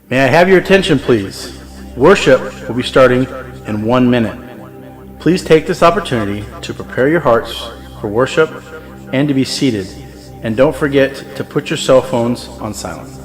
May I have your attention, please? Worship will be starting in 1 minute. Please take this opportunity to prepare your hearts for worship and to be seated. And don't forget to put your cell phones on silent.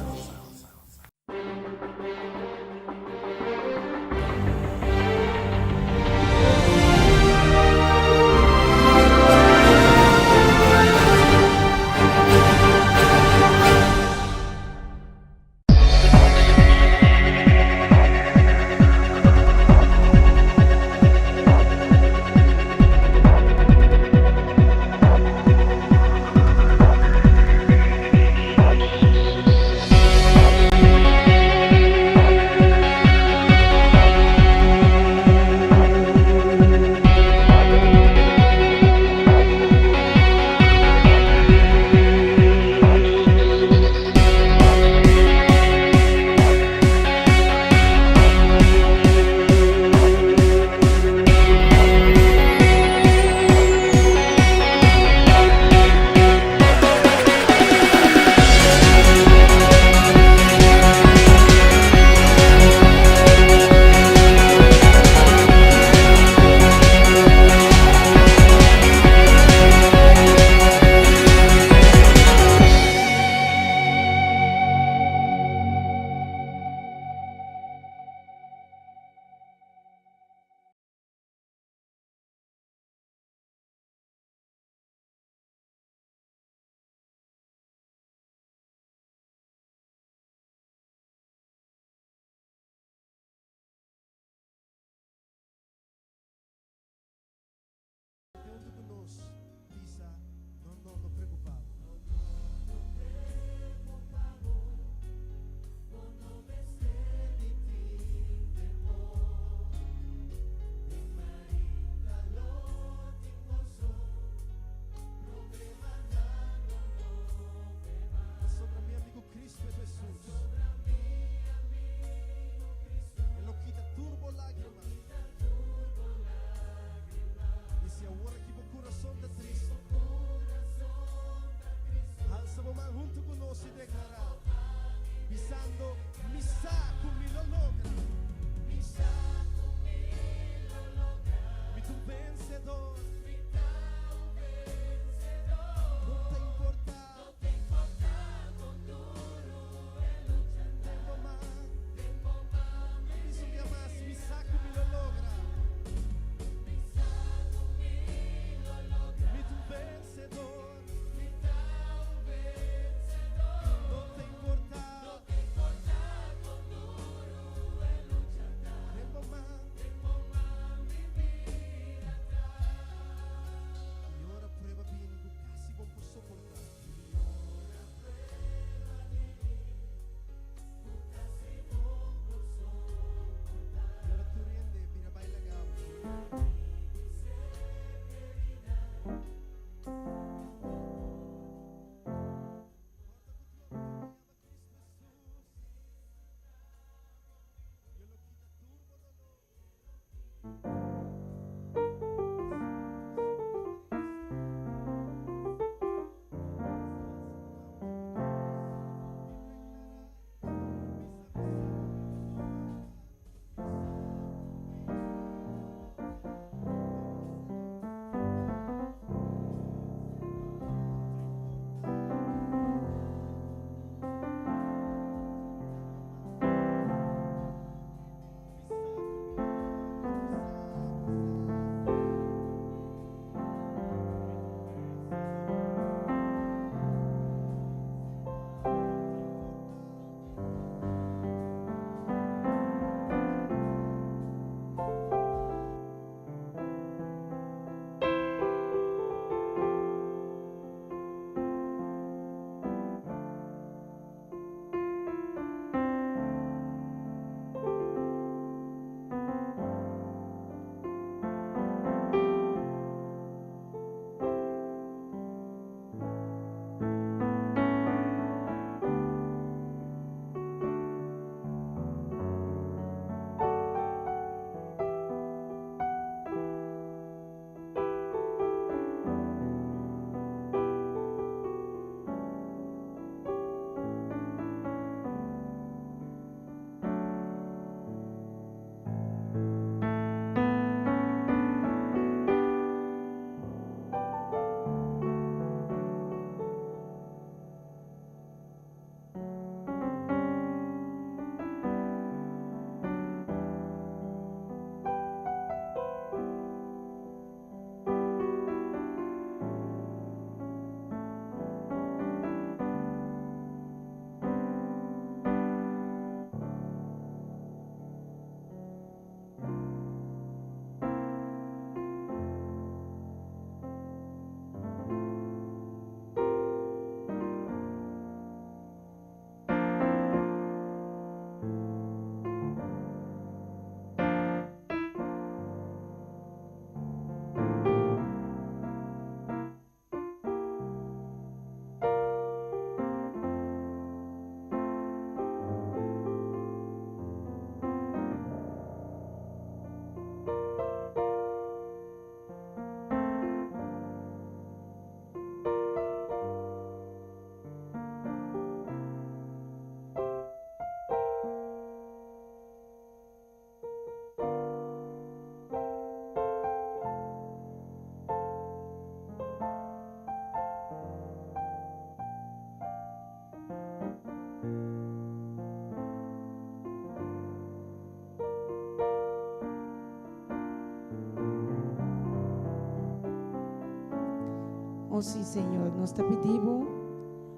O sí, Señor, nos ta pidi Bo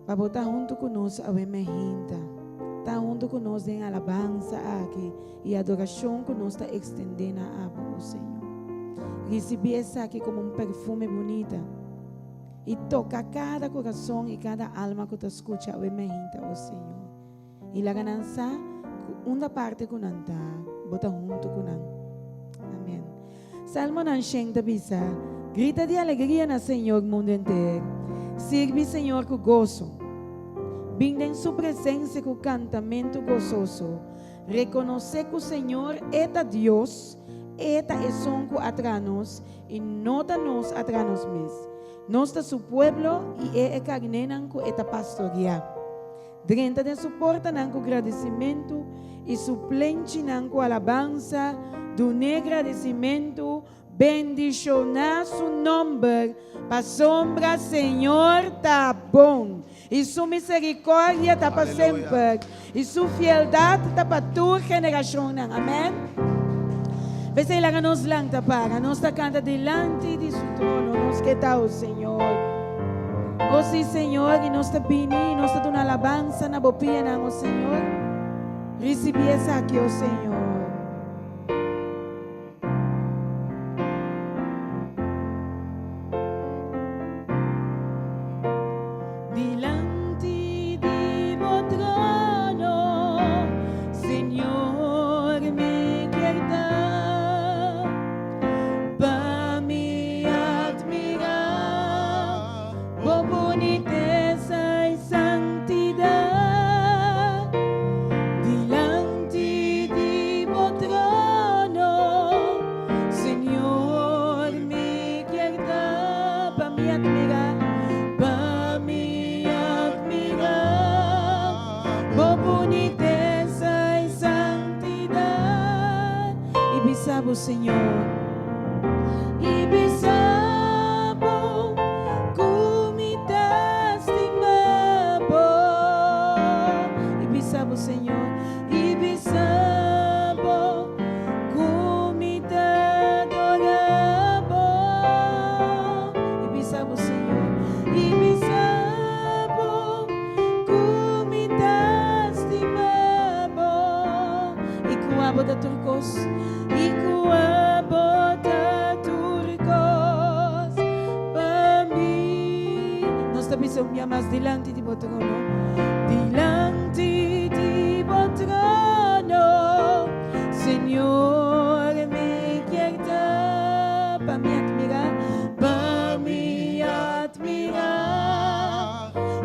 pa Bo ta huntu ku nos awe meinta. Ta huntu ku nos den alabansa aki i adorashon ku nos ta ekstendé na Abo, o Señor. Risibí esaki komo un perfume bunita i toka kada kurason i kada alma ku ta skucha awe meinta, o Señor. I laga nan sa ku unda parti ku nan ta, Bo ta huntu ku nan. Amen. Salmonan shen ta bisa, Grita di alegria na Señor, mundu henter. Sirbi Señor ku goso. Bin den Su presensia ku kantamentu gososo. Rekonosé ku Señor e ta Dios, E ta esun ku a traha nos, i no ta nos a traha nos mes. Nos ta Su pueblo i e e karnénan ku E ta pastoriá. Drenta den su portanan ku gradisimentu i su plenchinan ku alabansa, dun'é gradisimentu, bendishoná su nòmber, pasobra Señor ta bon, i su miserikòrdia ta pa semper, i su fieldat ta pa tur generashonnan. Amèn. P'esei laga nos lanta para, nos ta kanta dilanti di su trono, nos ke ta, o Señor. O sí, Señor, i nos ta bini i nos ta duna alabansa na bo pianan, o Señor. Risibí esaki, o Señor. Dilanti di bo trono, Señor, mi kier ta, pa mi admirá bo bunitesa i santidat. Dilanti di bo trono, Señor, mi kier ta, pa mi admirá, pa mi admirá bo bunitesa i santidat. I bisa bo, Señor, i bisa bo ku mi ta stima bo. I bisa bo, Señor, i bisa bo ku mi ta adorá bo. I bisa bo, Señor, i bisa bo ku mi ta stima bo. I ku abo ta tur kos, i ku abo ta tur kos pa mi. Nos ta bisa un bia mas dilanti di bo trono, dilanti di bo trono, Señor, mi kier ta pa mi admirá, pa mi admirá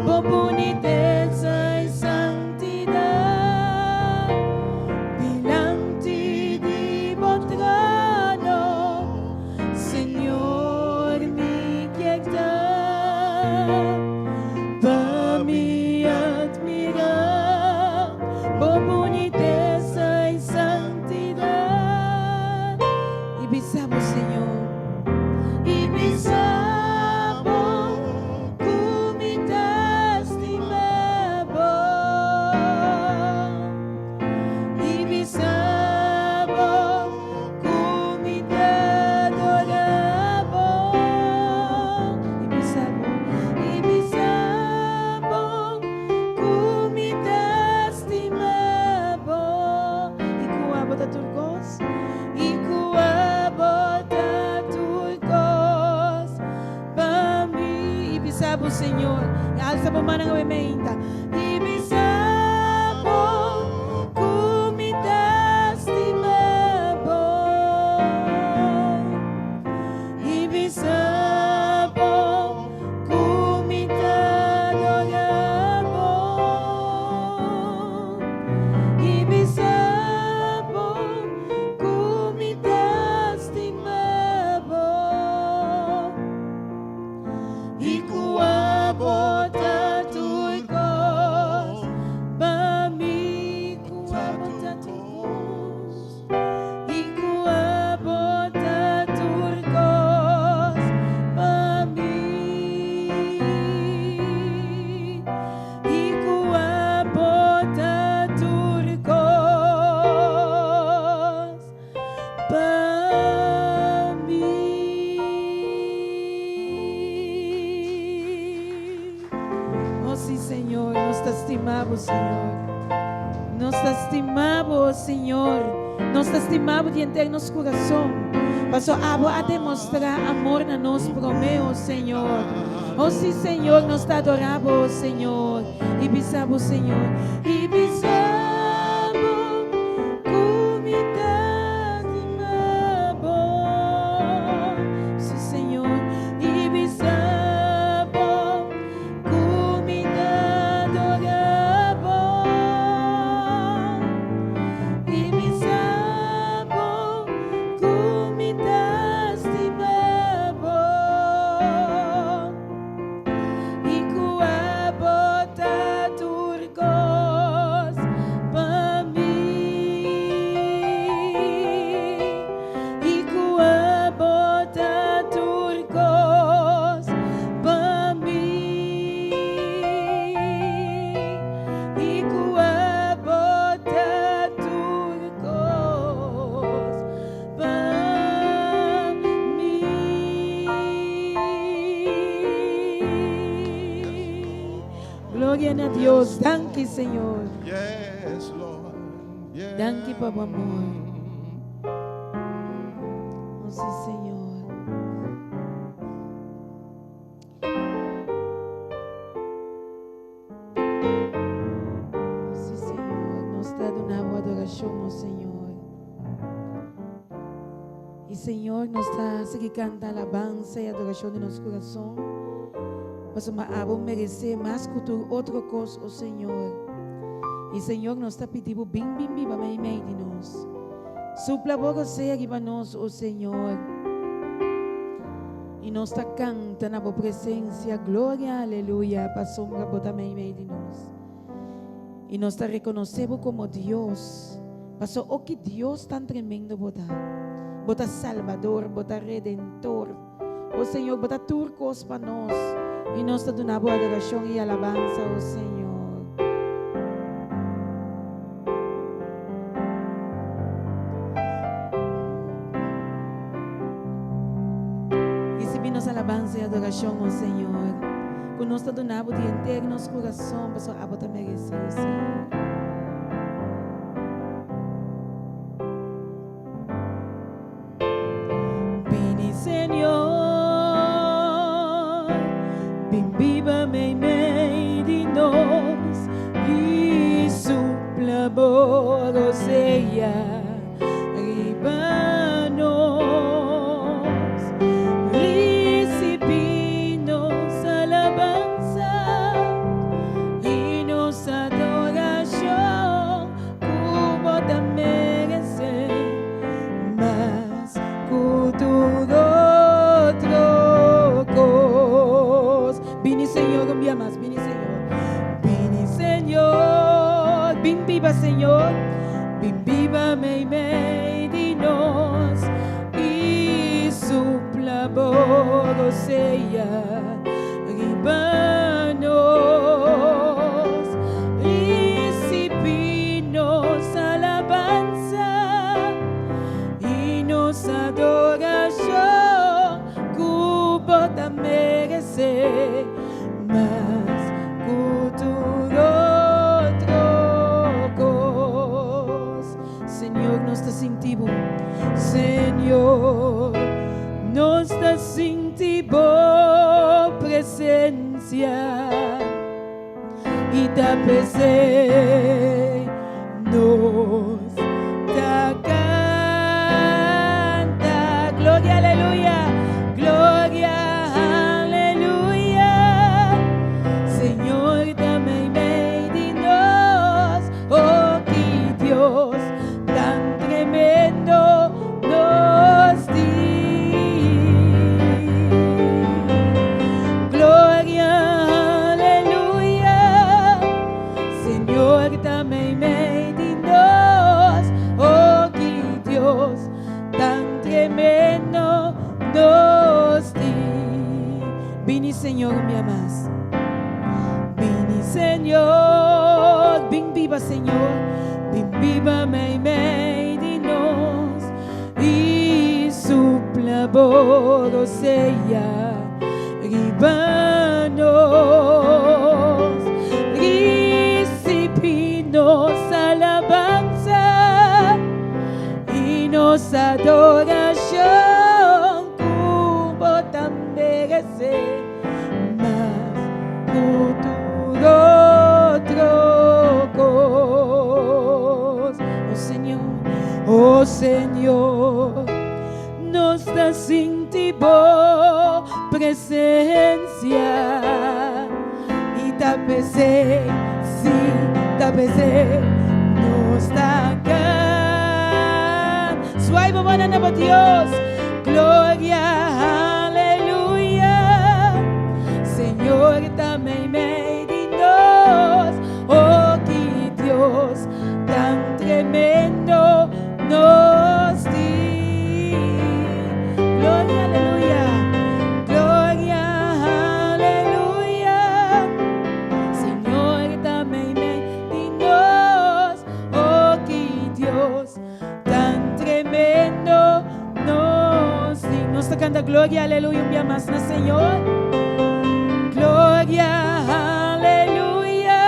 bo bunitesa i santidat. Dilanti di bo trono, Señor, mi kier ta pa mi admirá. Nos ta stima bo, Señor. Nos ta stima bo di henter nos kurason. Paso abo a demostrá amor na nos promé, o Señor. O sí, Señor, nos ta adorá bo, o Señor. I bisa bo, Señor. I bisa bo ku mi ta stima bo. Sí, Señor. I bisa bo. Ku mi ta adorá bo i bisa bo ku mi ta stima bo i ku abo ta tur kos pa mi i ku abo ta tur kos Pa mi i ku abo ta tur kos pa mi. Gloria na Dios. Danki Señor. Danki pa bo amor. Oh si Señor. Sí, Señor, nos ta duna bo adoracion, oh Señor. Y Señor, nos ta sigui canta alabanza y adoracion di nos corazon. Pasobra abo merece mas cu tur otro cos, oh Señor. Y Señor, nos ta pidi bo bin bin biba meimei di nos. Supla bo rosea riba nos, oh Señor. I nos ta kanta na bo presensia, Gloria, aleluya, pasobra bo ta meimei di nos. I nos ta rekonosé bo komo Dios, paso o ki Dios tan tremendo bo ta. Bo ta Salbador, bo ta Redentor. O Señor, bo ta tur kos pa nos, i nos ta duna bo adorashon i alabansa, o Señor. Ricibi nos alabansa y adoracion, oh Señor, cu nos ta duna Bo di henter nos curason, pasobra Abo ta merece, oh Señor. Bini, Señor, bin biba meimei di nos y supla Bo rosea. Riba nos, risibí nos alabansa i nos adorashon ku bo ta meresé mas ku tur otro kos. Bini Señor un bia mas, bini Señor, bini Señor, bin biba Señor. Bin biba meimei di nos i supla bo rosea riba nos. Risibí nos alabansa i nos adorashon ku bo ta meresé mas ku tur otro kos. Señor, nos ta sinti bo. Señor, nos ta sinti bo presencia i ta p'esei nos ta canta. Gloria, aleluya, gloria, aleluya. Señor ta meimei di nos, oh ki Dios tan tremendo nos tin. Gloria, aleluya. Señor ta meimei di nos, oh ki Dios tan tremendo nos tin. Bini Señor un bia mas. Bini Señor, bin biba Señor, bin biba meimei di nos i supla bo rosea riba nos. Risibí nos alabansa. nos adorashon ku bo ta meresé mas ku tur otro kos. O Señor, o Señor, nos ta sinti bo presensia i ta p'esei, sí, ta p'esei nos ta kan. Swai bo mannan na bo Dios. Gloria, aleluya. Señor ta meimei di nos. Oh, ki Dios tan tremendo nos tin. Gloria, aleluya. Gloria, aleluya. Señor ta meimei di nos. Oh, ki Dios tan tremendo nos tin. Nos ta canta gloria, aleluya un bia mas na Señor. Gloria, aleluya.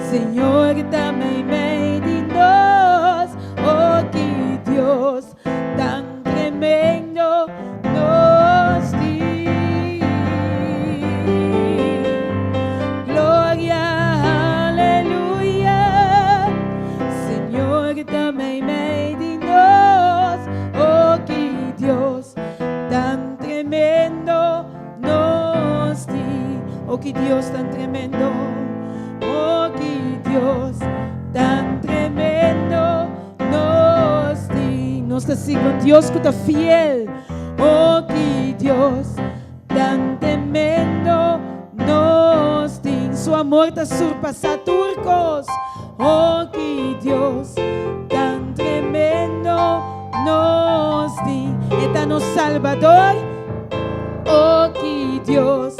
Señor ta meimei di nos. Oh, ki Dios tan tremendo nos tin. Gloria, aleluya. Señor ta meimei di nos. Oh, ki Dios tan tremendo nos tin. Oh, ki Dios tan tremendo. Oh, ki Dios tan tremendo nos tin. Nos ta sirbi un Dios ku ta fiel. Oh, ki Dios tan tremendo nos tin. Su amor ta surpasá tur kos. Oh, ki Dios tan tremendo nos tin. E ta nos Salbador. Oh, ki Dios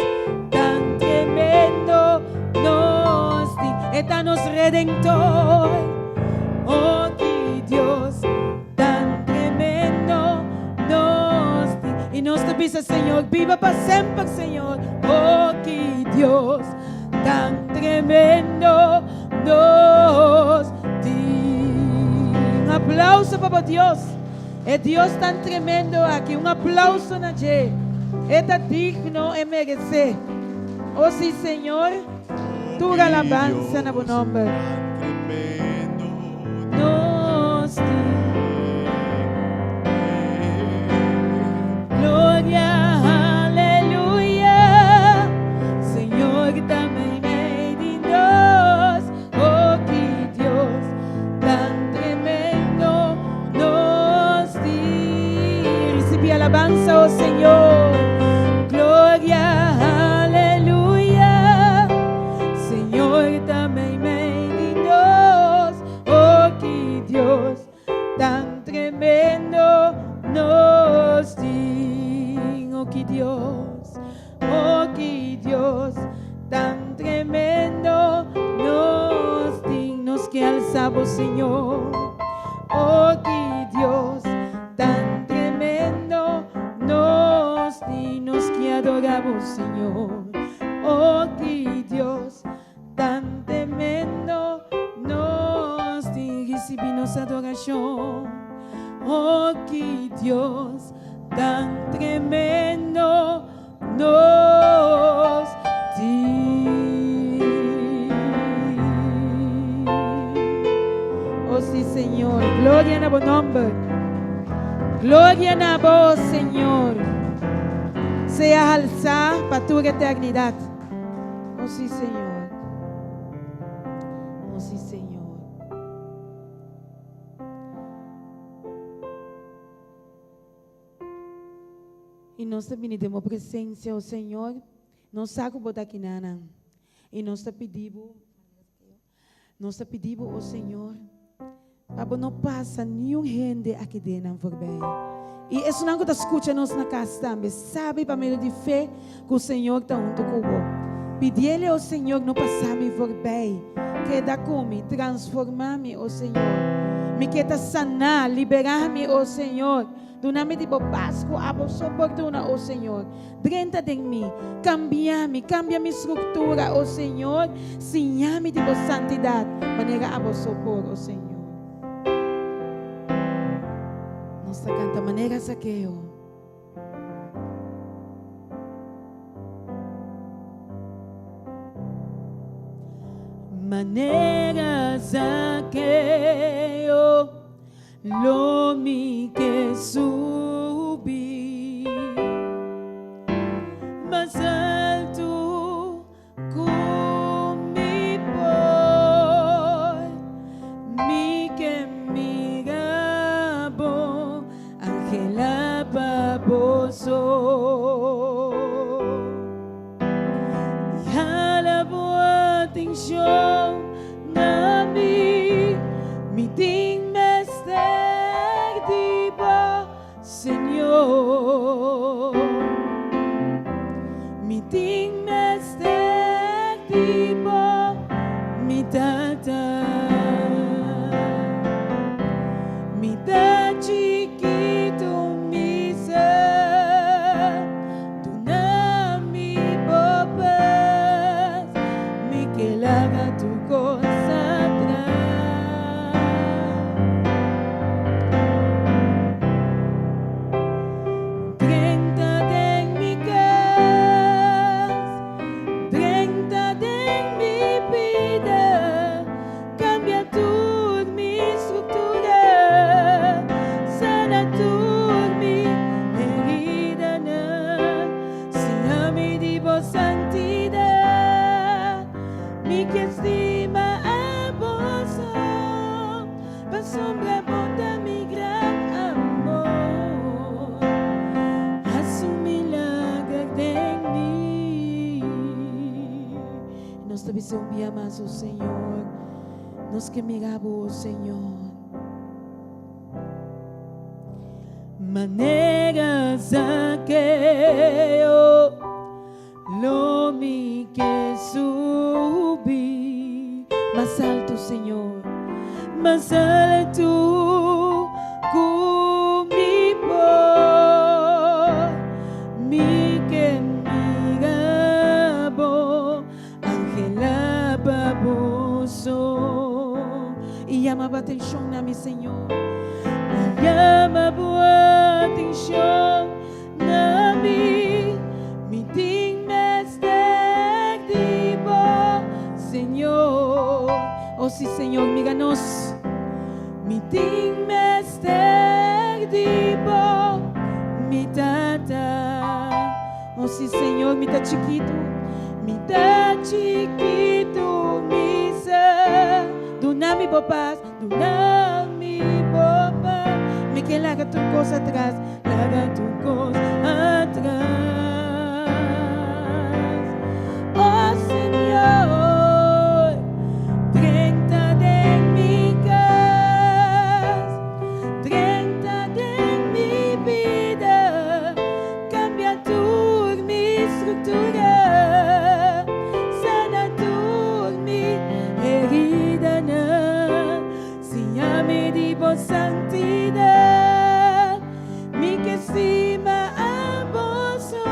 tan tremendo nos tin. E ta nos Redentor. Oh, ki Dios tan tremendo nos tin. I nos ta bisa, Señor, biba pa semper, Señor. Oh, ki Dios tan tremendo nos tin. Un aplauso pa bo Dios. E Dios tan tremendo aki. Un aplauso na dje. E ta digno, e meresé. Oh sí, Señor, tur alabansa na bo nomber. Nos tin. Gloria, aleluya. Señor ta meimei di nos. Oh, ki Dios tan tremendo nos tin. Recibi alabansa, oh Señor. Gloria, aleluya. Señor ta meimei di nos. Oh, ki Dios tan tremendo nos tin. Oh, ki Dios, oh, ki Dios tan tremendo nos tin. Nos ke alsa bo, Señor. Oh, ki Dios tan tremendo nos tin. Nos ke adora bo, Señor. Oh, ki Dios tan tremendo nos tin. Recibi nos adoracion. Oh, ki Dios tan tremendo nos tin. Oh, sí, Señor. Gloria na bo nomber. Gloria na bo, Señor. Sea halsá pa tur eternidad. Oh, sí, Señor. Oh, sí, Señor. I nos ta bini den bo presensia, o Señor. Nos sa ku bo ta akinanan. I nos ta pidi bo, nos ta pidi bo, o Señor, pa bo no pasa niun hende aki den nan forbei. I esunnan ku ta skucha nos na kas tambe, sabi pa medio di fe ku Señor ta huntu ku bo. Pidiele, o Señor, no pasa mi forbei. Keda ku mi, transforma mi, o Señor. Mi ke ta saná, liberá mi, o Señor. Duna mi di bo pas ku abo so por duna, o Señor. Drenta den mi, kambia mi, kambia mi struktura, o Señor. Siña mi di bo santidat, manera abo so por, o Señor. Nos ta canta manera Zakeo. Manera Zakeo lo mi ke subi mas alto Ku mi por, mi ke mira bo, anhela pa bo so. I hala bo atenshon na mi, mi tin mester di bo. Señor, mi tin mester di bo, mi Tata. Mi ta chikitu, mi sa, duna mi bo pas, mi ke laga tur kos atras. Drenta den mi kas, drenta den mi bida, kambia tur mi struktura, sana tur mi heridanan, siña mi di bo santidat, mi ke stima abo so. Pasobra bo ta mi gran amor, Hasi un milager den mi. Nos ta bisa un bia mas, o Señor, nos ke mira bo, o Señor. Manera Zakeo, lo mi ke subi mas alto, Señor, mas alto ku mi por. Mi ke mira bo, anhela pa bo so. I yama bo atenshon na mi, Señor. I yama bo atenshon Na mi, mi tin mester di bo, Señor. Oh sí, Señor, mira nos. Mi tin mester di bo, mi Tata. Oh sí, Señor, mi ta chikitu, mi ta chikitu, mi sa. Duna mi bo pas, duna mi bo pas. Mi ke laga tur kos atras. Laga tur kos atras. Oh Señor, drenta den mi kas, drenta den mi bida, kambia tur mi struktura, sana tur mi heridanan, siña mi di bo santidat. Mi ke stima abo so,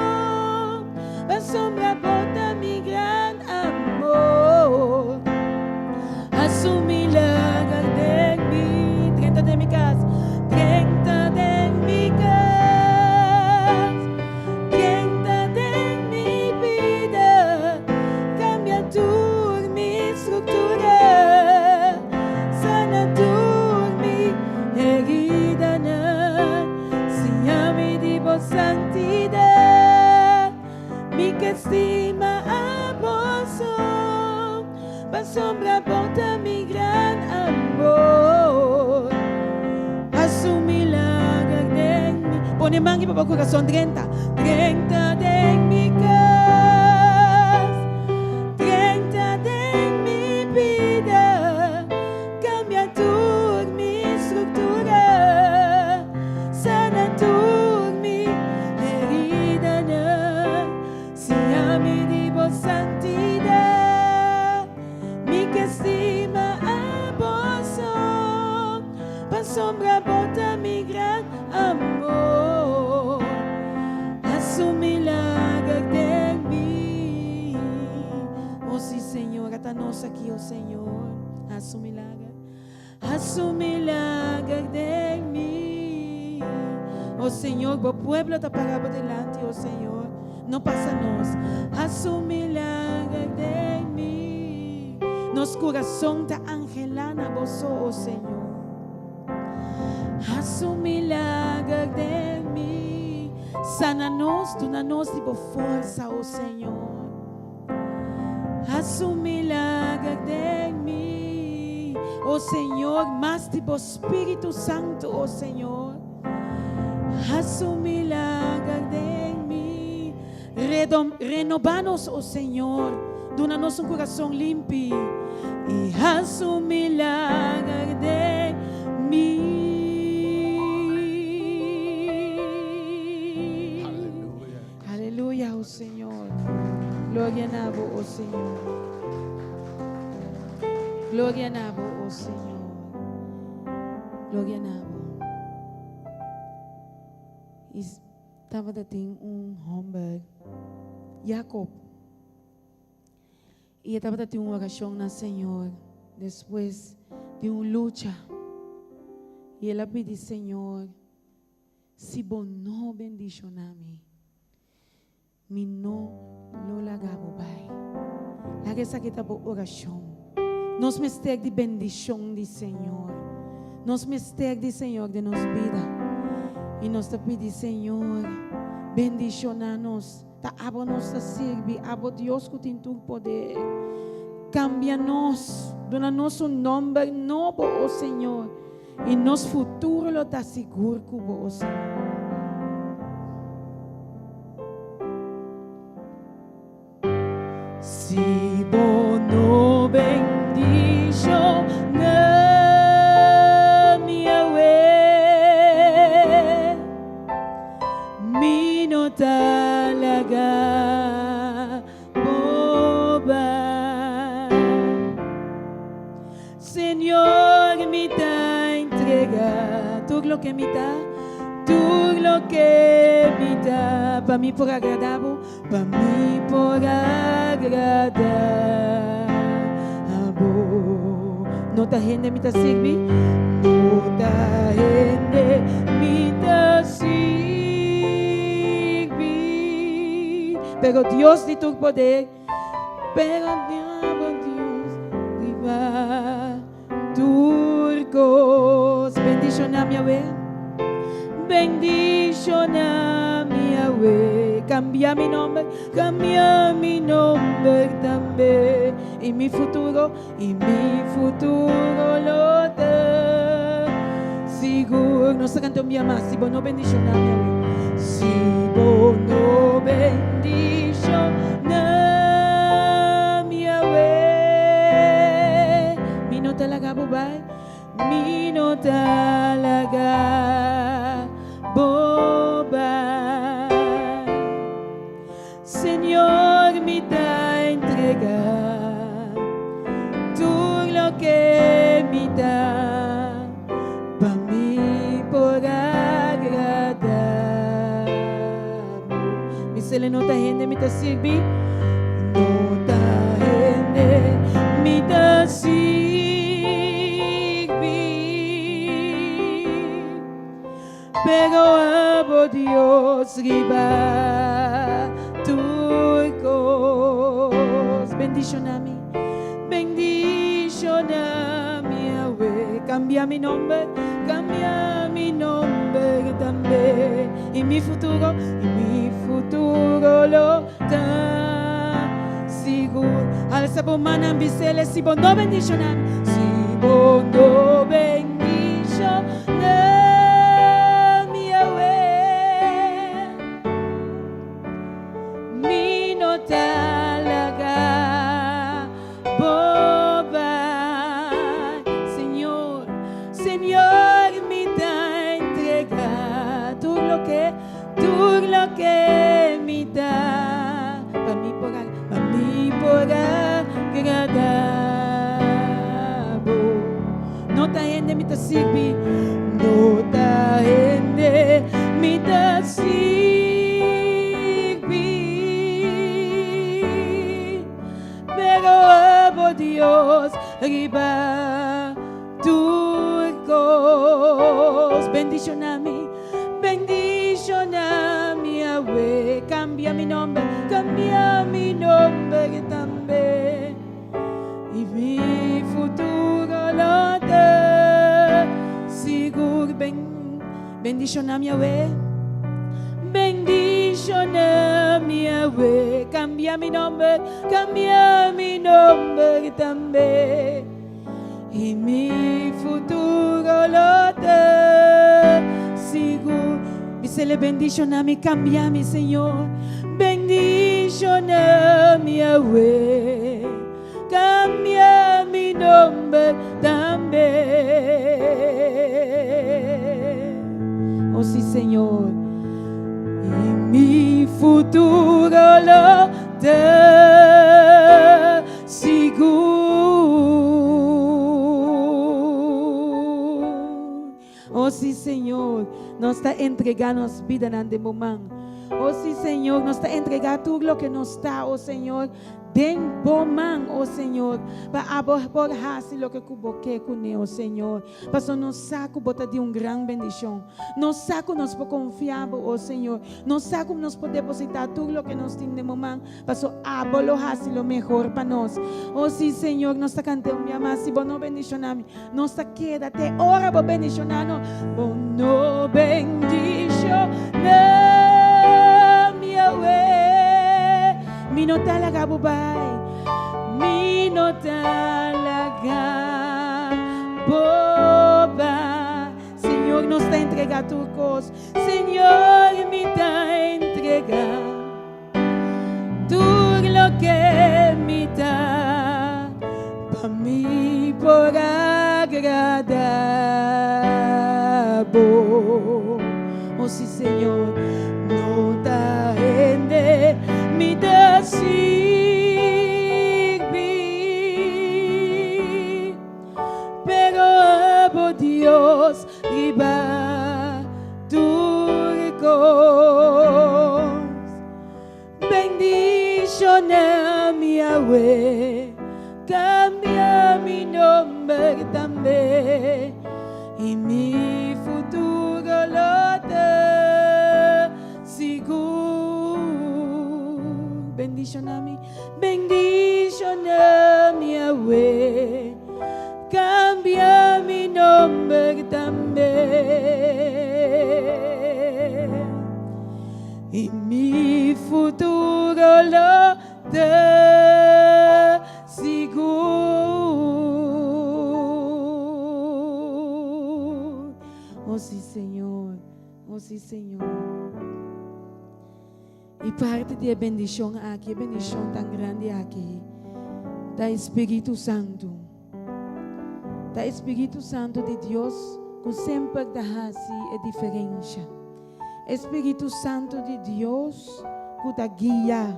pasobra bo ta mi gran amor. Hasi un milager den mi, drenta den mi kas, drenta den mi kas, drenta den mi bida, kambia tur mi struktura, sana tur mi Heridanan, siña mi di bo santidat, mi ke stima abo so, pasobra bo ta mi gran amor. Hasi un milager den mi. Pone man riba bo kurason, drenta, drenta den mi kas, drenta den mi bida. Cambia tur mi structura, sana tur mi heridanan, siña mi di bo santidad, mi ke stima abo so, pasobra bo ta mi gran amor, hasi un milager den mi. Oh si Señor, ata nos aki, oh Señor. Hasi un milager, hasi un milager den mi. O Señor, bo pueblo ta para bo dilanti, o Señor. No pasa nos. Hasi un milager den mi. Nos kurason ta anhelá na bo so, o Señor. Hasi un milager den mi. Sana nos, duna nos di bo forsa, o Señor. Hasi un milager den mi, o Señor, mas di bo Spiritu Santu, o Señor. Hasi un milager den mi. Redom, renoba nos, o Señor. Duna nos un kurason limpi. I hasi un milager den mi. Aleluya. Aleluya, o Señor. Gloria na bo, o Señor. Gloria na bo, o Señor. Gloria na bo. I tabata tin un homber, Jacob. I e tabata tin un orashon na Señor despues di un lucha. I el a pidi Señor, Si bo no bendishoná mi, mi no lo laga bo bai. Laga esaki ta bo orashon. Nos mester di bendishon di Señor. Nos mester di Señor den nos bida. I nos ta pidi, Señor, bendishoná nos. Ta abo nos ta sirbi, abo Dios ku tin tur poder. Kambia nos, duna nos un nòmber nobo, o Señor. I nos futuro lo ta sigur ku bo, o Señor. Si bo no bendiciona mi awe, mi no ta laga bo bai. Señor, mi ta entrega tur loke mi ta, tur loke mi ta, pa mi por agrada bo, pa mi por agrada bo. No ta hende mi ta sirbi, no ta hende mi ta sirbi, pero Dios di tur poder. Pero abo Dios riba tur kos. Bendiciona mi awe. Bendiciona mi awe. Cambia mi nomber, cambia mi nomber tambe. Y mi futuro, y mi futuro lo ta sigur. Nos ta canta un bia mas. Si bo no bendiciona mi awe. Si bo no bendiciona mi awe. Mi no ta laga bo bai. Mi no ta laga bo bai. Señor, mi ta entrega tur loke mi ta, pa mi por agrada bo. Mi sele no ta hende mi ta sirbi, no ta hende mi ta sirbi. Pero abo Dios riba tur kos. Bendiciona mi, bendiciona mi awe. Cambia mi nomber, cambia mi nomber tambe. Y mi futuro, y mi futuro lo ta sigur. Alsa bo mannan bisele si bo no bendiciona mi, si bo no bendiciona mi awe. Mi no ta laga bo bai. Señor, Señor, mi ta entrega tur loke, tur loke mi ta, pa mi por, pa mi por agrada bo. No ta hende mi ta sirbi, no ta hende mi ta sirbi, pero abo Dios riba tur kos. Bendiciona mi, bendiciona. Kambia mi nòmber, kambia mi nòmber tambe. I mi futuro lo ta sigur. Ben, bendishoná mi awe. Bendishoná mi awe. Kambia mi nòmber, kambia mi nòmber tambe. I mi futuro lo ta sigur. Bisele bendishoná mi, kambia mi, Señor. Bendishoná mi awe. Kambia mi nomber tambe. Oh sí, Señor. I mi futuro lo ta sigur. Oh sí, Señor, nos ta entregá nos bidanan den bo man. Oh sí, Señor, nos ta entregá tur loke nos ta, oh Señor, den bo man, oh Señor, pa abo por hasi loke ku bo ke kuné, oh Señor. Pasobra nos sa ku bo ta di un gran bendishon. Nos sa ku nos por konfia bo, oh Señor. Nos sa ku nos por depositá tur loke nos tin den bo man. Paso abo lo hasi lo mehor pa nos. O si, Señor, nos ta kant'é un bia mas, si bo no bendishoná mi, nos ta keda te ora bo bendishoná nos. Bo no bendishoná mi awe, mi no ta laga bo bai, mi no ta laga bo bai. Señor, nos ta entregá tur kos. Señor, mi ta entregá. Tur loke mi ta pa mi por agrada bo. Oh si Señor, no ta hende mi ta sirbi, pero abo Dios riba tur kos. Bendishoná mi awe, kambia mi nomber tambe, i mi futuro lo ta sigur. Bendishoná mi, bendishoná mi awe. Cambia mi nomber tambe Y mi futuro lo ta sigur. Oh sí Señor, oh sí Señor. I parti di e bendishon aki, e bendishon tan grandi aki, ta e Spiritu Santu. Ta e Spiritu Santu di Dios ku semper ta hasi e diferensha. E Spiritu Santu di Dios ku ta guia.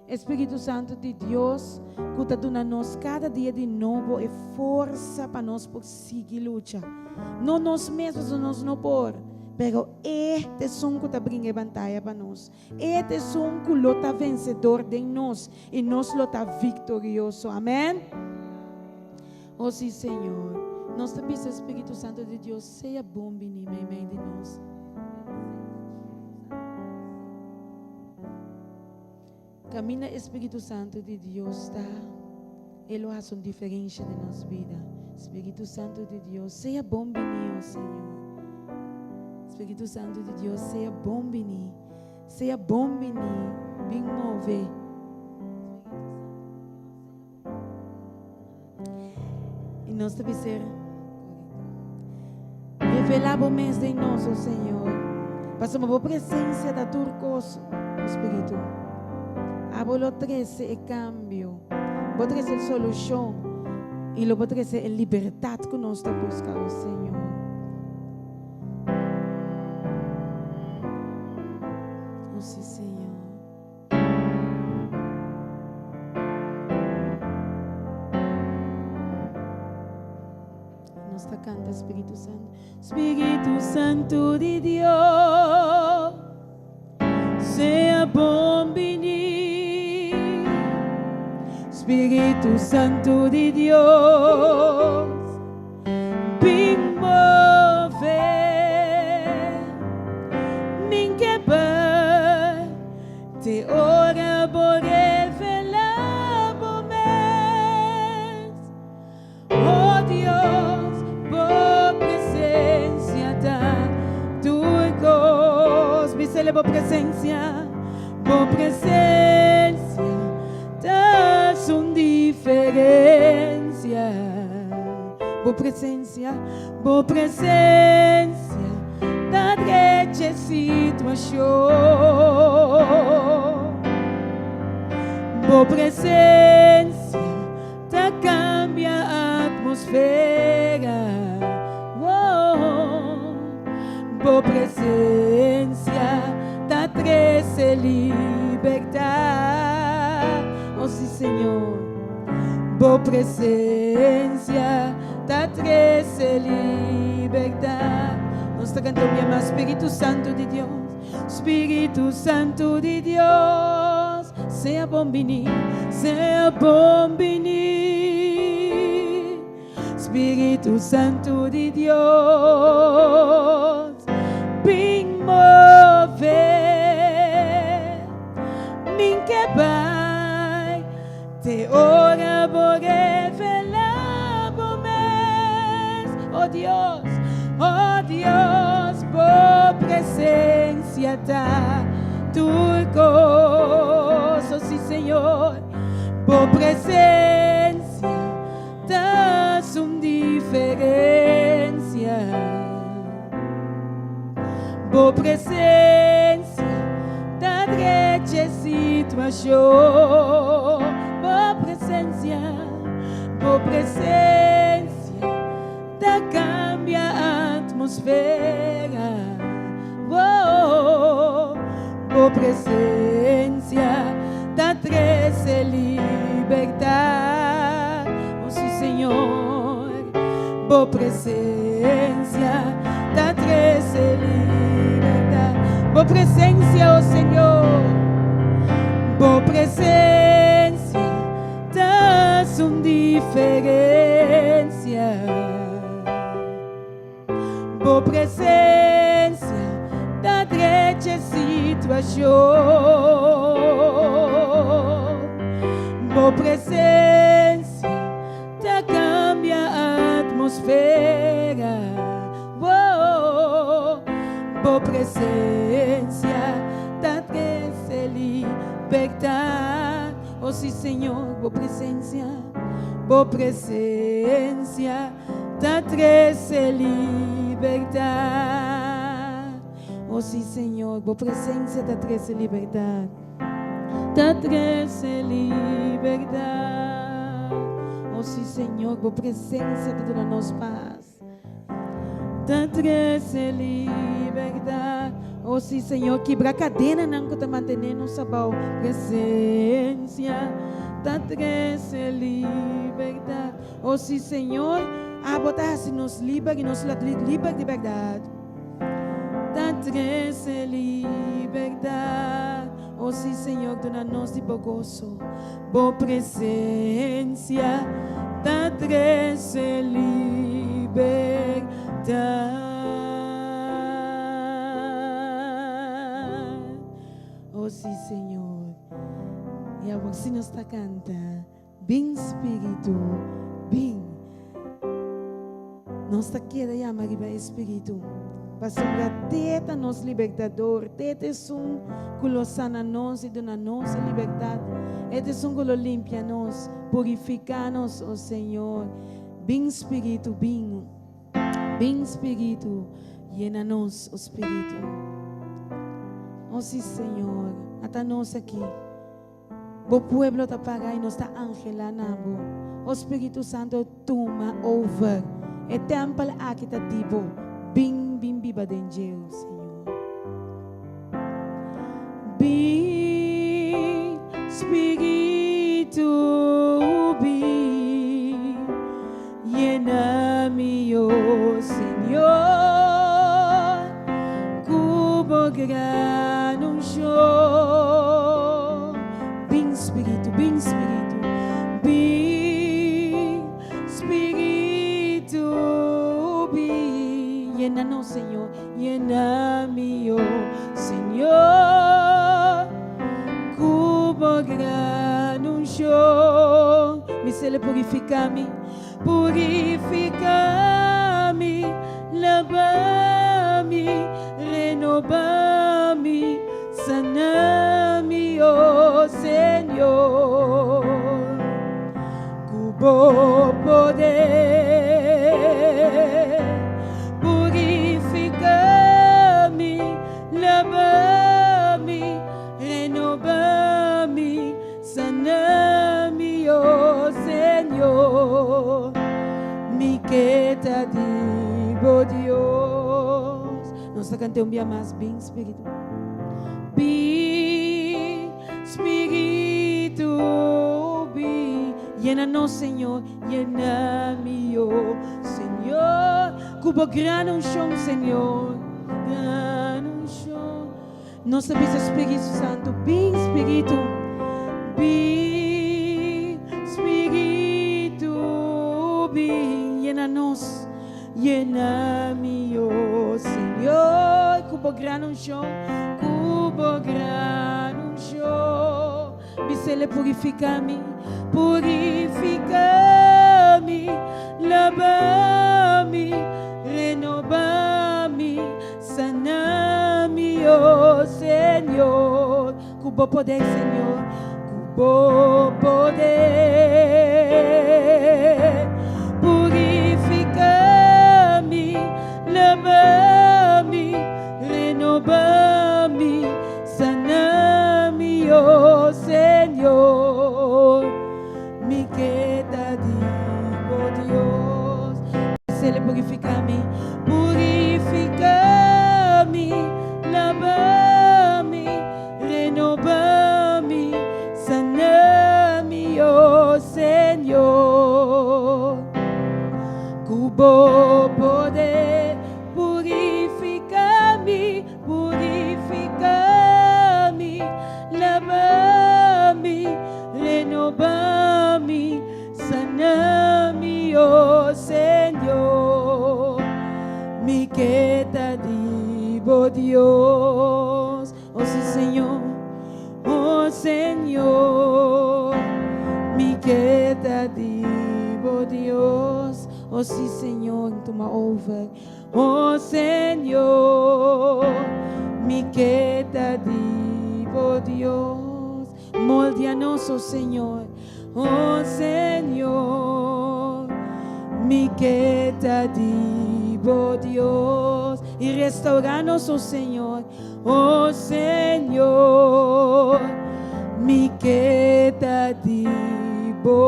E Spiritu Santu di Dios ku ta duna nos kada dia di nobo e forsa pa nos por sigui lucha. No nos mes, pasobra nos no por. Pero E ta esun ku ta bringa e bantaya pa nos. E ta esun ku lo ta vensedor den nos i nos lo ta viktorioso. Amen. O si, Señor. Nos ta bisa Spiritu Santu di Dios, sea bon bini meimei di nos. Kaminda e Spiritu Santu di Dios ta, e lo hasi un diferensha den nos bida. Spiritu Santu di Dios, sea bon bini, o Señor. Spiritu Santu di Dios, sea bon bini. Sea bon bini, bin move. I nos ta bisa, Revelá bo mes den nos, o Señor, pasobra bo presensia ta tur kos, o Spiritu. Abo lo trese e kambio, bo trese e solushon i lo bo trese e libertat ku nos ta buska, o Señor. O si, Señor. Nos ta canta Spiritu Santo. Spiritu Santo di Dios, sea bon bini. Spiritu Santo di Dios, bin move. Min ke bai te. Bisele bo presensia, bo presensia ta un diferensia. Bo presensia, bo presensia ta drecha situashon. Bo presensia ta kambia atmosfera. Oh, bo presensia ta trese libertat. Oh, sí, Señor. Bo presensia ta trese libertat. Nos ta kantando yama Spiritu Santu di Dios. Spiritu Santu di Dios, sea bon bini, sea bon bini. Spiritu Santu di Dios, bin move. Mi'n ke bai, te ora bo revelá bo mes. Oh Dios, oh Dios, bo presensia ta tur kos. Oh sí, Señor, bo presensia ta un diferensia. Bo presensia ta drecha situashon. Bo presensia, bo presensia ta kambia atmosfera. Oh, bo presensia ta trese libertat. Oh, sí, Señor. Bo presensia ta trese libertat. Bo presensia, oh Señor. Bo presensia ta un diferensia. Bo presensia ta drecha situashon. Bo presensia ta kambia atmosfera. Oh, bo presensia ta trese libertat. Oh, sí, Señor, bo presensia, bo presensia ta trese libertat. Oh, sí, Señor, bo presensia ta trese libertat. Ta trese libertat. Oh, sí, Señor, bo presensia ta duna nos pas. Ta trese libertat. Oh, sí, Señor, kibra kadenanan ku ta mantené nos abou. Presensia ta trese libertat. Oh, sí, Señor, abo ta hasi nos liber i nos liber di bèrdat. Ta trese libertat. Oh, sí, Señor, duna nos di bo goso. Bo presensia ta trese libertat. Oh, sí, Señor. I awor si nos ta kanta, Bin Spiritu, bin. Nos ta keda yama riba e Spiritu, pasobra te ta nos Libertador, te ta esun ku lo sana nos i duna nos e libertat, e ta esun ku lo limpia nos, purifiká nos, o Señor. Bin Spiritu, bin. Bin Spiritu, yena nos, o Spiritu. O sí, Señor, ata nos aki. Bo pueblo ta paga i nos ta anhelá na bo. O Spiritu Santo, tuma over. E tèmpel aki ta di bo. Bin, bin biba den dje, o Señor. Bin, Spiritu, bin, yena mi, o Señor, ku bo gran unshon. Bin, Spiritu, bin, Spiritu, bin, Spiritu, bin, yena nos, Señor, yena mi, o Señor, ku bo gran unshon. Mi sele purifiká mi, purifiká mi, laba mi, renobá mi. Bo poder purifica mi, laba mi, renoba mi, sana mi, oh Señor. Mi ke ta di bo Dios. Nos ta canta un bia mas, Bin Spiritu. Bin Spiritu, bin. Yena nos, Señor, yena mi, oh Señor, ku bo gran unshon, Señor, gran unshon. Nos ta bisa Spiritu Santu, bin Spiritu, bin Spiritu, bin. Yena nos, yena mi, oh Señor, ku bo gran unshon, ku bo gran unshon. Bisele purifica mi, purifica mi, laba mi, renoba mi, sana mi, oh Señor. Ku bo poder, Señor, ku bo poder. Purifica mi, laba mi, renoba mi, Sana mi, oh Señor, mi ke ta di bo Dios. Bisele purifica mi, purifica mi, laba mi, renoba mi, sana mi, oh Señor. Ku bo poder purifica mi, Purifica mi, laba mi, renoba mi, sana mi, oh Señor. Mi ke ta di bo Dios, oh si Señor, oh Señor. Mi ke ta di bo Dios, oh si Señor, tuma over. Oh Señor, mi ke ta di bo Dios. Moldia nos, oh Señor, oh Señor, mi ke ta di bo Dios. I restaura nos, oh Señor, oh Señor, mi ke ta di bo.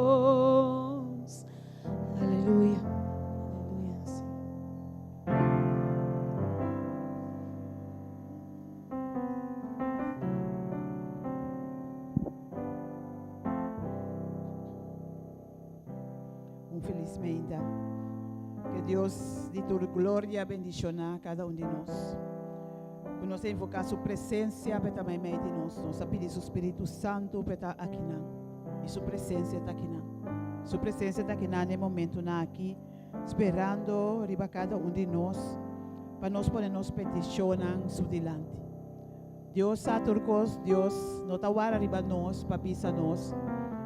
Dios. Aleluya. Aleluya. Un felis meinta. Ke Dios di tur gloria bendishoná kada un di nos. Ku nos a invoká su presensia pa e ta meimei di nos. Nos a pidi su Spiritu Santu pa e ta akinan. I su presensia ta akinan. Su presensia ta akinan na e momentunan aki, sperando riba kada un di nos pa nos pone nos petishonnan su dilanti. Dios sa tur kos, Dios no ta wara riba nos pa bisa nos,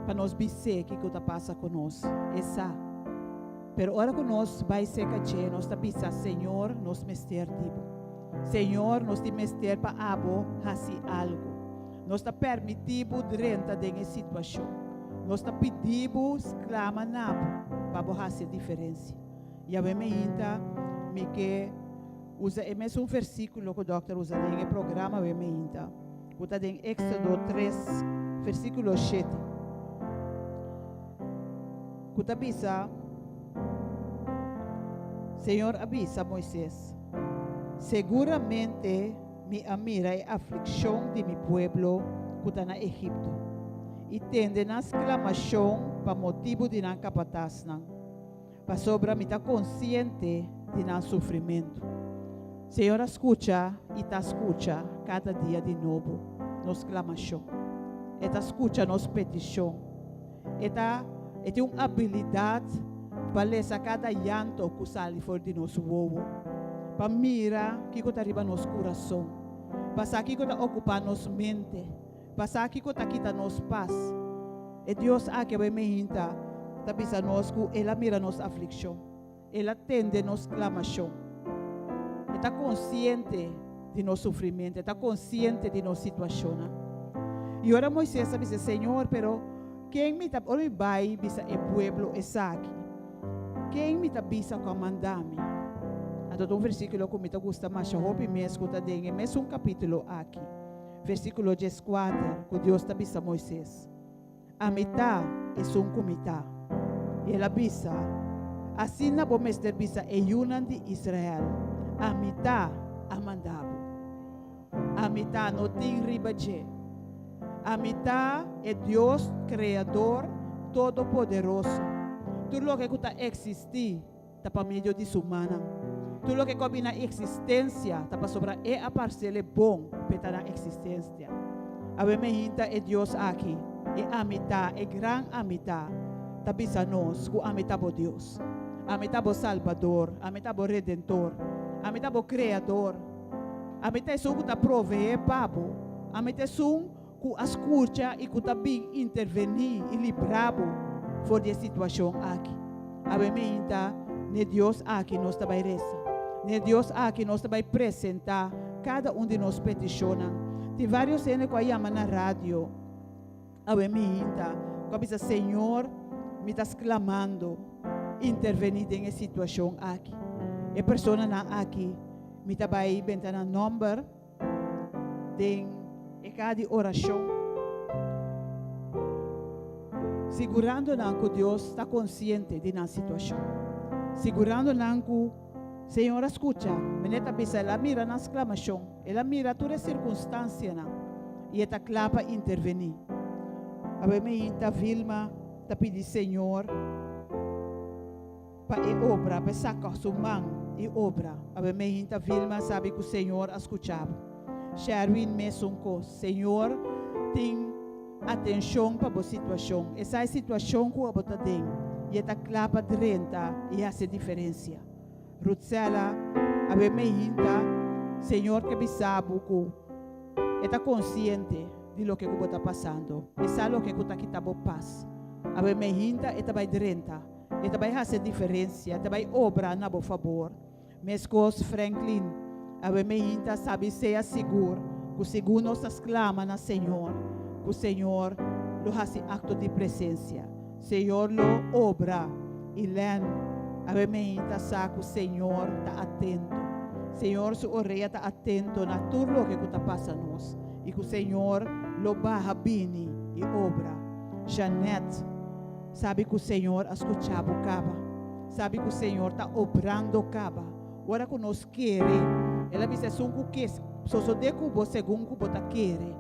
pa nos bis'é kiko ta pasa ku nos. E sa. Pero ora ku nos bai serka dje, nos ta bisa, Señor, nos mester di bo. Señor, nos tin mester pa abo hasi algu. Nos ta permití bo drenta den e situashon. Nos ta pidi bo sklama na bo pa bo hasi e diferensia. Yahweh meinta, mi ke. Usa e mesun versíkulo ku dòkter usa den e programa awe meinta, ku ta den Éksodo tres, versíkulo shete, ku ta bisa, Señor a bisa Moisés, Seguramente mi a mira e aflikshon di mi pueblo ku ta na Egipto, i tende nan sklamashon pa motibu di nan kapatasnan. Pasobra mi ta konsiente di nan sufrimentu. Señor a skucha i ta skucha kada dia di nobo nos klamashon. E ta skucha nos petishon. E ta e tin un abilidat pa lesa kada yanto ku sali for di nos wowo, pa mira kiko ta riba nos kurason, pa sa kiko ta okupá nos mente. Pa sa kiko ta kita nos pas. E Dios aki awe meinta ta bisa nos ku El a mira nos aflikshon, El a tende nos sklamashon. E ta konsiente di nos sufrimentu, e ta konsiente di nos situashonnan. I ora Moises a bisa, Señor, pero ken mi ta, ora mi bai bisa e pueblo esaki, ken mi ta bisa ku a manda mi? Anto ta un versíkulo ku mi ta gusta masha hopi mes ku ta den e mesun kapítulo aki, versíkulo dieskuater, ku Dios ta bisa Moises. Ami ta esun ku mi ta. I el a bisa, Asina bo mester bisa e yunan di Israel, Ami ta a manda bo. Ami ta no tin riba dje. Ami ta e Dios Kreador Todopoderoso. Tur loke ku ta eksistí ta pa medio di su mannan. Tur loke ku a bini na eksistensia ta pasobra e a parsel e bon p'e ta na eksistensia. Awe mehinta e Dios aki, e Ami Ta, e gran Ami Ta, ta bisa nos ku Ami ta bo Dios. Ami ta bo Salbador. Ami ta bo Redentor. Ami ta bo Kreador. Ami ta esun ku ta proveé pa bo. Ami ta esun ku a skucha i ku ta bin intervení i libra bo for di e situashon aki. Awe meinta, n'e Dios aki nos ta bai resa. N'e Dios aki nos ta bai presentá kada un di nos petishonnan. Tin vários hende ku a yama na radio awe meinta ku a bisa, Señor, mi ta sklamando, intervení den e situashon aki. E personanan aki, mi ta bai benta nan nòmber. Den e kaha di orashon, sigurando nan ku Dios ta konsiente di nan situashon, sigurando nan ku Señor a skucha. Meneer ta bisa el a mira nan sklamashon, el a mira tur e sirkunstansianan i e ta kla pa intervení. Awe meinta Vilma ta pidi Señor Pa e obra, pa e saka su man i obra. Awe meinta Vilma sabi ku Señor a skucha bo. Sherwin mesun kos. Señor tin atenshon pa bo situashon. E sa e situashon ku abo ta den i e ta kla pa drenta i hasi e diferensia. Ruthsella, awe meinta Señor ke bisa bo ku E ta konsiente di loke ku bo ta pasando. E sa loke ku ta kita bo pas. Awe meinta e ta bai drenta. E ta bai hasi e diferensia, e ta bai obra na bo fabor. Meskos Franklin, awe meinta sabi sea sigur ku segun nos ta sklama na Señor, ku Señor lo hasi akto di presensia. Señor lo obra. I Len, awe meinta sa ku Señor ta atento. Señor su orea ta atento na tur loke ku ta pasa nos i ku Señor lo baha bini i obra. Jeanette. Sabi ku Señor a skucha bo kaba. Sabi ku Señor ta obrando kaba. Ora ku nos kere, El a bisa esun ku ke sosodé ku bo segun ku bo ta kere.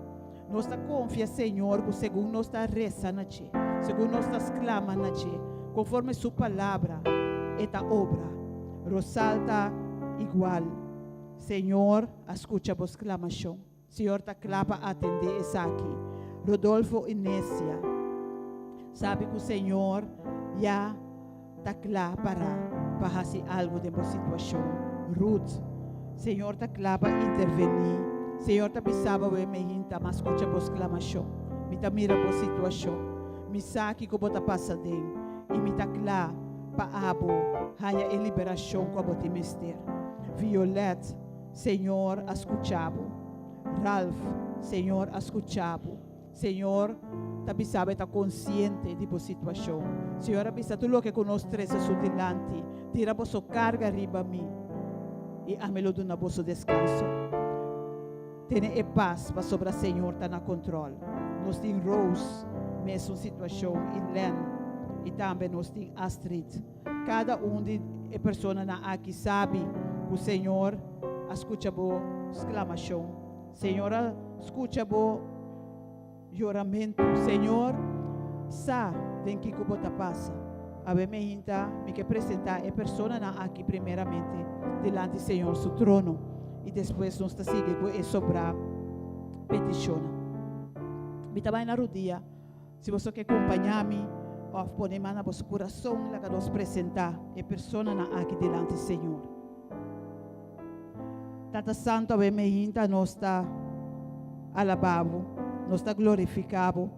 Nos ta konfia Señor ku segun nos ta resa na dje, segun nos ta sklama na dje, konforme Su palabra, E ta obra. Rosalta igual. Señor a skucha bo sklamashon. Señor ta kla pa atendé esaki. Rodolfo Inesia sabi ku Señor ya ta kla pará pa hasi algu den bo situashon. Ruth, Señor ta kla pa intervení. Señor ta bisa bo awe mehinta, m'a skucha bo sklamashon. Mi ta mira bo situashon. Mi sa kiko bo ta pasa den i mi ta kla pa abo haña e liberashon ku abo tin mester. Violet. Señor a skucha bo. Ralph, Señor a skucha bo. Señor ta bisa bo e ta konsiente di bo situashon. Señor a bisa tur loke ku nos trese su dilanti, tira boso karga riba mi i ami lo duna boso deskanso. Tene e pas pasobra Señor ta na kontrol. Nos tin Rose, mesun situashon, i Len, i tambe nos tin Astrid. Kada un di e personanan aki sabi ku Señor a skucha bo sklamashon. Señor a skucha bo yoramentu. Señor sa den kiko bo ta pasa. Awe meinta mi ke presentá e personanan aki primeramente dilanti Señor su trono i despues nos ta sigui ku e sobrá petishonnan. Mi ta bai na rudia. Si boso ke kompañá mi òf pone man na boso kurason, laga nos presentá e personanan aki dilanti Señor. Tata Santu, awe meinta nos ta alabá Bo, nos ta glorifiká Bo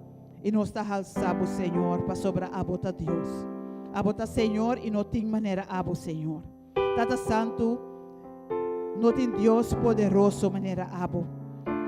i nos ta halsá Bo, Señor, pasobra Abo ta Dios. Abo ta Señor i no tin manera Abo, Señor. Tata Santu, No tin Dios poderoso manera Abo.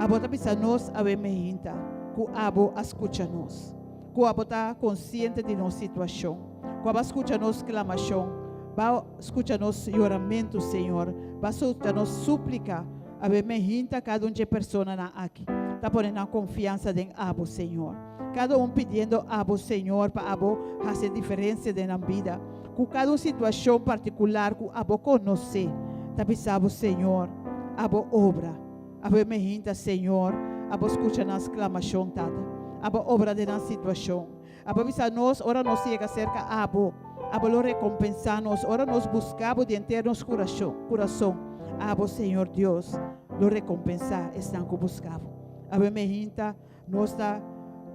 Abo ta bisa nos awe meinta ku Abo a skucha nos, ku Abo ta konsiente di nos situashon, ku Abo a skucha nos klamashon, Bo a skucha nos yoramentu, Señor, Bo a skucha nos súplika. Awe meinta kada un dje personanan aki ta pone nan konfiansa den Abo, Señor. Kada un pidiendo Abo, Señor, pa Abo hasi e diferensia den nan bida. Ku kada un situashon partikular ku Abo konosé, ta bisa Bo, Señor, Abo obra. Abo meinta, Señor, Abo skucha nan sklamashon, Tata. Abo obra den nan situashon. Abo bisa nos ora nos yega serka Abo, Abo lo rekompensá nos. Ora nos buska Bo di henter nos kurason, Abo, Señor Dios, lo rekompensá esnan ku buska Bo. Abo meinta, nos ta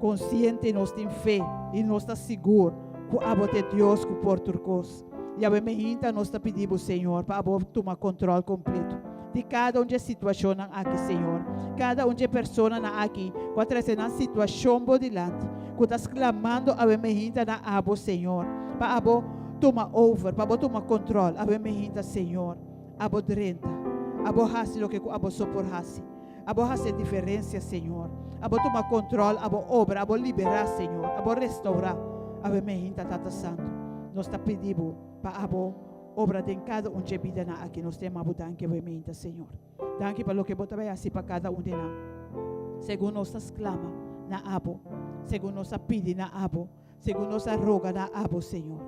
konsiente, nos tin fe i nos ta sigur ku Abo ta e Dios ku por tur kos. I awe meinta nos ta pidi Bo, Señor, pa Abo tuma kontròl kompleto di kada un dje situashonnan aki, Señor. Kada un dje personanan aki ku a trese nan situashon Bo dilanti, ku ta sklamando awe meinta na Abo, Señor, pa Abo tuma over, pa Abo tuma kontròl awe meinta, Señor. Abo drenta. Abo hasi loke ku Abo so por hasi. Abo hasi e diferensia, Señor. Abo tuma control, abo obra, abo libera, Señor. Abo restaura. Awe meinta, Tata Santu, nos ta pidi Bo pa abo obra den kada un dje bidanan aki. Nos ta yama Bo danki awe meinta, Señor. Danki pa loke Bo ta bai hasi pa kada un di nan. Segun nos ta sklama na Abo, segun nos a pidi na Abo, Segun nos a roga na abo, Señor,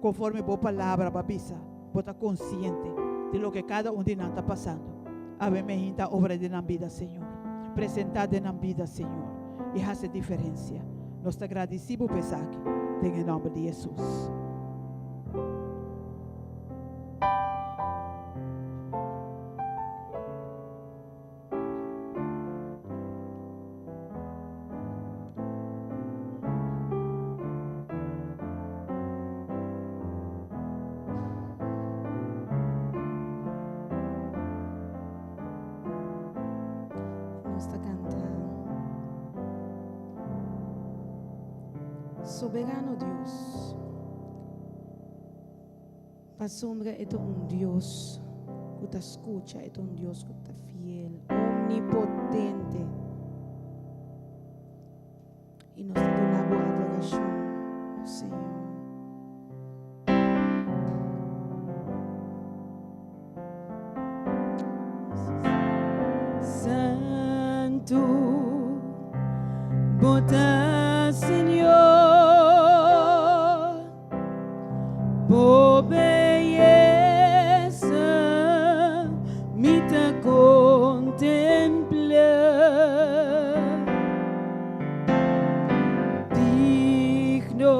konforme bo palabra bo a bisa, bo ta konsiente di loke kada un di nan ta pasando. Awe mehinta obra den nan bida, Señor. Presentá den nan bida, Señor, i hasi diferensia. Nos ta gradisí bo pa esaki, den e nòmber di Hesus. Nos ta canta. Soberano Dios. Pasobra e ta un Dios ku ta skucha, e ta un Dios ku ta fiel, omnipotente. I nos ta duna bo adorashon, o Señor. Santu, bo ta Señor. Bo beyesa mi ta contempla. Digno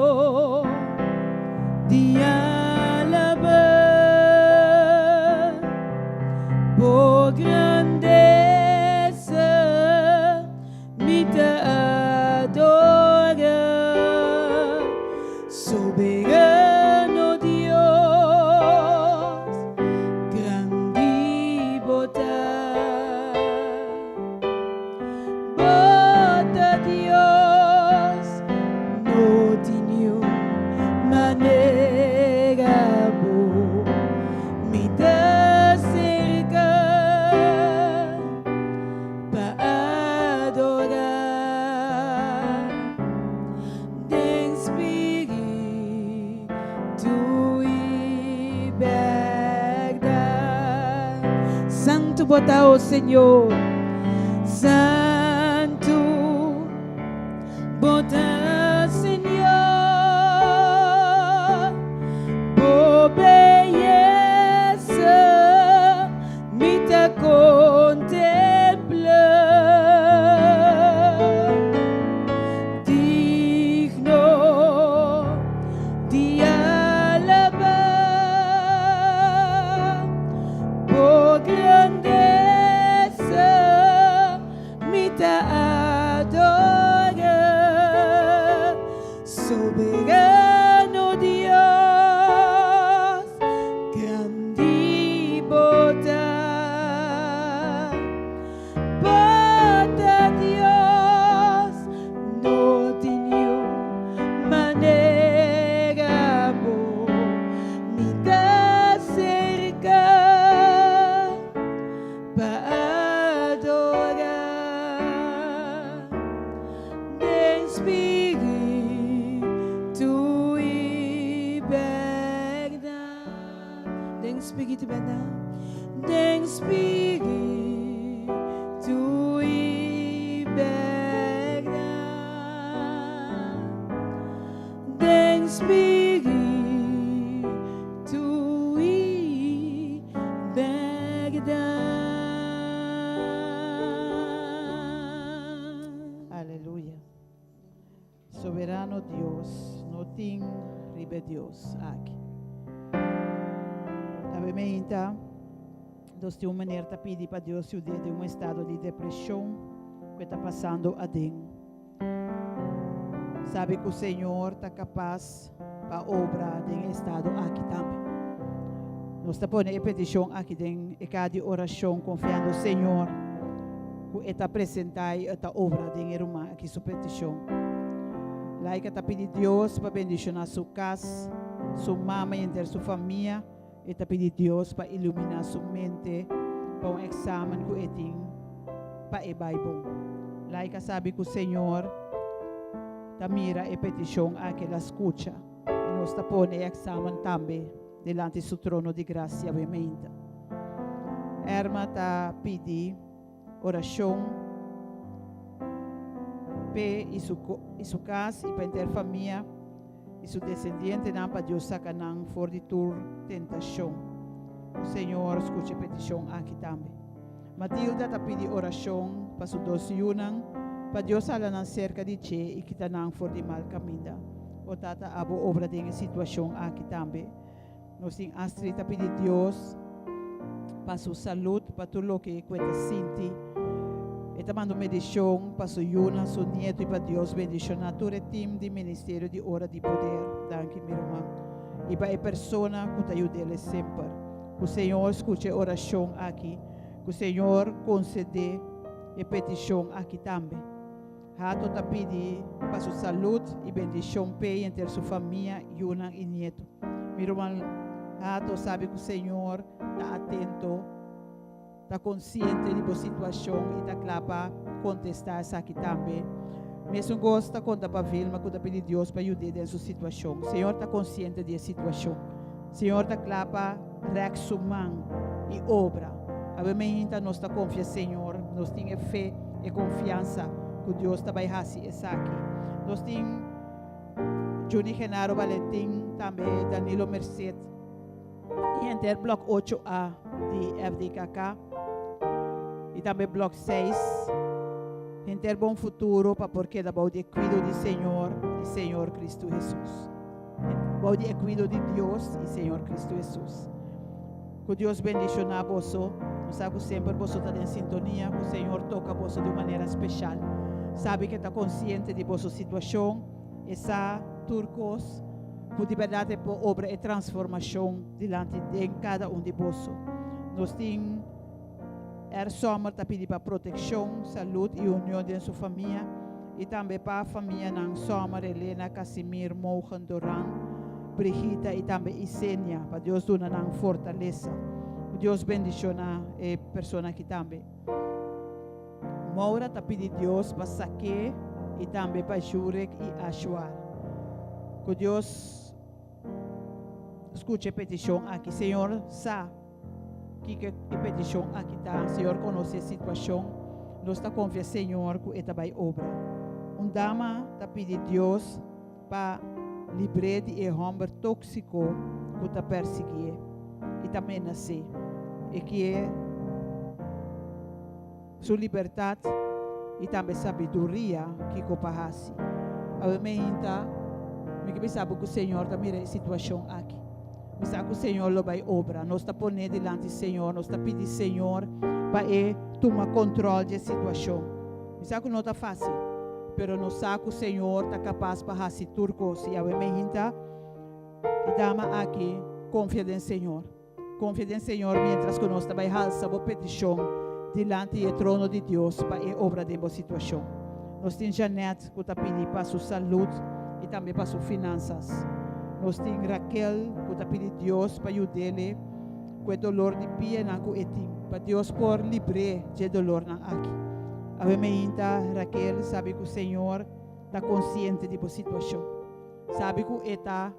di alaba. Bo grandesa Mi ta adora Soberano Dios, grandi Bo ta. Bo ta Dios, no tin niun manera Bo mi ta serka. Pa adorá den spiritu i bèrdat. Santu bo ta, o Señor, Santu bo ta, Señor, bo beyesa Mi ta contempla digno di alaba bo grandeza. spiritu i bèrdat. Aleluya. Soberano Dios, no tin riba e Dios aki. Awe meinta, nos tin un meneer ta pidi pa Dios yud'é den un estado di depresion cu e ta pasando aden. Sabi cu Señor ta capas pa obra den e estado aki tambe. Nos ta pone e peticion aki den e caha di oracion confiando Señor cu e ta presenta y e ta obra den e ruman aki su peticion. Laika ta pidi Dios pa bendiciona su cas, su mama y henter su famia. E ta pidi Dios pa ilumina su mente pa un examen cu e tin pa e bai bon. Laika sabi cu Señor ta mira e peticion aki, el a scucha y nos ta pone e examen tambe dilanti su trono di gracia awe meinta. Erma ta pidi oracion p'e y su y su cas y pa henter famia. i su desendientenan pa Dios saka nan for di tur tentashon. Ku Señor skucha e petishon aki tambe. Matilda ta pidi orashon pa su dos yunan, pa Dios hala nan serka di dje i kita nan for di mal kaminda. O Tata, abo obra den e situashon aki tambe. Nos tin Astrid ta pidi Dios pa su salud, pa tur loke ku e ta sinti. E ta manda un bendishon pa su yunan, su nieto i pa Dios bendishoná tur e team di Ministerio di Ora di Poder. Danki mi ruman. I pa e persona ku ta yud'el semper. Ku Señor skucha e orashon aki. Ku Señor konsed'é e petishon aki tambe. Hato ta pidi pa su salud y bendicion p'e y enter su famia, yunan y nieto. Mi ruman Hato sabi cu Señor ta atento, ta conciente di bo situacion y ta cla pa contesta esaki tambe. Mesun cos ta conta pa Vilma cu ta pidi Dios pa yud'e den su situacion. Señor ta conciente di e situacion. Señor ta cla pa rek su man y obra. Awe meinta nos ta confia Señor, nos tin e fe, e confiansa cu Dios ta bay haci esaki. Nos tin Juni Genaro Valentin, tambe Danilo Merced y henter blok ocho A di FDKK y tambe blok seis. Henter bon futuro pa por keda bou di e cuido di Señor y Señor Cristo Jesus. Bou di e cuido di Dios y Señor Cristo Jesus. Cu Dios bendiciona boso. Nos sa cu semper boso ta den sintonia cu Señor toca boso di un manera special. Sabi cu e ta consciente di boso situacion, e sa tur cos, cu di berdad e por obra e transformacion dilanti den cada un di boso. Nos tin Er Sommer ta pidi pa proteccion, salud y union den su famia y tambe pa famianan Sommer, Elena, Casimir, Mogen, Doran, Brigita y tambe Isenia, pa Dios duna nan fortalesa. Cu Dios bendiciona e persona aki tambe. Moura ta pidi Dios pa Saké y tambe pa Jurek y Ashwar. Cu Dios scucha e peticion aki. Señor sa. Kiko e petishon aki ta? Señor konosé e situashon. Nos ta konfia Señor ku e ta bai obra. Un dama ta pidi Dios pa libr'é di e hòmber tóksiko ku ta persiguié i ta menas'é. E kier su libertat i tambe sabiduria kiko pa hasi. Awe meinta mi ke bisa bo ku Señor ta mira e situashon aki. Mi sa ku Señor lo bai obra. Nos ta pon'é dilanti Señor, nos ta pidi Señor pa e tuma kontròl di e situashon. Mi sa ku no ta fásil, pero nos sa ku Señor ta kapas pa hasi tur kos. I awe meinta e dama aki konfia den Señor. Konfia den Señor miéntras ku nos ta bai halsa bo petishon dilanti e trono di Dios pa e obra den bo situashon. Nos tin Jeanette ku ta pidi pa su salud i tambe pa su finansas. Nos tin Raquel ku ta pidi Dios pa yud'ele ku e dolor di pianan ku e tin, pa Dios por libr'é dje dolornan aki. Awe meinta Raquel sabi ku Señor ta konsiente di bo situashon. Sabi ku e ta.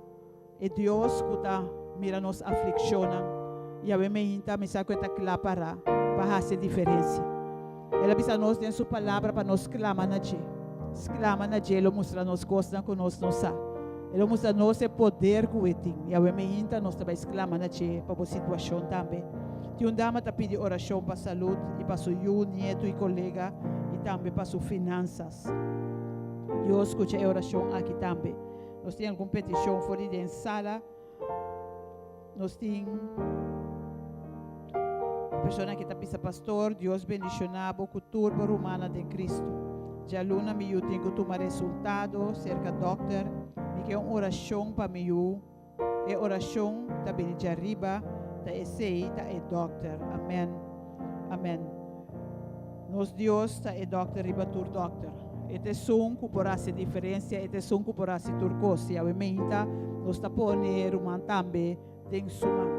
E Dios ku ta mira nos aflikshonnan, Yahweh meinta mi sa ku e ta kla pará pa hasi e diferensia. El a bisa nos den su Palabra pa nos sklama na dje. Sklama na dje, lo mustra nos kosnan ku nos no sa. E lo mustra nos e poder ku e tin. I awe meinta nos ta bai sklama na dje pa bo situashon tambe. Tin un dama ta pidi orashon pa salud i pa su yu, nietu i kolega i tambe pa su finansas. Dios skucha e orashon aki tambe. Nos tin algun petishon for di den sala. Nos tin persona ki ta bisa pastor, Dios bendiciona bo cu tur bo rumannan den Cristo. Djaluna mi yu tin cu tuma resultado cerca dokter. Mi ke un oracion pa mi yu. E oracion ta bini djariba, ta esey ta e dokter. Amen. Amen. Nos Dios ta e dokter riba tur dokter. E ta esun ku por hasi diferensia, e ta esun ku por hasi tur kos. I awe meinta nos ta pone e ruman tambe den su man.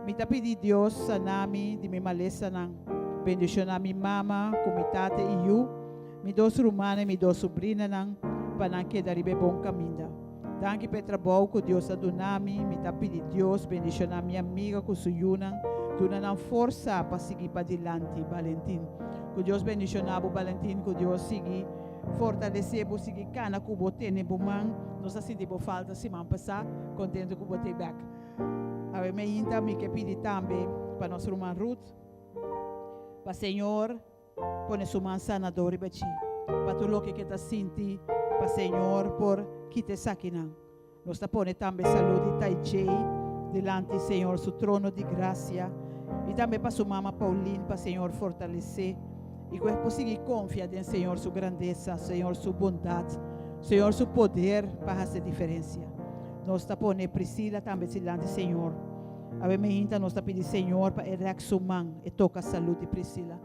Mi ta pidi Dios sana mi di mi malesanan, bendishoná mi mama ku mi tata i yu, mi dos rumannan i mi dos subrinanan pa nan keda riba e bon kaminda. Danki pa e trabou ku Dios a duna mi. Mi ta pidi Dios bendishoná mi amiga ku su yunan, duna nan forsa pa sigui padilanti. Valentin. Ku Dios bendishoná bo, Valentin. Ku Dios sigui fortalesé bo, sigui kana ku bo, tene bo man. Nos a sinti bo falta siman pasá. Kontentu ku bo t'ei bèk. Awe meinta mi ke pidi tambe pa nos ruman Ruth, pa Señor Pone su man sanador riba dje, pa tur loke ke ta sinti, pa Señor por kita esakinan. Nos ta pone tambe salud di Tai Jay dilanti Señor su trono di gracia, i tambe pa su mama Pauline, pa Señor fortalece i ku e por sigui konfia den Señor su grandesa, Señor su bondad, Señor su poder pa hasi diferencia. Nos ta pone Priscila tambe dilanti Señor. Awe meinta nos ta pidi Señor pa e rèk su man, e toka salud di Priscila.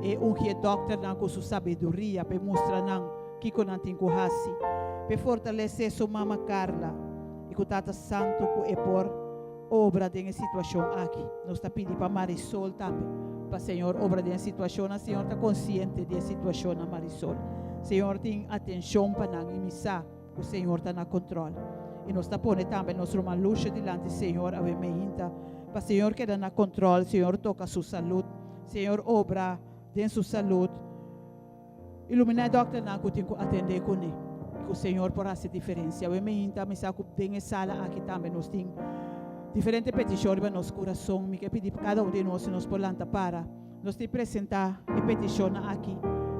E ungi e dòkternan ku su sabiduria pa e mustra nan kiko nan tin ku hasi. Pa e fortalesé su mama Carla i ku Tata Santu ku e por obra den e situashon aki. Nos ta pidi pa Marisol tambe, pa Señor obra den e situashonnan. Señor ta konsiente di e situashonnan Marisol. Señor tin atenshon pa nan i mi sa. Ku Señor ta na control. I nos ta pone tambe nos ruman Lucio dilanti Señor awe meinta, pa Señor keda na control, Señor toca su salud, Señor obra den su salud, ilumina e dokternan ku tin ku atende kuné, i ku Señor por hasi diferencia. Awe meinta mi sa ku den e sala aki tambe nos tin diferente peticion riba nos curason. Mi ke pidi cada un di nos si nos por lanta para. Nos tin presentá e petishonnan aki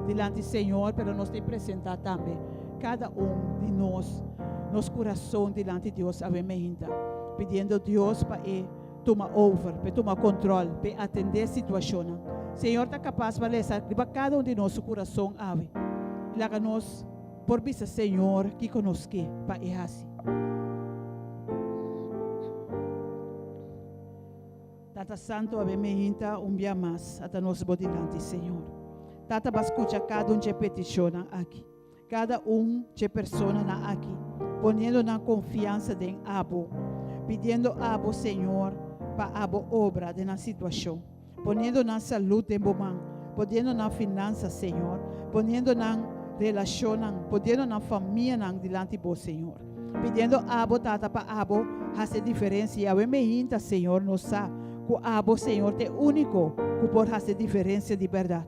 dilanti Señor, pero nos tin presentá tambe kada un di nos, nos kurason dilanti Dios awe meinta, pidiendo Dios pa E tuma over, pa E tuma kontròl, pa E atendé situashonnan. Señor ta kapas pa lesa riba kada un di nos su kurason awe i laga nos por bisa Señor kiko nos ke pa E hasi. Tata Santo awe meinta un bia mas ata nos bo dilanti Señor. Tata ba scucha cada un dje peticionnan aki, cada un dje personanan aki, poniendo nan confiansa den Abo, pidiendo Abo Señor pa Abo obra den nan situacion, poniendo nan salud den Bo man, poniendo nan finanzas Señor, poniendo nan relacionnan, poniendo nan famianan dilanti Bo Señor. Pidiendo Abo, Tata, pa Abo hasi e diferencia. I awe meinta, Señor, nos sa cu Abo, Señor, ta e unico cu por hasi e diferencia di berdad.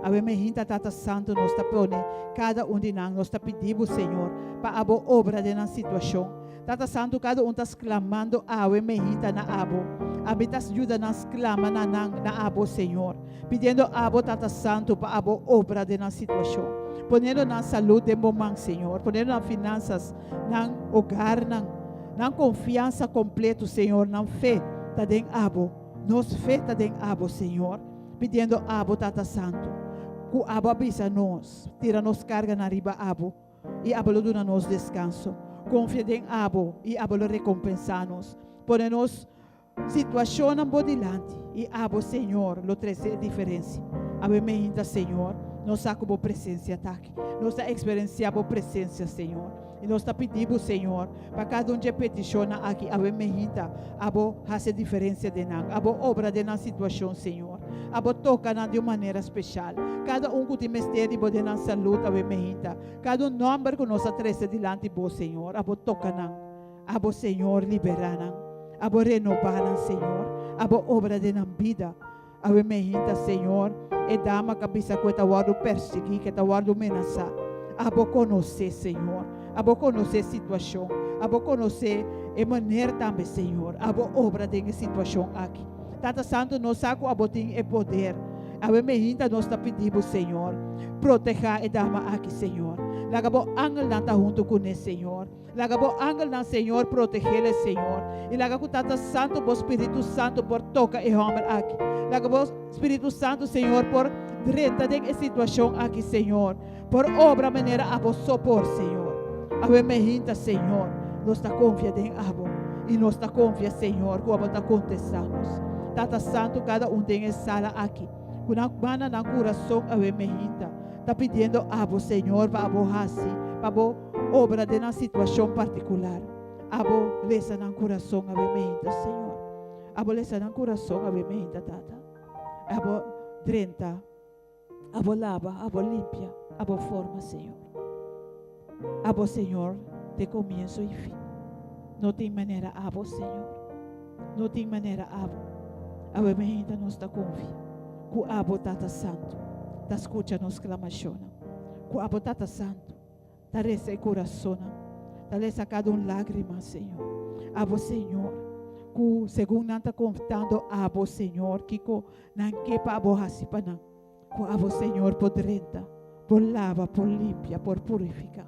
Awe meinta, Tata Santo, nos ta pone cada un di nan, nos ta pidi Bo, Señor, pa Abo obra den nan situacion. Tata Santo, cada un ta sclamando awe meinta na Abo. Ami ta yuda nan sclama na nan, na Abo, Señor. Pidiendo Abo, Tata Santo, pa Abo obra den nan situacion. Poniendo nan salud den Bo man, Señor. Poniendo nan finanzas, nan hogarnan, nan confianza completo, Señor. Nan fe ta den Abo. Nos fe ta den Abo, Señor. Pidiendo Abo, Tata Santo, cu Abo a bisa nos, tira nos carganan riba Abo, i Abo lo duna nos descanso. Confia den Abo, i Abo lo recompensa nos. Pone nos Situashonnan bo dilanti i abo, Señor, lo trese e diferensia. Awe meinta, Señor, nos sa ku bo presensia ta aki. Nos ta eksperensiá bo presensia, Señor. I nos ta pidi bo, Señor, pa kada un dje petishonnan aki awe meinta, abo hasi e diferensia den nan. Abo obra den nan situashon, Señor. Abo toka nan di un manera speshal. Kada un ku tin mester di bo den nan salud awe meinta, kada un nòmber ku nos a trese dilanti bo, Señor, abo toka nan. Abo Señor liberá nan, abo renobá nan Señor, abo obra den nan bida. Awe mehinta Señor, e dama ka bisa ku e ta wòrdu persiguí, ku e ta wòrdu menasá. Abo konosé Señor. Abo konosé situashon. Abo konosé e manera tambe, Señor. Abo obra den e situashon aki. Tata Santu, nos sa ku abo tin e poder. Awe mainta nos ta pidi bo, Señor, protehá e dama aki, Señor. Laga bo angelnan ta huntu kuné, Señor. Laga bo angelnan, Señor, proteh'é, Señor. I laga ku Tata Santu, bo Spiritu Santu por toka e hòmber aki. Laga bo Spiritu Santu, Señor, por drenta den e situashon aki, Señor. Por obra manera abo so por, Señor. Awe mainta, Señor, nos ta konfia den abo. I nos ta konfia, Señor, ku abo ta kontestá nos. Tata Santu, kada un den e sala aki, ku nan man na nan kurason awe mainta, ta pidiendo abo, Señor, pa abo hasi, pa bo obra den nan situashon partikular. Abo lesa nan kurason awe mainta, Señor. Abo lesa nan kurason awe mainta, Tata. Abo drenta. Abo laba, abo limpia, abo forma, Señor. Abo, Señor, ta komienso i fin. No tin manera abo, Señor. No tin manera abo. Awe mainta nos ta konfia. Ku abo Tata Santu. Ta skucha nos sklamashon. Ku abo Tata Santu. Ta lesa e kurason. Ta lesa kada un lágrima, Señor. Abo, Señor. Ku segun nan ta kontando abo, Señor, kiko nan ke pa abo hasi pa nan. Ku abo, Señor, por drenta, por laba, por limpia, por purifiká.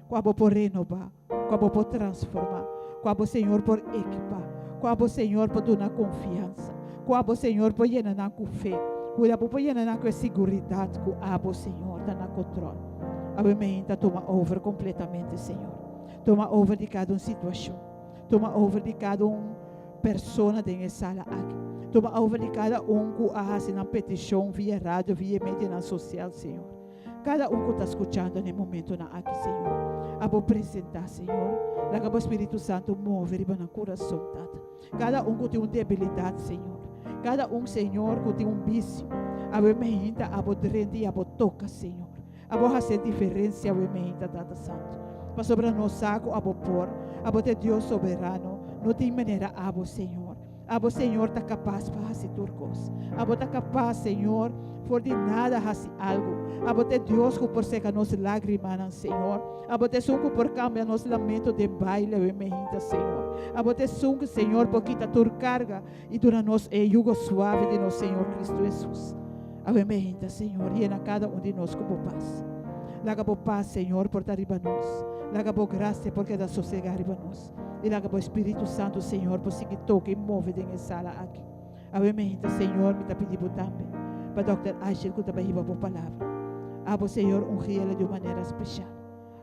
Ku abo por renobá, ku abo por transformá. Ku abo, Señor, por ekipá. Ku abo, Señor, por duna konfiansa. Ku abo, Señor, por yena nan ku fe. Ku abo por yena nan ku seguridat. Ku abo, Señor, ta na kontròl. Awe mainta tuma over kompletamente, Señor. Tuma over di kada un situashon. Tuma over di kada un persona den e sala aki. Tuma over di kada un ku a hasi nan petishon via radio, via media sosial, Señor. Kada un ku ta skuchando na e momentonan aki, Señor. Abo presentá, Señor. Laga bo Spiritu Santu move riba nan kurason, Tata. Kada un ku tin un debilidat, Señor. Kada un, Señor, ku tin un visio. Awe mainta abo drenta i abo toka, Señor. Abo hasi diferensia, awe mainta, Tata Santu. Pasobra nos sa ku abo por, abo ta Dios soberano, no tin manera abo, Señor. Abo, Señor, ta kapas pa hasi tur kos. Abo ta kapas, Señor, for di nada hasi algu. Abo ta Dios ku por seka nos lágrimanan, Señor. Abo ta esun ku por kambia nos lamento den baile, awe mainta, Señor. Abo ta esun ku, Señor, por kita tur karga i duna nos e yugo suave di nos Señor Kristu Hesus. Awe mainta, Señor, yena kada un di nos ku bo pas. Laga bo pas, Señor, por ta riba nos. Laga bo grasia por keda sosegá riba nos. I laga bo Spiritu Santu, Señor, por sigui toka i move den e sala aki. Awe mainta, Señor, mi ta pidi bo tambe. Pa Dr. Asher ku ta bai hiba bo palabra. Abo, Señor, ungi e di un manera spesial.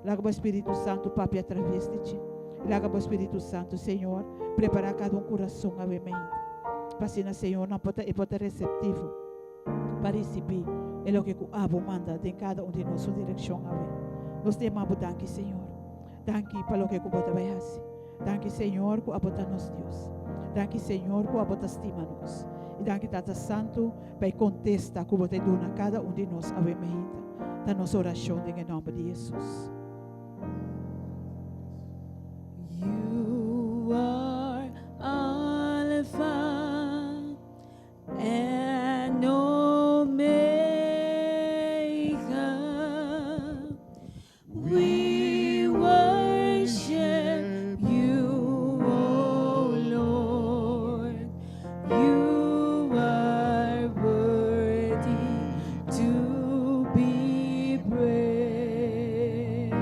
Laga bo Spiritu Santu papia atraves di dje. Laga bo Spiritu Santu, Señor, prepará kada un kurason awe mainta. Pa asina, Señor, nan por ta, por ta reseptivo pa risibí e loke ku abo manda den kada un di nos direkshon awe. Nos ta yama bo danki, Señor. Danki pa loke ku bo ta bai hasi. Danki, Señor, ku abo ta nos Dios. Danki, Señor, ku abo ta stima nos. I danki, Tata Santu, pa kontestá ku bo ta duna kada un di nos awe mainta. Ta nos orashon den nòmber di Hesus. You are Alpha and Omega. We worship you, O Lord. You are worthy to be praised.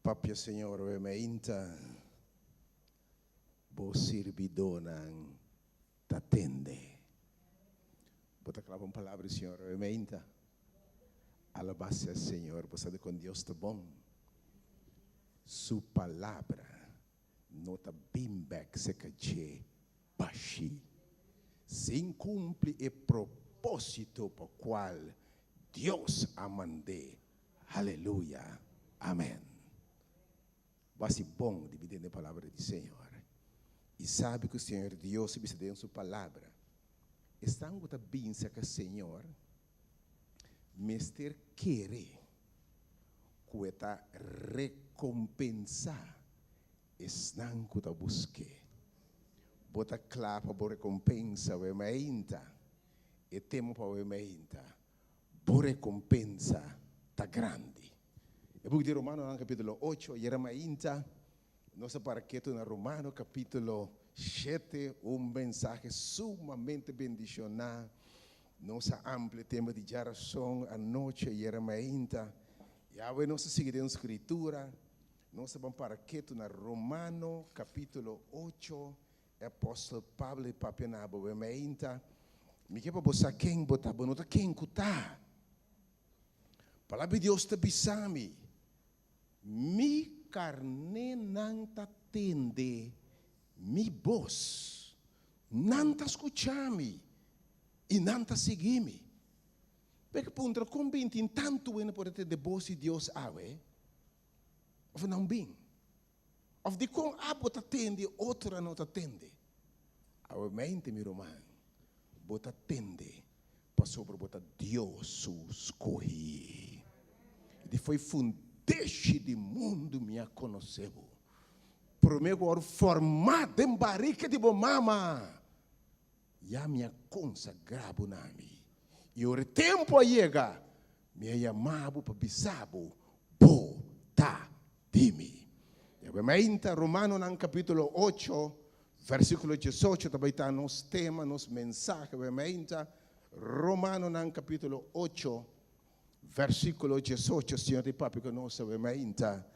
Papia Señor we meinta bo sirbidónan ta tende. Bo ta kla pa un palabra di Señor we meinta? Alabá sea Señor, bo sa di kon Dios ta bon. Su palabra no ta bin bek serka dje bashí, sin kumpli e propósito pa kual Dios a mand'é. Aleluya! Amèn! Bo hasi bon di bini den e palabra di Señor i sabi ku Señor Dios a bisa den Su palabra, Esnan ku ta bin serka Señor mester kere ku e ta rekompensá esnan ku ta busk'é. Bo ta kla pa bo rekompensa awe mainta? E tema pa awe mainta, Bo rekompensa ta grandi. E buki di Romanonan kapítulo ocho, ayera mainta nos a para ketu na Romano kapítulo shete, un mensahe sumamente bendishoná. Nos a amplia tema di djarason anochi ayera mainta. I awe nos a sigui den Skritura. Nos a ban para ketu na Romano kapítulo ocho. E apòstel Pablo e papia na bo mainta, Mi ke pa bo sa ken bo ta, bo no ta ken ku ta. Palabra di Dios ta bisa mi, Mi karnénan ta tende mi bos, nan ta skucha mi i nan ta sigui mi. P'e puntra, Kon bin tin tantu hende por a tende bos di Dios awe? Òf nan bin? Of dikon abo ta tende i otronan no ta tende? Awe mente, mi ruman, bo ta tende pasobra bo ta Dios su skohí. Di fo'i fundeshi di mundu mi a konosé bo. Promé ku wòrdu formá den barika di bo mama, ya mi a konsagrá bo na mi. I ora e tempu a yega, mi a yama bo pa bisa bo, Bo ta di mi. Nuevamente, Romanonan capítulo 8, versículo 18, ta bai ta nos tema, nos mensahe. Nuevamente, Romanonan capítulo 8, versículo 18, Señor di papia ku nos nuevamente.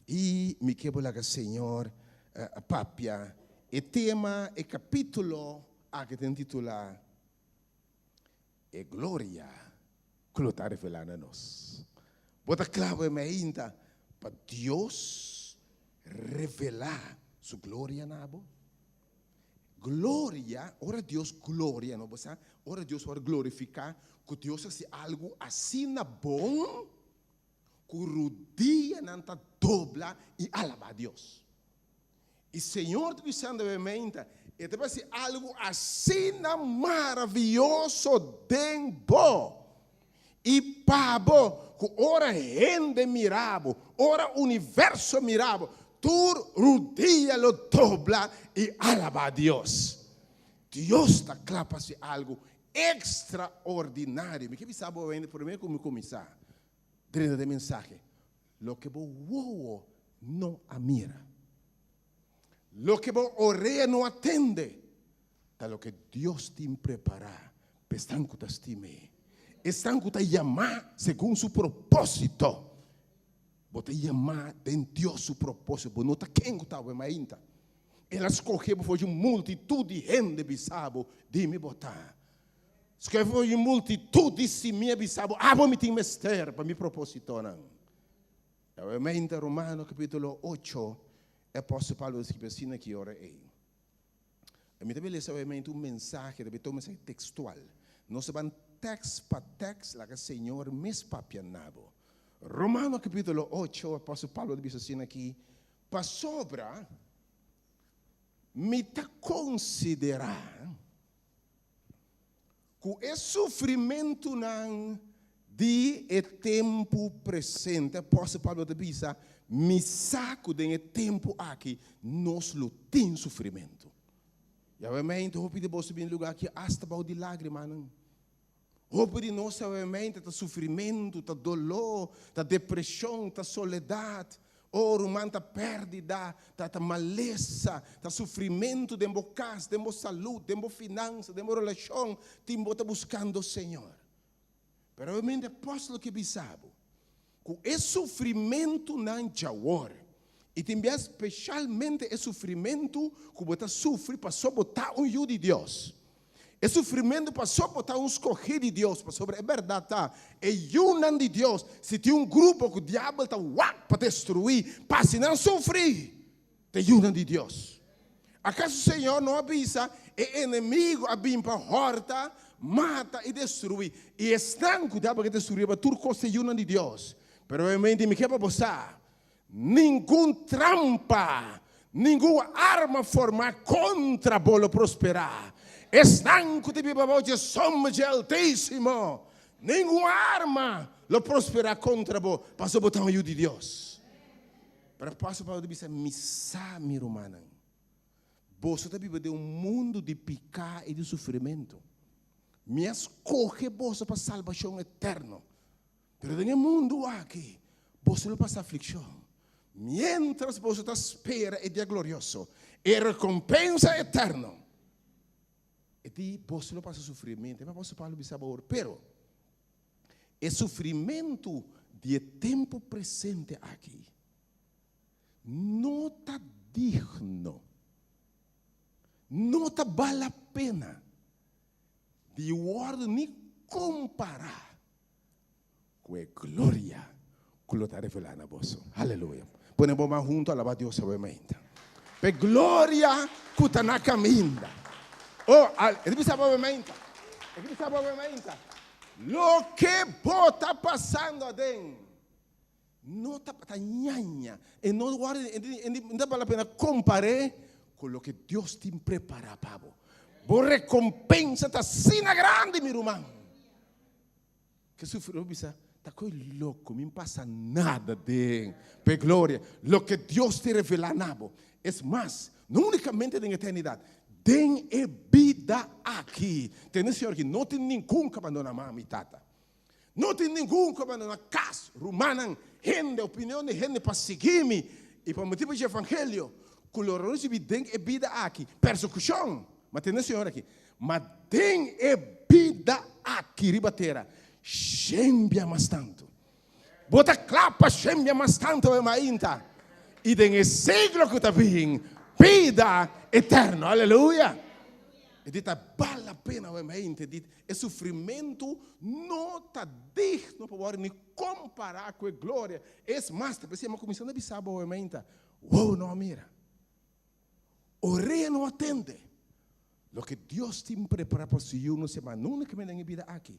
I mi ke bo laga Señor papia. E tema, e capítulo aki ta intitulá E gloria ku lo ta revelá na nos. Bo ta kla bo mainta pa Dios revelá su gloria na bo? Gloria, ora Dios gloria, no bo sa, ora Dios wòrdu glorifiká, ku Dios hasi algu asina bon ku rudianan ta dobla i alabá Dios. I Señor ta bisando e meinta, E ta basi algu asina maravioso den bo i pa bo, ku ora hende mira bo, ora universo mira bo, tur rudia lo dobla i alabá Dios. Dios ta kla pa hasi algu ekstraordinario. Mi ke bisa bo awor promé ku mi kuminsá drenta den mensahe. Loke bo wowo no a mira, loke bo orea no a tende, ta loke Dios tin prepará pa esnan ku ta stim'é, esnan ku ta yamá segun su propósito. Bo ta yamá den Dios su propósito, bo no ta ken ku ta awe mainta. El a skohe bo for di un multitut di hende bisa bo, Di mi bo ta. Skohe for di un multitut di simia bisa bo, Abo mi tin mester pa mi propósitonan. Nuevamente Romano capítulo 8, e apóstol Pablo ta skirbi asina ki ora ei. Mi ta lesa obviamente un mensahe, ta un mensahe textual. Nos ta ban tekst pa tekst, laga Señor mes papia na bo. Romano capítulo 8, apóstol Pablo ta bisa asina aki, Pasobra mi ta konsiderá ku e sufrimentunan di e tempu presente, apòstel Pablo ta bisa, mi sa ku den e tempu aki nos lo tin sufrimentu. Yawèmente hopi di boso bini lugá aki asta bou di lágrimanan. Hopi di nos yawèmente ta sufrimentu, ta doló, ta depreshon, ta soledat. Oh, ruman, ta pèrdida, ta ta malesa, ta sufrimentu den bo kas, den bo salud, den bo finansa, den bo relashon, tin bo ta buskando Señor. Pero obviamente apòstel ke bisa bo, Ku e sufrimentunan djawor, i tin bia speshalmente e sufrimentu ku bo ta sufri pasobra bo ta un yu di Dios, e sufrimentu pasobra bo ta un skohí di Dios, pasobra e bèrdat ta, e yunan di Dios, si tin un grupo ku diabel ta wak pa destruí, pa hasi nan sufri, ta e yunan di Dios. Akaso Señor no a bisa, E enemigu a bin pa hòrta, mata i destruí? I esnan ku tabata ke destruí tabata tur kos e yunan di Dios. Pero obviamente mi ke pa bo sa, ningun trampa, ningun arma formá kontra bo lo prosperá. Esnan ku ta biba bou dje sombra dje Altísimo, ningun arma lo prosperá kontra bo, pasobra bo ta un yu di Dios. Pero apòstel Pablo ta bisa, Mi sa, mi rumannan, boso ta biba den un mundu di piká i di sufrimentu. Mi a skohe boso pa salbashon eterno, pero den e mundu aki boso lo pasa aflikshon. Miéntras boso ta spera e dia glorioso, e rekompensa eterno, e di boso lo pasa sufrimentu. E apòstel Pablo bisa bo awor, Pero E sufrimentu di e tempu presente aki no ta digno, no ta bal la pena di wòrdu ni kompará ku e gloria ku lo ta revelá na boso. Aleluya! Pone bo man huntu alabá Dios awe mainta pa e gloria ku ta na kaminda. Oh, e ta bisa bo awe mainta, e ta bisa bo awe mainta, loke bo ta pasando aden no ta ta ñaña, e no wòrdu, e no ta bal la pena kompar'é ku loke Dios tin prepará pa bo. Bo rekompensa ta asina grandi, mi ruman. Ke sufri lo bisa, Ta koe loko, mi pasa nada den p'e gloria, loke Dios te revelá na bo. Es mas, no únikamente den eternidat, den e bida aki. Tende Señor aki, no tin ningun ku abandoná mama i tata. No tin ningun ku abandoná kas, rumannan, hende, opinion di hende pa sigui mi i pa motibu dje evangelio ku lo risibí den e bida aki persekushon. Ma tende Señor aki, Ma den e bida aki riba tera, shembia mas tantu. Bo ta kla pa shembia mas tantu awe mainta i den e siglo ku ta bin, bida eterno. Aleluya! E di ta bal la pena awe mainta. E di e sufrimentu no ta digno pa wòrdu ni kompará ku e gloria. Es mas, ta p'esei mi a kuminsá na bisa bo awe mainta, Wow, no a mira. Orea no a tende. Loke Dios tin prepará pa su yu no se ma no únikamente den e bida aki,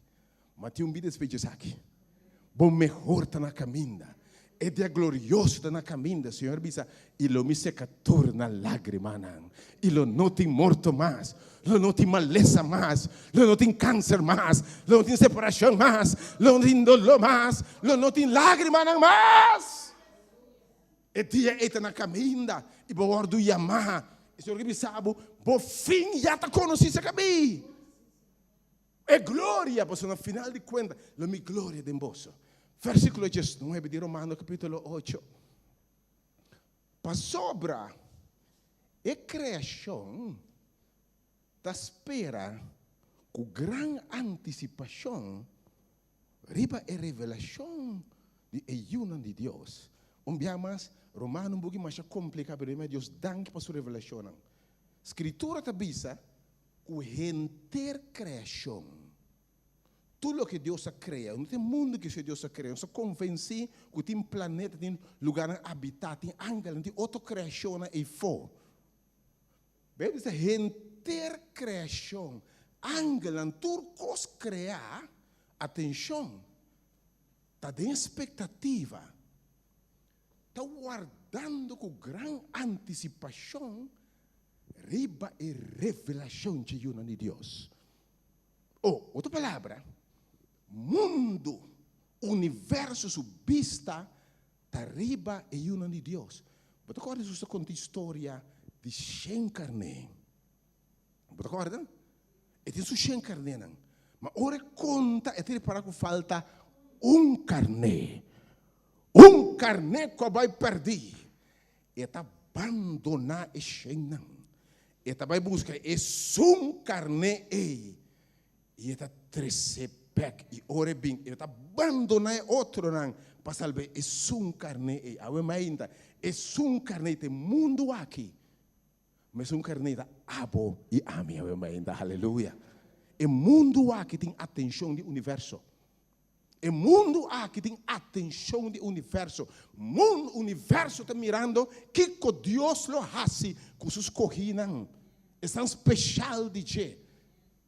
ma tin un bida despues di esaki. Bo mehor ta na kaminda. E dia glorioso ta na kaminda. Señor bisa, I lo mi seka tur nan lágrimanan, i lo no tin morto mas, lo no tin malesa mas, lo no tin kanser mas, lo no tin separashon mas, lo no tin doló mas, lo no tin lágrimanan mas. E dia ei ta na kaminda i bo wòrdu yamá. E Señor ke bisa bo, Bo fin ya ta konosí serka mi. E gloria, pasobra na final di kuenta lo mi gloria den boso. Versíkulo diesnuebe di Romano kapítulo ocho. Pasobra e kreashon ta spera ku gran antisipashon Riba e revelashon di e yunan di Dios. Un bia mas, Romano un buki masha kompliká, pero dime Dios danki pa su revelashonnan. Skritura ta bisa ku henter kreashon, tur loke Dios a krea, no tin mundu ku Dios a krea, nos ta konvensí ku tin planeta, tin lugarnan abitá, tin angelnan, tin otro kreashonnan eifó. Beibel bisa henter kreashon, angelnan, tur kos kreá, atenshon, ta den espektativa, ta wardando ku gran antisipashon riba e revelashon dje yunan di Dios. O, otro palabra, mundu, universo su bista Ta riba e yunan di Dios. Bo ta kòrda Hesus ta konta historia di shen karné? Bo ta kòrda? E tin su shen karnénan. Ma ora e konta, e ta ripará ku falta un karné. Un karné ku a bai pèrdí. E ta bandoná e shennan. E ta bai buska esun karné ei i e ta trese. Bèk i ora e bin, e ta bandoná e otronan pa salba esun karné ei. Awe mainta, esun karné ei ta e mundu aki. Ma esun karné ta abo i ami awe mainta. Haleluya! E mundu aki tin atenshon di universo. E mundu aki tin atenshon di universo. Mundu, universo ta mirando kiko Dios lo hasi ku su skohínan, esnan speshal di dje.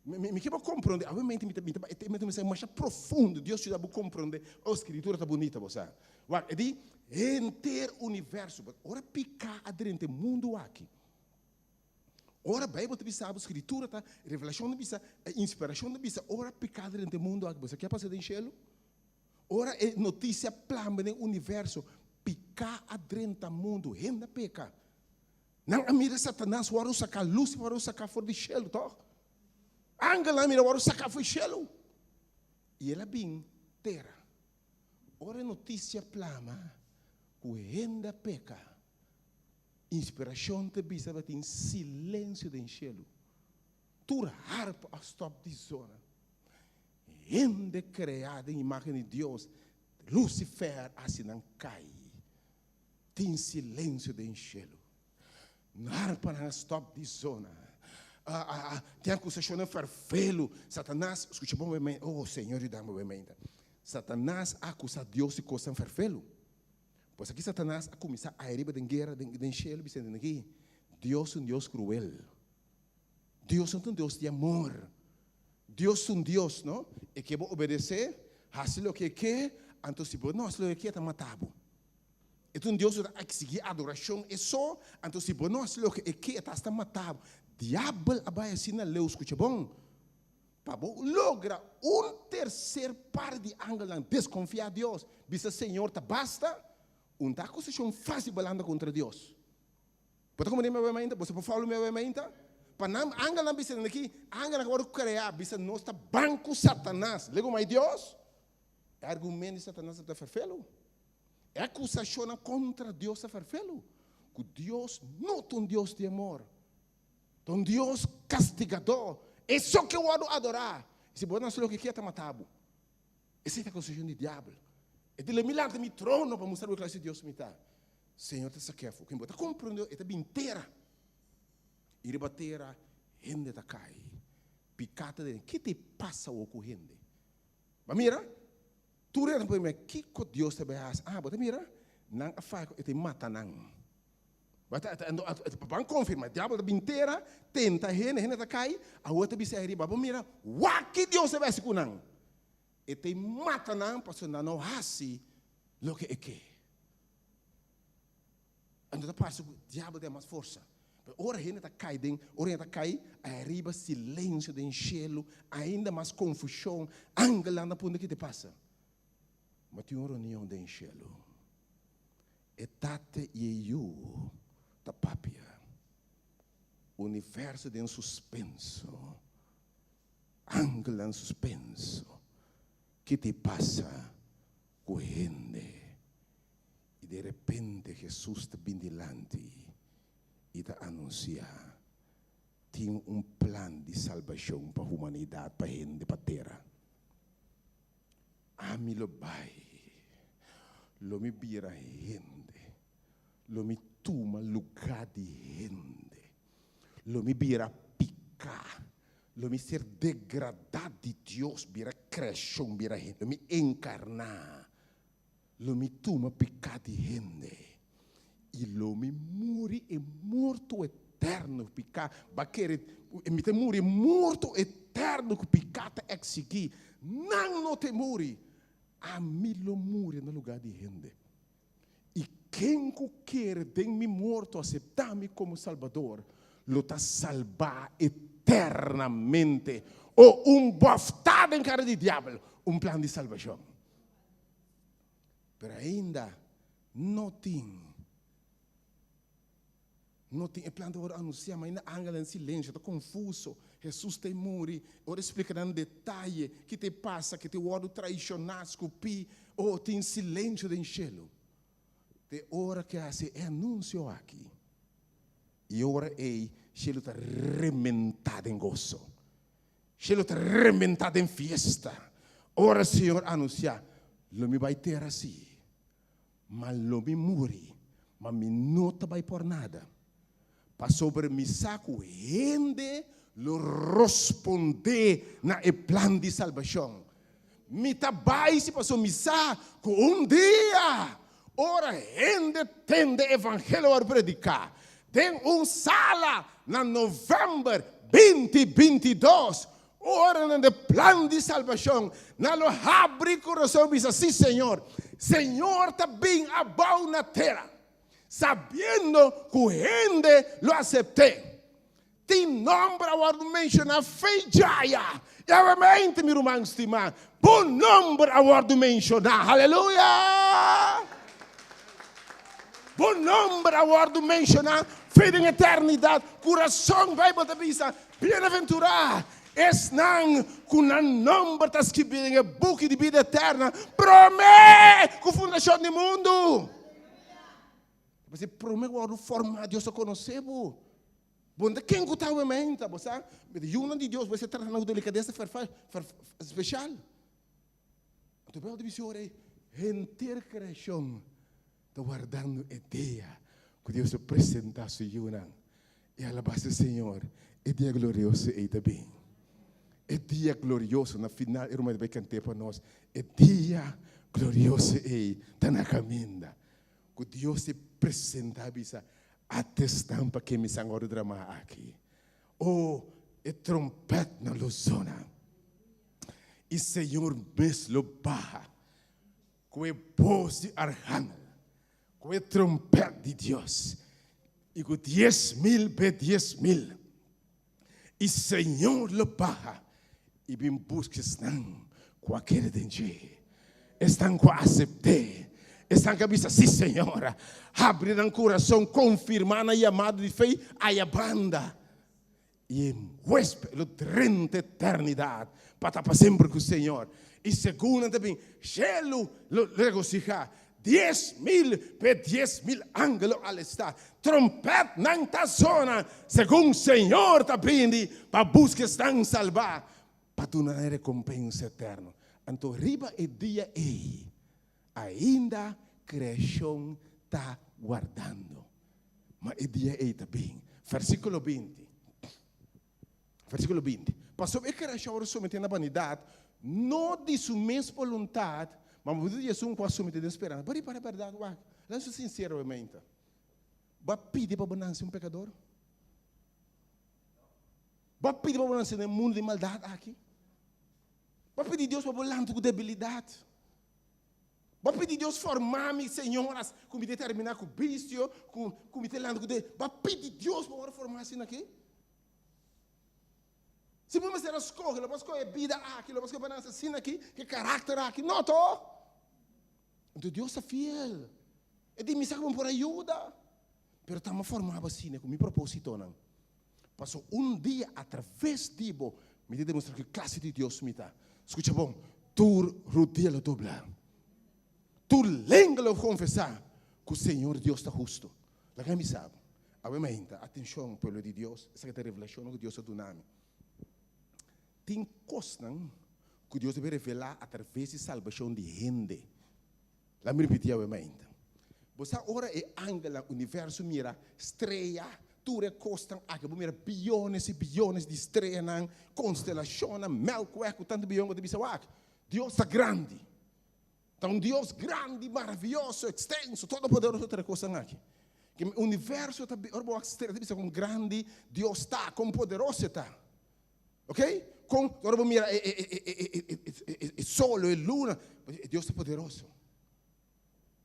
Mi ke bo komprondé, obviamente mi ta mi ta e ta un mensahe masha profundo, Dios yuda bo komprondé, oh skritura ta bunita bo sa. Wak, e di henter universo, but ora piká a drenta e mundu aki, ora Beibel ta bisa bo, skritura ta, revelashon ta bisa, e inspirashon ta bisa, ora piká a drenta e mundu aki, bo sa ke a pasa den shelu? Ora e notisia plama den universo, piká a drenta mundu, hende a peka. Nan a mira Satanas wòrdu saká, Lucifer wòrdu saká for di shelu, tòg? Angelnan a mira wòrdu saká for di shelu. I el a bin tera. Ora e notisia plama ku hende a peka, inspirashon ta bisa tabatin silensio den shelu. Tur harp a stòp di zona. Hende kreá den imágen di Dios, Lucifer a hasi nan kai. Tin silensio den shelu. Narpanan a stop di zona. Tin akusashonnan ferfelu. Satanas, skucha bon bo mente. Oh, Señor yuda mi bo mente. Satanas a akusá Dios di kosnan ferfelu. Pues aki Satanas a kuminsá airiba den guera den shelu bisando aki, Dios ta un Dios kruel. Dios no ta un Dios di amor. Dios ta un Dios, no? E ke bo obedesé, hasi loke e ke, anto si bo no hasi loke e ke, e ta mata bo. E ta un Dios ku ta eksigí adorashon e so, anto si bo no hasi loke e ke, e ta asta mata bo. Diabel a bai asina leu, skucha bon, pa bo logra un terser parti di angelnan deskonfiá Dios, bisa Señor ta basta, un ta akusashon fásil bo lanta kontra Dios. Bo ta komprendé mi awe mainta? Boso por follow mi awe mainta? Pa nan angelnan bisa den aki, angelnan ku wòrdu kreá, bisa nos ta ban ku Satanas. Lego mai Dios? E argumento di Satanas ta ferfelu. E akusashonnan kontra Dios ta ferfelu. Ku Dios no ta un Dios di amor. Ta un Dios kastigadó. E so ke wòrdu adorá. I si bo no hasi loke e kier, ta mata bo. Esei ta akusashon di diabel. E di, Mi lanta mi trono pa mustra bo e klase di Dios mi ta. Señor ta sak'é afó. Ken bo ta komprondé? E ta bin tera. I riba tera hende ta kai. Piká ta den. Ki ta e pasa awor ku hende? Bo a mira? Tur hende ta pone mira kiko Dios ta bai hasi. Ah, bo ta mira? Nan a faya ku e ta mata nan. Bo ta, ban konfirmá. Diabel ta bin tera, tenta hende, hende ta kai. Awor e ta bisa ariba, bo mira? Wak ki Dios ta bai hasi ku nan. E ta mata nan pasobra nan no hasi loke e ke. Anto ta parse ku diabel tin mas forsa. Pero ora hende ta kai den, ora hende ta kai, ariba silensio den shelu, ainda mas konfushon, angelnan ta puntra ki ta pasa. Ma tin un reunion den shelu. E Tata i e Yu ta papia. Universo den suspenso. Angelnan suspenso. Ki ta pasa ku hende? I de repente Hesus ta bin dilanti i ta anunsiá, Tin un plan di salbashon pa humanidat, pa hende, pa tera. Ami lo bai, lo mi bira hende, lo mi tuma lugá di hende, lo mi bira piká, lo mi ser degradá di Dios, bira kreashon, bira hende, lo mi enkarná. Lo mi tuma piká di hende, i lo mi muri e morto eterno ku piká ba kere. Mi ta muri e morto eterno ku piká ta eksigí. Nan no ta muri. Ami lo muri na lugá di hende. I ken ku kere den mi morto aseptá mi komo Salbador, lo ta salbá eternamente. O un bòftá den kara di diabel, un plan di salbashon. Pero ainda no tin no tin e plan ta wòrdu anunsiá, ma ainda angelnan den silensio, ta konfuso. Hesus ta e muri, ora e splika nan detaye ki ta e pasa, ki ta e wòrdu traishoná, skupí, oh, tin silensio den shelu. Te ora ku e hasi e anunsio aki, i e ora ei shelu ta rementá den goso. Shelu ta rementá den fiesta. Ora Señor anunsiá, Lo mi bai tera sí, ma lo mi muri, ma mi no ta bai por nada, pasobra mi sa ku hende lo rospondé na e plan di salbashon. Mi ta bai si pasobra mi sa ku un dia, ora hende tende evangelio wòrdu prediká den un sala na novèmber binti 22, ora nan den plan di salbashon, nan lo habri kurason i bisa, Sí, Señor, Señor ta bin abou na tera, sabiendo ku hende lo asept'é. Tin nòmber a wòrdu menshoná fe djaya. I awemente, mi ruman stimá, bo nòmber a wòrdu menshoná. Haleluya! Bo nòmber a wòrdu menshoná fe den eternidat. Kurason, Beibel ta bisa, Bienaventurá esnan ku nan nòmber ta skibí den e buki di bida eterna promé ku fundashon di mundu. Pasobra promé ku wòrdu formá, Dios a konosé bo. Bo no ta ken ku ta awe meinta, bo sa. Yunan di Dios bo mester trata nan ku delikadesa spesial. Anto Beibel ta bisa ora ei, henter kreashon ta wardando e dia ku Dios lo presentá su yunan. I alabá se Señor, e dia glorioso ei ta bin. E dia glorioso, na final e ruman ta bai kant'é pa nos, e dia glorioso ei ta na kaminda. Ku Dios te presentá bisa, Atesnan pa ke mi san wòrdu dramá aki. O, e trompètnan lo zona, i Señor mes lo baha ku e bos di arhangel, ku e trompèt di Dios, i ku 10,000 be 10,000. I Señor lo baha i bin buska esnan ku a kere den dje, esnan ku a asept'é, esnan ku a bisa, Sí, Señor. Habri nan kurason, konfirmá nan yamado di fe aya banda, i e huésped lo drenta eternidat pa ta pa semper ku Señor. I segun nan ta bin, shelu lo regosihá, 10,000 p'e 10,000 angel lo alestá, trompètnan ta zona segun Señor ta bini pa buska esnan salbá, pa duna nan e rekompensa eterno. Anto riba e dia ei, ainda kreashon ta wardando, ma e dia ei ta bin. Versíkulo 20. Versíkulo 20. Pasobra e kreashon wòrdu sometí na banidat, no di su mes boluntat, ma pa motibu di esun ku a sometí den speransa. Bo ripara bèrdat? Wak, laga nos ser sinsero obviamente. Bo a pidi pa bo nanse un pekador? Bo a pidi pa bo nanse den e mundu di maldat aki? Bo a pidi Dios pa bo lanta ku debilidat? Bo a pidi Dios forma mi, Señor, as ku mi ta terminá ku bisio, ku ku mi ta lanta ku de. Bo a pidi Dios pa bo wòrdu formá asina aki? Si bo mester a skohe, lo bo a skohe e bida aki, lo bo a skohe pa nan asina aki, ku e karakter aki? No, to! Anto Dios ta fiel. E di, Mi sa ku bo por a yuda, pero ta mi a forma bo asina ku mi propósitonan. Pasobra un dia atraves di bo mi ta demostra ki klase di Dios mi ta. Skucha bon, tur rudia lo dobla, tur lenga lo konfesá ku Señor Dios ta hustu. Laga mi sa bo. Awe mainta, atenshon, pueblo di Dios, esaki ta revelashonnan ku Dios a duna mi. Tin kosnan ku Dios debe revelá atraves di salbashon di hende. Laga mi ripití awe mainta. Bo sa ora e angelnan, universo mira strea, tur e kosnan aki, bo mira biyones i biyones di streanan, konstelashonnan, Melkweg ku tantu biyon, bo ta bisa, Wak, Dios ta grandi. Ta un Dios grandi, maravioso, ekstenso, todopoderoso tur e kosnan aki. Ke universo ta, ora bo wak strea ta bisa kon grandi Dios ta, kon poderoso e ta. Ok? Kon, ora bo mira e, e, e, e, e, e, e, e solo, e luna, Dios ta poderoso.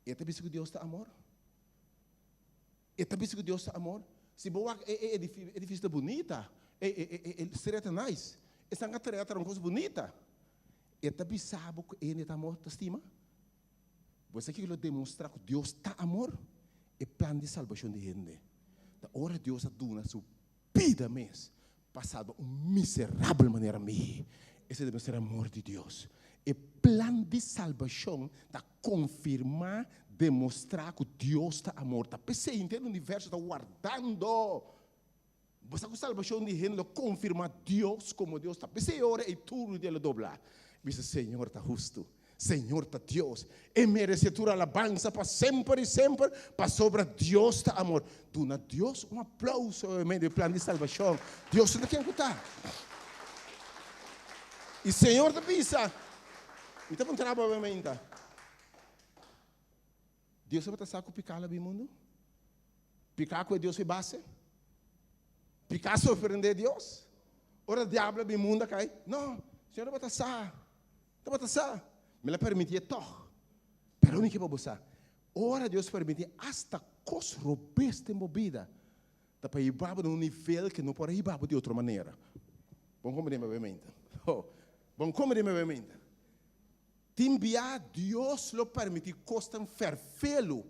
E ta bisa ku Dios ta amor. E ta bisa ku Dios ta amor. Si bo wak e, e edifisio ta bunita, e, e, e, e, e strea ta nice. Esnan a trea ta un kos bunita. E ta bisa bo ku e ta amor, ta stima? Bo sa kiko lo demostrá ku Dios ta amor? E plan di salbashon di hende. Ta ora Dios a duna su bida mes pa salba un miserabel manera mi. Esei demostra amor di Dios. E plan di salbashon ta konfirmá, demostrá ku Dios ta amor. Ta p'esei henter universo ta wardando. Bo sa ku salbashon di hende lo konfirmá Dios komo Dios ta. P'esei ora ei tur dia lo dobla. Bisa, Señor ta hustu. Señor ta Dios. E merece tur alabansa pa semper i semper, pasobra Dios ta amor. Duna Dios un aplauso en medio di plan di salbashon. Dios ta ken ku ta. I Señor ta bisa, Mi ta puntra bo awe. Dios tabata sa ku piká lo bin mundu? Piká ku e Dios e base? Piká sorprendé Dios? Ora diablo a bin mundu a kai? No, Señor tabata sa. Tabata sa. Mi la permitié tòg. Pero mi ke pa bo sa, ora Dios permití asta kos robes den bo bida, ta pa hiba bo na un nivel ke no por a hiba bo di otro manera. Bon komprendé mi obviamente. Oh, bon komprendé mi obviamente. Tin bia Dios lo permití kosnan fèrfelu,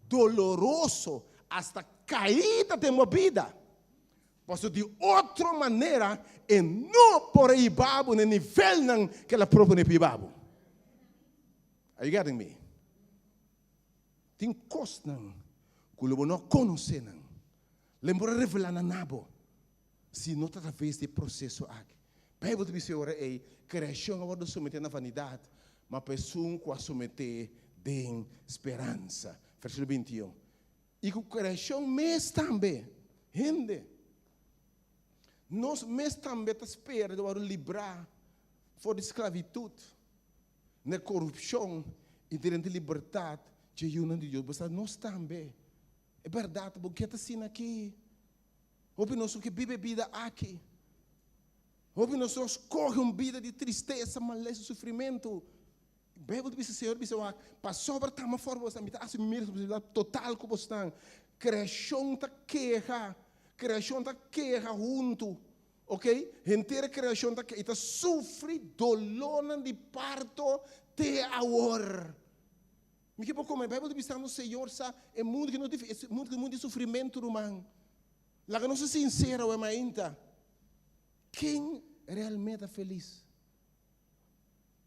doloroso, asta kaida den bo bida. Pasobra di otro manera e no por a hiba bo na e nivelnan ku el a proponé pa hiba bo. Are you getting me? Tin kosnan ku lo bo no konosé nan, lo e por a revelá nan na bo. Si no ta atraves di e proseso aki. Beibel ta bisa e ora ei, Kreashon a wòrdu someté na vanidat, ma pa esun ku a someté den speransa. Versíkulo 21. I ku kreashon mes tambe, hende, nos mes tambe ta spera di wòrdu librá for di sklavitut na e korupshon i drenta libertat dje yunan di Dios. Bo sa, nos tambe. E bèrdat, bo ke ta asina aki. Hopi nos no ke biba e bida aki. Hopi nos no skohe un bida di tristesa, malesa, sufrimentu. Beibel ta bisa, Señor bisa wak, pasobra tama for bosnan, mi ta asumi mi responsabilidat total ku bosnan. Kreashon ta keha, kreashon ta keha huntu, ok? Henter e kreashon ta keha i ta sufri dolónan di parto te awor. Mi ke por kome. Bijbel ta bisa nos Señor sa e mundu ki no e mundu ki mundu di sufrimentu ruman. Laga nos ser sincero awe mainta. Ken realmente ta felis?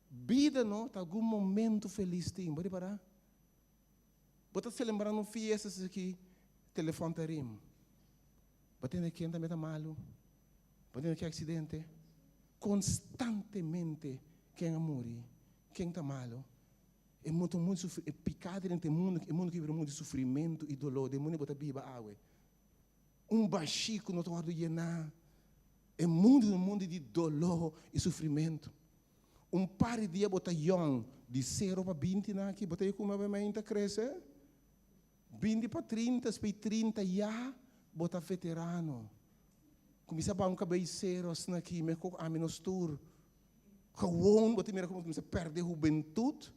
Bida no ta algun momento felis tin. Bo ripara? Bo ta celebrando un fiesta así telefon ta rim. Bo tende ken tambe ta malu. Bo tende ki accidente. Constantemente ken a muri, ken ta malu. E mundu ta un mundu di sufri, e piká drenta e mundu, e mundu ki bira un mundu di sufrimentu i doló, den mundu bo ta biba awe. Un bashí ku no ta wòrdu yená. E mundu ta un mundu di doló i sufrimentu. Un par di dia bo ta yòn, di sero pa binti nan aki, bo ta yega kuma bo ta krese. 20 pa 30, despues di 30 ya bo ta veterano. Kuminsá baha un kabei sero asina aki, mehor ku ami nos tur. Gewoon bo ta mira como cuminsa perde hubentud,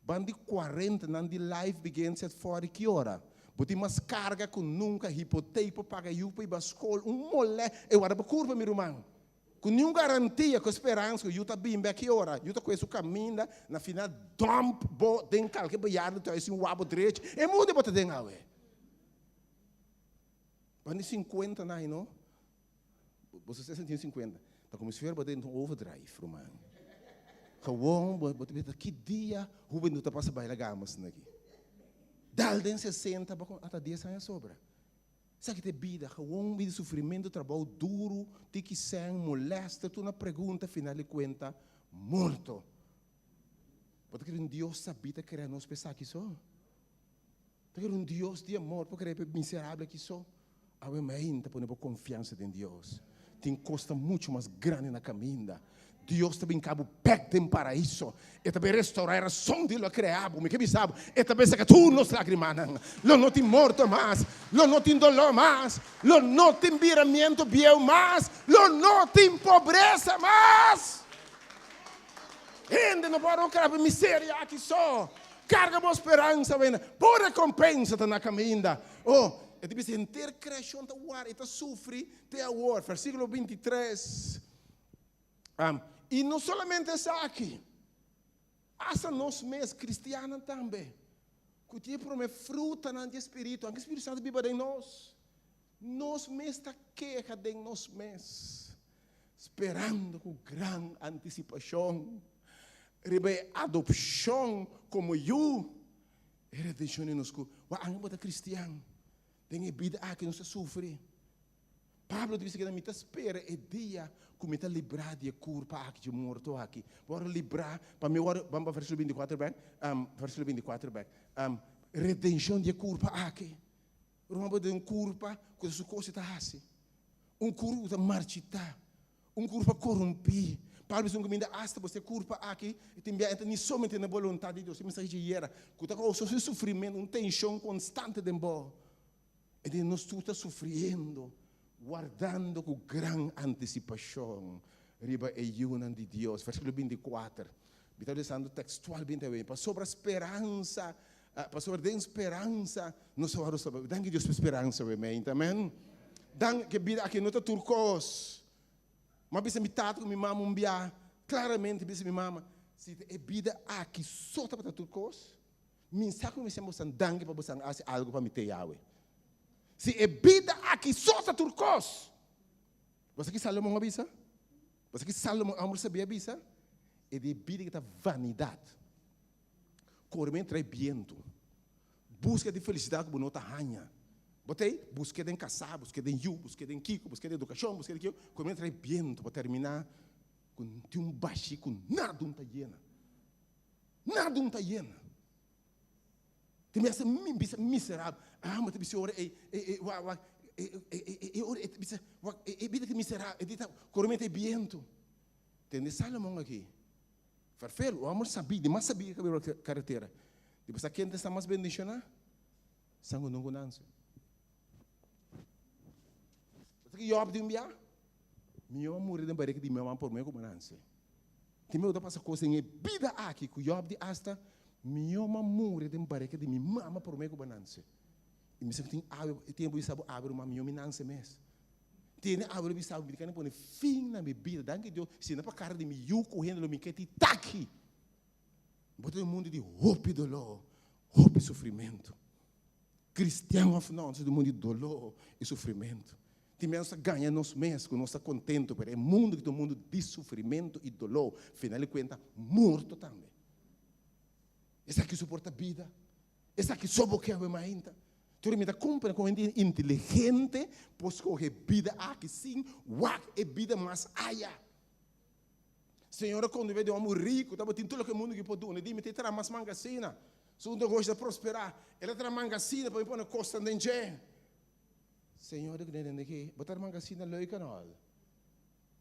ban di cuarenta nan di life begins at 40 ki ora? Bo tin mas carga cu nunca, hipoteek pa paga, yu pa iba school, un mole, e warda bo curpa mi ruman. Cu niun garantia, cu speransa cu yu ta bin bek ki ora, yu ta coge su caminda, na final dump bo den calke bejaarden thuis sin wak bo drechi, e mundo bo ta den awe. Ban di cincuenta nan no. Bo sa sesenta i sinkuenta. Ta komo si fuera bo ta den un overdrive, ruman. Gewoon bo bo ta bisa ki dia hubentud ta pasa baila gama asina aki. Dal den 60 bo ata dies aña sobra. Esaki ta e bida, gewoon bida di sufrimentu, trabou duru, tiki sèn, molèster, tur na pregunta, final di kuenta, morto. Bo ta kere un Dios sabí ta krea nos pa esaki so? Ta kere un Dios di amor por kere pa e miserable aki so? Awe mainta pone bo konfiansa den Dios. Tin kosnan muchu mas grandi na kaminda. Dios ta bin ka bo bek den paraiso. E ta bin restourá e rason di lo a krea bo. Mi ke bisa bo, e ta bin saka tur nos lagrimanan. Lo no tin morto mas, lo no tin doló mas, lo no tin biramiento bieu mas, lo no tin pobresa mas. Hende no por a kra pa e miseria aki so. Karga bo speransa wena, bo rekompensa ta na kaminda. Oh, e ta bisa henter kreashon ta wara i ta sufri te awor. Versíkulo 23. Um, i no solamente esaki, asta nos mes, kristiannan tambe, ku tin e promé frutanan di e Spiritu, anke Spiritu Santu biba den nos, nos mes ta keha den nos mes, sperando ku gran antisipashon riba e adopshon komo yu, e redenshon di nos ku. Wak, anke bo ta kristian, den e bida aki nos ta sufri. Pablo ta bisa keda, Mi ta spera e dia ku mi ta librá di e kurpa aki, dje morto aki. Bo wòrdu librá pa mi wòrdu, ban pa versíkulo bintikuater bèk, versíkulo bintikuater bèk, redenshon di e kurpa aki. Ruman, bo den un kurpa ku ta su kos e ta hasi, un kurpa ku ta marchitá, un kurpa korumpí. Pablo bisa un kaminda asta bo e kurpa aki tin bia e ta ni somente na boluntat di Dios. E mensahe dje yera ku ta kousa su sufrimentu, un tenshon konstante den bo. E di nos tur ta sufriendo, wardando ku gran antisipashon riba e yunan di Dios. Versíkulo bintikuater. Mi ta lesando tekstualmente awe. Pasobra speransa, pasobra den speransa nos a wòrdu salbá. Danki Dios pa e speransa awe, mente. Amen. Danki ku e bida aki no ta tur kos. Mi a bisa mi tata ku mi mama un bia, klaramente bisa mi mama, si ta e bida aki so tabata tur kos, Mi sa ku mi mester bosan danki pa bosan a hasi algu pa mi te Yahweh. Si e bida aki so ta tur kos. Bo sa ki Salomon a bisa? Bo sa ki Salomon e hòmber sabí a bisa? E di e bida ki ta vanidat. Kore men trae bientu. Buska di felisidat ku bo no ta haña. Bo ta ei? Busk'é den kasá, busk'é den yu, busk'é den kiko, busk'é den edukashon, busk'é den kiko. Kore men trae bientu pa terminá ku tin un bashí ku nada un ta yena. Nada un ta yena. Te mi hace mi bisa miserabel. Ah, ma te bisa ora e e e wa wa e e e e ora e bisa wa e e bida te miserabel. E dita corriente e biento. Tende Salomon aki. Ferfelo, o amor sabí, di mas sabí que cabelo carretera. Di basta ken te sta mas bendicioná? Sango nunca nanse. Basta ki Job di un bia? Mi a muri den barriga di mi mama por me ku nanse. Tin miedu ta pasa kos den e bida aki ku Job di asta, Mihó m'a muri den bareka di mi mama promé ku bo nanse. I mi sa ku tin awe, e tempu bisa bo awe ruman, mihó mi nanse mes. Tene awe lo bisa bo, mi ta kende pone fin na mi bida. Danki Dios, si no pa kara di mi yu ku hende lo mi ke ti taki. Bo ta den un mundu di hopi doló, hopi sufrimentu. Cristian of no, nos ta den un mundu di doló i sufrimentu. Tin bia nos ta gaña nos mes ku nos ta kontentu, pero e mundu ki ta un mundu di sufrimentu i doló, final di kuenta, morto tambe. Esaki so por ta bida? Esaki so bo ke awe mainta? Tur mi ta kumpra ku hende inteligente por skohe bida aki sin wak e bida mas aya. Señor a konduí den un homber riku, tabatin tur loke mundu ki por duna. E di, Mi ta traha mas mangasina. Su negoshi ta prosperá. El a traha mangasina pa mi pone kosnan den dje. Señor di kuné tende ki, Bo ta traha mangasina leuk en al.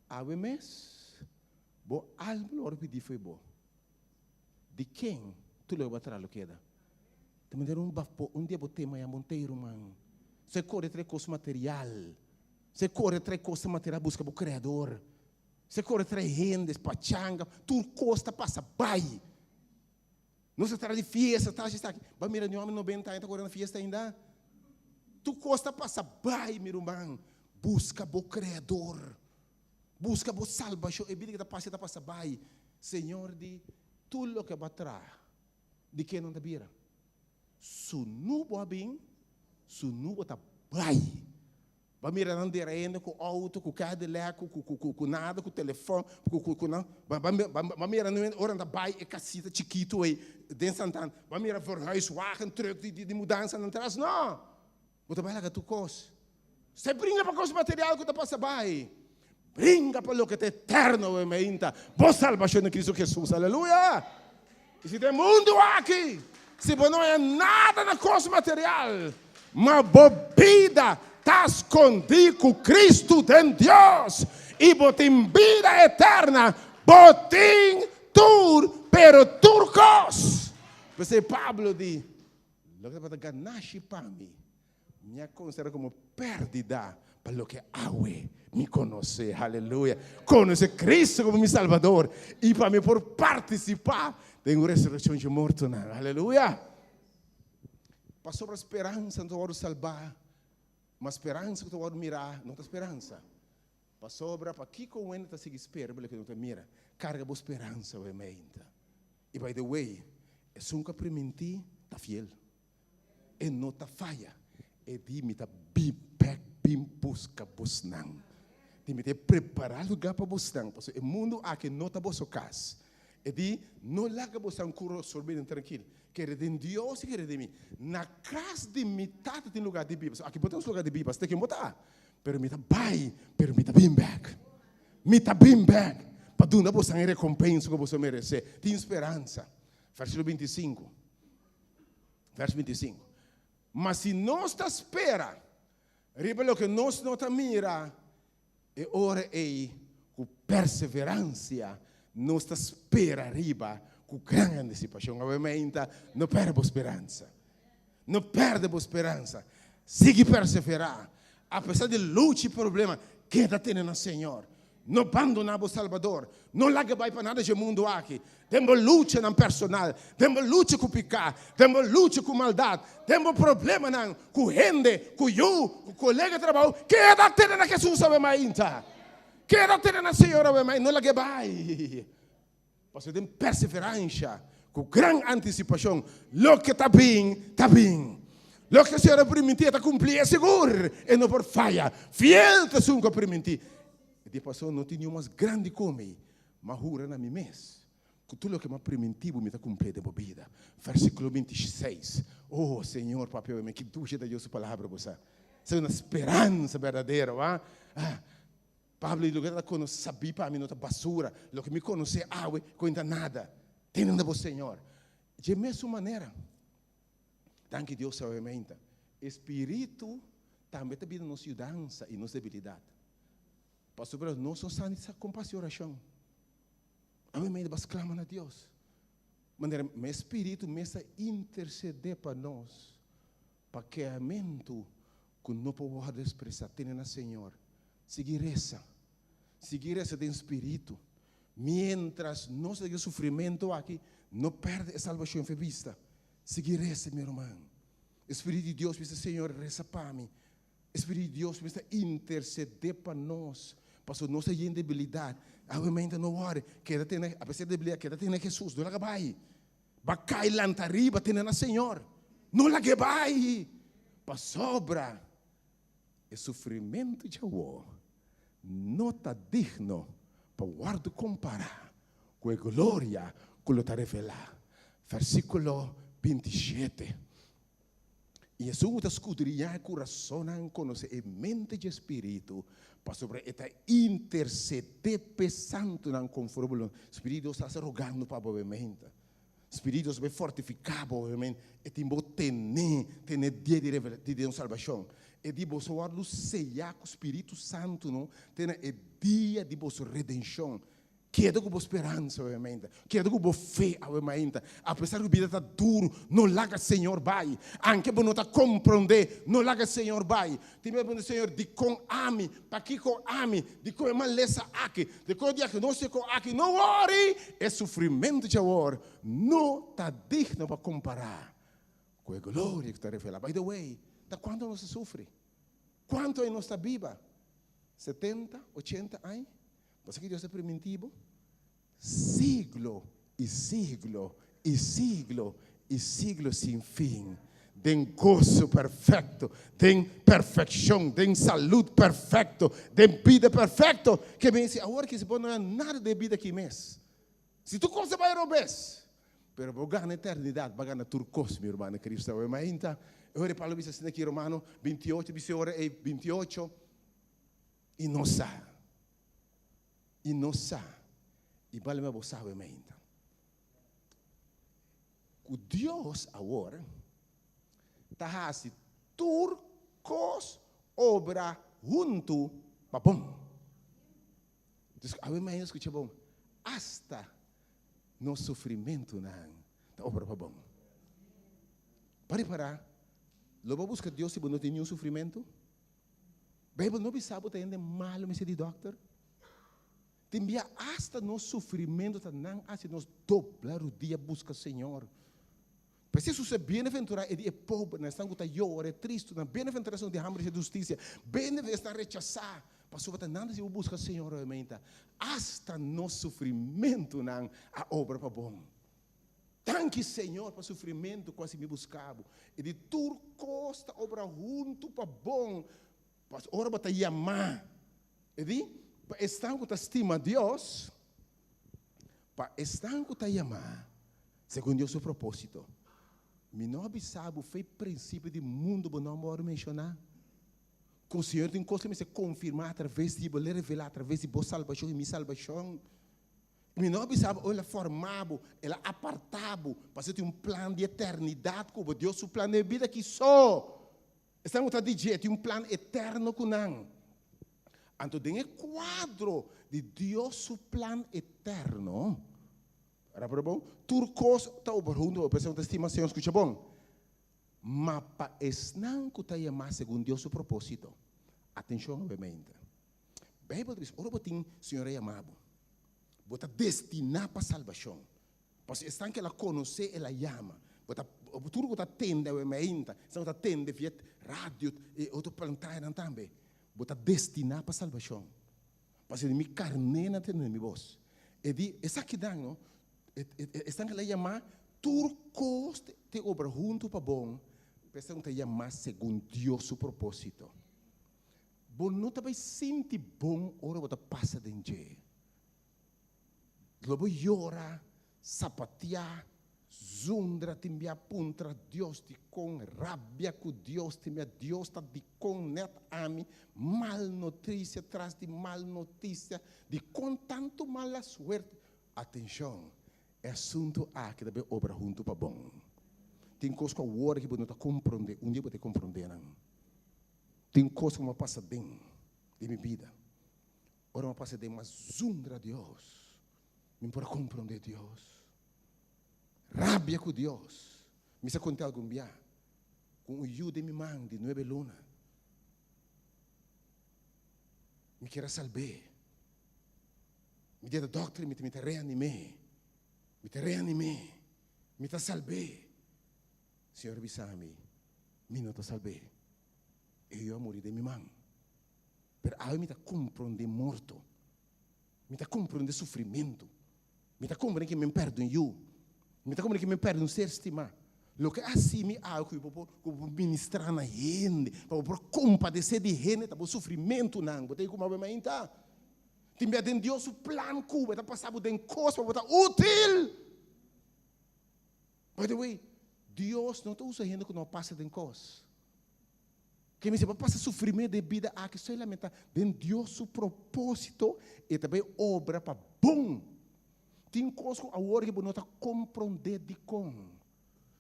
Awe mes, bo alma lo wòrdu pidí fo'i bo. Di ken tur loke bo a traha lo keda? Ta manera un bapor, un dia bo te mañana bo no tei ruman. Se kore trae kos material. Se kore trae kos material buska bo Kreador. Se kore trae hende, pachanga, tur kos ta pasa bai. Nos ta trata di fiesta, ta esaki. Ba mira un hòmber nobenta aña ta kore na fiesta ainda. Tur kos ta pasa bai, mi ruman. Buska bo Kreador. Buska bo salbashon. E bida ki ta pasa, e ta pasa bai. Señor di, tur loke bo a traha, di ke nan ta bira? Sunu bo a bin, sunu bo ta bai. Bo a mira nan dera hende ku outo, ku Cadillac, ku ku ku ku nada, ku telefòn, ku ku ku nan. Bo bo bo a mira nan ora nan ta bai e kasita chikitu ei den Santana. Bo a mira verhuiswagen, truck di di mudansa nan tras? No! Bo ta bai laga tur kos. Se bringa pa kos material ku ta pasa bai. Bringa pa loke ta eterno, we meinta. Bo salbashon den Kristu Hesus. Aleluya! I si den mundu aki, si bo no haña nada na kos material, ma bo bida ta skondí ku Kristu den Dios, i bo tin bida eterna, bo tin tur, pero tur kos. P'esei Pablo di, Loke tabata ganashi pa mi, Mi a konsidera komo pèrdida pa loke awe mi konosé. Aleluya! Konosé Kristu komo mi Salbador i pa mi por partisipá den resurekshon dje mortonan. Aleluya! Pasobra speransa no ta wòrdu salbá, ma speransa ku ta wòrdu mirá no ta speransa. Pasobra pakiko un hende ta sigui spera pa loke no ta mira? Karga bo speransa awe meinta. I by the way, esun ku a primintí ta fiel. E no ta faya. E di, Mi ta bin bek bin buska bosnan. Di, Mi ta prepará lugá pa bosnan, pasobra e mundu aki no ta boso kas. E di, No laga bosnan ku rosor bini trankil. Kere den Dios i kere den mi. Na kas di mi Tata tin lugá di biba. So aki bo ta nos lugá di biba. Asta ken bo ta? Pero mi ta bai, pero mi ta bin bek. Mi ta bin bek pa duna boso e rekompensa ku boso meresé. Tin speransa. Versíkulo 25. Vers 25. Ma si nos ta spera riba loke nos no ta mira, e ora ei ku perseveransia nos ta spera riba ku gran antisipashon. Awe mainta, no pèrdè bo speransa. No pèrdè bo speransa. Sigui perseverá. Apesar di lucha i problema, keda tene na Señor. No bandoná bo Salbador. No laga bai pa nada dje mundu aki. Den bo luchanan personal, den bo lucha ku piká, den bo lucha ku maldat, den bo problemanan ku hende, ku yu, ku kolega di trabou, keda tene na Hesus awe mainta. Keda tene na Señor awe mainta. No lag'é bai. Pasobra den perseveransha, ku gran antisipashon, loke ta bin, ta bin. Loke Señor a primintí, e ta kumplí, e sigur, e no por faya. Fiel ta esun ku a primintí. E di paso, no tin niun mas grandi ku mi, m'a hura na mi mes, ku tur loke m'a primintí bo mi ta kumplí den bo bida. Versíkulo 26. Oh, Señor papia mi, ki dushi ta Dios su palabra, bo sa. Sa una speransa berdadero, ah. Pablo di loke ta konosé sabí pa mi no ta basura, loke mi konosé awe kuenta nada. Tene na bo Señor. Dje mesun manera, danki Dios awe-meinta, e Spiritu tambe ta bira nos yudansa i nos debilidat. Pasobra nos no sa ni sa kon pa hasi orashon. Awe-meinta bas klama na Dios. Manera e Spiritu mes ta intersedé pa nos Pa keamentu ku no por wòrdu ekspresá, tene na Señor. Sigui resa. Sigui resa den spiritu. Miéntras nos ta den e sufrimentu aki, no pèrdè e salbashon fe bista. Sigui resa, mi ruman. E Spiritu di Dios mester, Señor, resa pa mi. E Spiritu di Dios mester intersedé pa nos, pasobra nos ta yen debilidat. Awe no wòri. Keda tene, apesar di debilidat, keda tene Hesus. No laga bai. Ba kai lanta riba tene na Señor. No lag'é bai, pasobra e sufrimentu djawo no ta digno pa wòrdu kompará ku e gloria ku lo ta revelá. Versíkulo 27. I esun ku ta skudriñá e kurasonnan konosé e mente dje Spiritu, pasobra e ta intersedé p'e santunan konforme lo Spiritu Dios ta hasi rogando pa bo mente. Spiritu Dios bai fortifiká bo mente, e tin bo tené, tené dia di revela, di nos salbashon. E di boso wòrdu seyá ku Spiritu Santu no te na e dia di boso redenshon. Keda ku bo speransa awe mainta. Keda ku bo fe awe mainta. Apesar ku bida ta duru, no laga Señor bai. Anke bo no ta komprondé, no laga Señor bai. Tin bes bo di, Señor, dikon ami? Pakiko ami? Dikon e malesa aki? Dikon e diagnóstiko aki? No wòri! E sufrimentu djawor no ta digno pa kompará ku e gloria ku ta revelá. By the way, ta kuantu nos ta sufri? Kuantu aña nos ta biba? 70, 80 aña? Pasobra ki Dios a primintí bo? Siglo i siglo i siglo i siglo sin fin, den goso perfekto, den perfekshon, den salud perfekto, den bida perfekto. Ke men si awor ki si bo no haña nada den e bida aki mes, si tur kos a bai robes, pero bo gana eternidat, bo a gana tur kos, mi ruman na Cristo. Awe mainta, e ora Pablo bisa asina aki, Romano 28, bisa e ora ei 28, I no sa. I no sa. I bale ma bo sa awe mainta. Ku Dios awor ta hasi tur kos obra huntu pa bon. Dus awe mainta skucha bon, asta nos sufrimentunan ta obra pa bon. Bo a ripará, lo bo buska Dios si bo no tin niun sufrimentu? Bijbel no bisa bo ta hende malo mester di dokter. Tin bia asta nos sufrimento ta nan haci nos dobla rudia busca Señor. P'esei Jesús a bienaventura e di e pobernan, esnan cu ta yora, e tristunan, bienaventura esnan cu tin hamber di husticia, bienaventura esnan rechasa, pasobra ta nan ta haci bo busca Señor obviamente. Asta nos sufrimentonan a obra pa bon. Danki Señor pa sufrimentu ku hasi mi buska bo. I di tur kos ta obra huntu pa bon, pas ora bo ta yamá. E di, pa esnan ku ta stima Dios, pa esnan ku ta yamá segun Dios su propósito. Mi no a bisa bo fe prinsipio di mundu bo nòmber wòrdu menshoná. Ku Señor tin kos ku mester konfirmá atraves di bo, el a revelá atraves di bo salbashon i mi salbashon. Mi no a bisa bo, el a forma bo, el a apartá bo, pasobra tin un plan di eternidat ku bo. Dios su plan den e bida aki so. Esnan ku ta di dje tin un plan eterno ku nan. Anto den e kuadro di Dios su plan eterno, rapora bon, tur kos ta obra huntu pa bo persona ku ta stima Señor. Skucha bon. Ma pa esnan ku ta yamá segun Dios su propósito. Atenshon awe-mente. Beibel ta bisa, ora bo tin Señor a yama bo, bo ta destiná pa salbashon. Pasobra esnan ku el a konosé, el a yama. Bo ta, tur ku ta tende awe mainta, esnan ku ta tende via radio i otro pantayanan tambe, bo ta destiná pa salbashon. Pasobra mi karnénan ta tende mi bos. E di, esakinan no, esnan ku el a yamá, tur kos ta obra huntu pa bon pa esnan ku ta yamá segun Dios su propósito. Bo no ta bai sinti bon ora bo ta pasa den dje. Lo bo yora, sapatia, zundra tin bia puntra Dios dikon, rabia ku Dios tin bia Dios ta dikon nèt ami, mal notrisia tras di mal notisia, dikon tantu mala suerte. Atenshon, e asuntu aki ta bai obra huntu pa bon. Tin kos ku awor aki bo no ta komprondé, un dia bo ta komprondé nan. Tin kos ku mi a pasa den den mi bida. Ora mi a pasa den mas zundra Dios, mi por a komprondé Dios. Rabia ku Dios. Mi sa konta algun bia ku un yu den mi man di nuebe luna. Mi kier a salb'é. Mi di e dòkter mi ta mi ta reanim'é. Mi ta reanim'é. Mi ta salb'é. Señor a bisa mi, Mi no ta salb'é. E yu a muri den mi man. Pero awe mi ta komprondé morto. Mi ta komprondé sufrimentu. Mi ta komprondé ke mi pèrdè un yu. Mi ta komprondé ke mi pèrdè un ser stimá. Loke a hasi mi awe ku bo por ku bo por ministrá na hende, pa bo por kompadesé di hende ta bo sufrimentunan. Bo ta yu ku awe mainta. Tin bia den Dios su plan ku bo e ta pasa bo den kos pa bo ta útil. By the way, Dios no ta usa hende ku no a pasa den kos. Ke mester pa pasa sufrimentu den bida aki solamente den Dios su propósito e ta bai obra pa bon. Tin kos ku awor bo no ta komprondé dikon.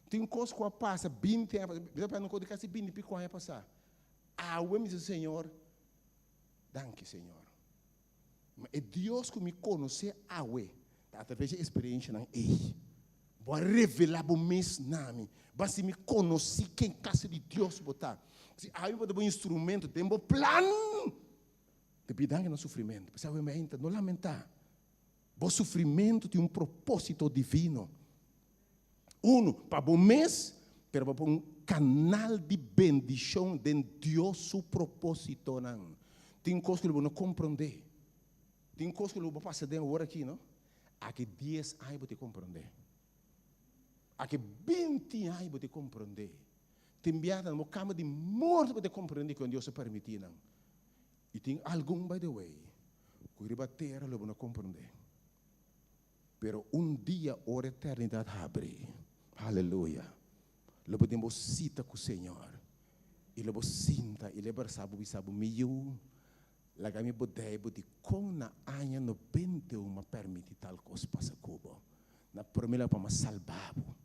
Tin kos ku a pasa binti aña pasá, mi ta papia di kasi binti piko aña pasá. Awe mi bisa Señor, danki Señor. Ma e Dios ku mi konosé awe ta atraves di e eksperenshanan ei. Bo a revelá bo mes na mi. Bo a hasi mi konosí ken klase di Dios bo ta. Si awe bo ta bo instrumento den bo plan, te pidi danki na sufrimentu. P'esei awe mi ta no lamentá. Bo sufrimentu tin un propósito divino. Unu, pa bo mes, pero pa bo un kanal di bendishon den Dios su propósitonan. Tin kos ku lo bo no komprondé. Tin kos ku lo bo pasa den awor aki, no? Aki dies aña bo ta komprondé. Aki binti aña bo ta komprondé. Tin biaha na bo kama di morto bo ta komprondé kon Dios a permití nan. I tin algun, by the way, ku riba tera lo bo no komprondé. Pero un dia ora eternidat habri, aleluya, lo bo den bo sita ku Señor i lo bo sinta i lo e brasa bo bisa bo, Mi yu, laga mi bodei bo dikon na aña 91 m'a permiti tal kos pasa ku bo. Na promé lugar pa m'a salba bo.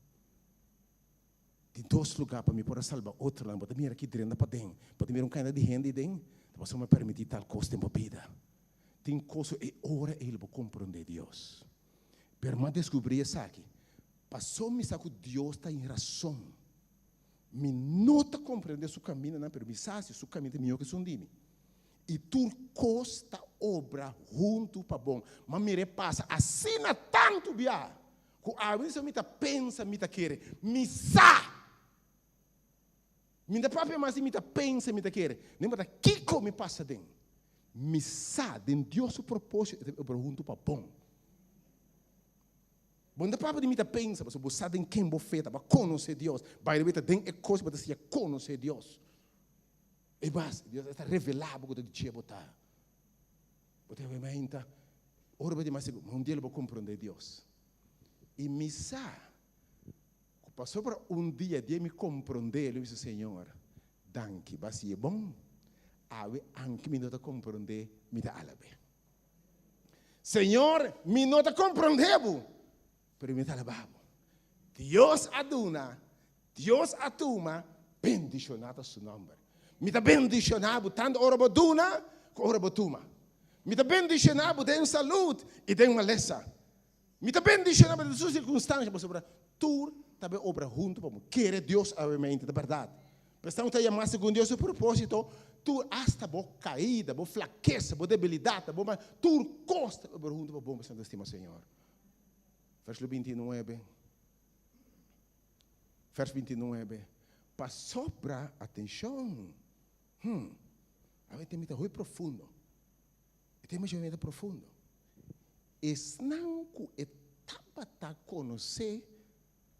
Di dos lugar pa mi por a salba otronan. Bo ta mira ki drenta paden, bo ta mira un kainda di hende ei den, ta pasobra m'a permiti tal kos den bo bida. Tin kos ku e ora ei lo bo komprondé Dios. Pero mi a deskubrí esaki, pasobra mi sa ku Dios ta in rason. Mi no ta komprendé su kamindanan, pero mi sa si su kaminda ta mihó ku esun di mi. I tur kos ta obra huntu pa bon. Mi a mira e pasa asina tantu biaha ku awe mi ta pensa mi ta kere. Mi sa! Mi ta papia mas di mi ta pensa mi ta kere. No importa kiko mi pasa den, mi sa den Dios su proposito e ta obra huntu pa bon. Bo no ta papia di mi ta pensa, pasobra bo sa den ken bo fe ta, bo a konosé Dios. By the way, ta den e kos bo ta siña konosé Dios. E bas, Dios ta revelá bo ku ta di dje bo ta. Bo ta mainta, ora bo di mas, un dia lo bo komprondé Dios. I mi sa Ku pasobra un dia di mi komprondé, lo mi bisa, Señor, danki, bo a hasi e bon. Awe anke mi no ta komprondé, mi ta alab'é. Señor, mi no ta komprondé bo, pero mi ta alabá bo. Dios a duna, Dios a tuma, bendishoná ta su nòmber. Mi ta bendishoná bo tantu ora bo duna ku ora bo tuma. Mi ta bendishoná bo den salud i den malesa. Mi ta bendishoná bo den tur sirkunstansia pasobra tur ta bai obra huntu pa bo. Kere Dios awemente, ta bèrdat. Pero esnan ku ta yamá segun Dios su propósito, tur asta bo kaida, bo flakesa, bo debilidat, bo mal, tur kos ta bai obra huntu pa bon pa esnan ku ta stima Señor. Versíkulo bintinuebe. Vers bintinuebe, Pasobra, atenshon, hm, awe e tema ta hopi profundo. E tema dje ta profundo. Esnan ku e tabata konosé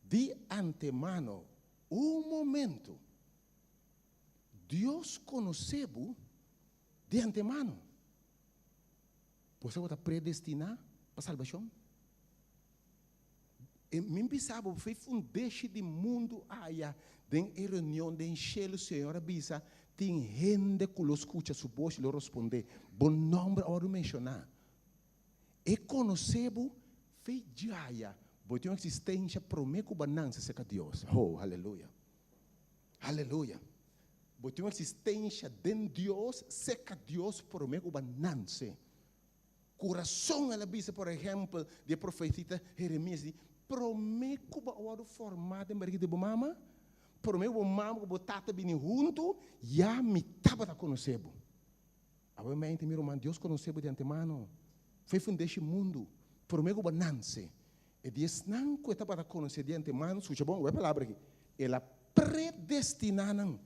di antemano, un momento, Dios konosé bo di antemano. Bo sa bo ta predestiná pa salbashon? E mi bisa bo, for e fundeshi di mundu aya, den e reunion den shelu, Señor a bisa, tin hende ku lo skucha su bos i lo rospondé. Bo nòmber a wòrdu menshoná. E konosé bo fe djaya. Bo tin un eksistensha promé ku bo a nanse serka Dios. Oh, aleluya! Aleluya! Bo tin un eksistensha den Dios, serka Dios, promé ku bo a nanse. Kurason, el a bisa, por ehèmpel, di e profetita Jeremias, di, Promé ku bo a wòrdu formá den barriga di bo mama, promé ku bo mama ku bo tata bini huntu, ya mi tabata konosé bo. Awe mente, mi ruman, Dios konosé bo di antemano. Fo'i fundeshi mundu, promé ku bo a nanse. E di esnan ku e tabata konosé di antemano, skucha bon, wak e palabra aki, el a predestiná nan.